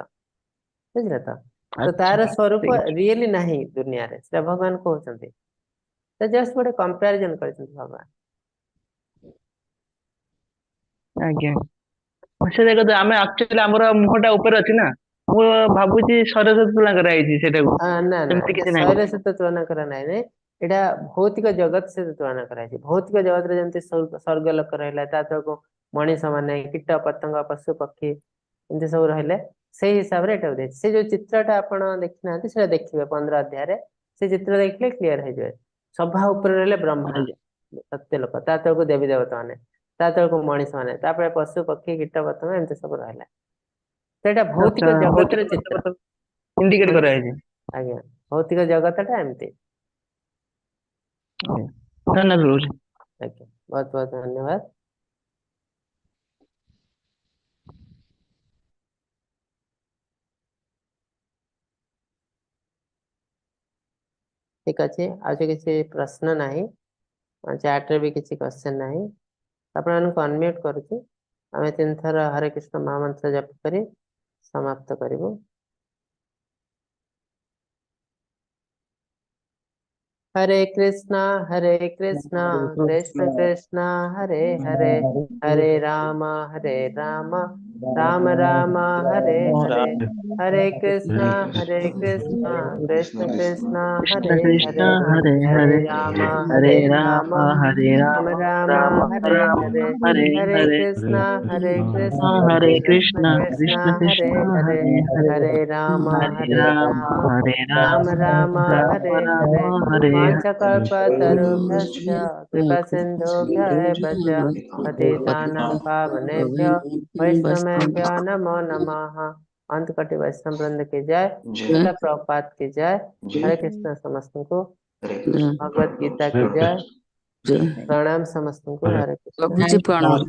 ବୁଝିଲେ ତ? ତ ତାର ସ୍ୱରୂପ ରିଏଲି ନାହିଁ ଦୁନିଆରେ, ସେଟା ଭଗବାନ କହୁଛନ୍ତି। ତ ଜଷ୍ଟ ଗୋଟେ କମ୍ପାରିଜନ କରିଛନ୍ତି ଭଗବାନ। ଆଜ୍ଞା, ସେ ଦେଖନ୍ତୁ ଆମେ ଆକ୍ଚୁଆଲି ଆମର ମୁହଁଟା ଉପରେ ଅଛି ନା, ମୁଁ ଭାବୁଛି ଶରୀର ସହିତ ତୁଳନା କରାଯାଇଛି ସେଇଟାକୁ। ନା ନା, ସେମିତି କିଛି ନାହିଁ। ଶରୀର ସହିତ ତୁଳନା କରା ନାହିଁ, ନାଇଁ, ଏଇଟା ଭୌତିକ ଜଗତ ସହିତ ତୁଳନା କରାଯାଇଛି। ଭୌତିକ ଜଗତରେ ଯେମିତି ସ୍ୱର୍ଗ ଲୋକ ରହିଲା, ତା ତଳକୁ ମଣିଷ ମାନେ, କୀଟ ପତଙ୍ଗ, ପଶୁ ପକ୍ଷୀ ଏମିତି ସବୁ ରହିଲେ, ସେଇ ହିସାବରେ ଏଟାକୁ ଦେଇଛି। ସେ ଯୋଉ ଚିତ୍ରଟା ଆପଣ ଦେଖିନାହାନ୍ତି ସେଟା ଦେଖିବେ 15 ଅଧ୍ୟାୟରେ, ସେ ଚିତ୍ର ଦେଖିଲେ କ୍ଲିୟର ହେଇଯିବେ। ସଭା ଉପରେ ରହିଲେ ବ୍ରହ୍ମା ସତ୍ୟ ଲୋକ, ତା ତଳକୁ ଦେବୀ ଦେବତା ମାନେ, ତା ତଳକୁ ମଣିଷ ମାନେ, ତାପରେ ପଶୁ ପକ୍ଷୀ କୀଟ ପତଙ୍ଗ ଏମିତି ସବୁ ରହିଲା। ସେଇଟା ଭୌତିକ ଜଗତର ଚିତ୍ର ଇଣ୍ଡିକେଟ କରାଯାଇଛି। ଆଜ୍ଞା, ଭୌତିକ ଜଗତ ଟା ଏମିତି। ଧନ୍ୟବାଦ ପ୍ରଭୁଜୀ। ଆଜ୍ଞା, ବହୁତ ବହୁତ ଧନ୍ୟବାଦ। ଠିକ ଅଛି, ଆଉ କିଛି ପ୍ରଶ୍ନ ନାହିଁ, ଚାଟରେ ବି କିଛି କ୍ୱେଶ୍ଚନ ନାହିଁ। ଆପଣମାନଙ୍କୁ ଅନମ୍ୟୁଟ କରୁଛି। ଆମେ 3 ଥର ହରେ କୃଷ୍ଣ ମହାମନ୍ତ୍ର ଜପ କରି ସମାପ୍ତ କରିବୁ। ହରେ କୃଷ୍ଣ ହରେ କୃଷ୍ଣ କୃଷ୍ଣ କୃଷ୍ଣ ହରେ ହରେ, ହରେ ରାମ ହରେ ରାମ ରାମ ରାମ ହରେ ହରେ, ହରେ କୃଷ୍ଣ ହରେ କୃଷ୍ଣ କୃଷ୍ଣ କୃଷ୍ଣ ହରେ ହରେ, ହରେ ରାମ ହରେ ରାମ ରାମ ରାମ ହରେ ହରେ, ହରେ କୃଷ୍ଣ ହରେ କୃଷ୍ଣ କୃଷ୍ଣ କୃଷ୍ଣ ହରେ ହରେ, ହରେ ରାମ ହରେ ରାମ ରାମ ରାମ ହରେ ହରେ। वाञ्छाकल्पतरुभ्यश्च कृपासिन्धुभ्य एव च पतितानां पावनेभ्यो वैष्णवेभ्यो नमो नमः। अंतकटि वैष्णव वृंद की जय, श्रील प्रभुपाद की जय, हरे कृष्ण समस्त को, भगवत गीता की जय। प्रणाम समस्त को, हरे कृष्ण। प्रणाम।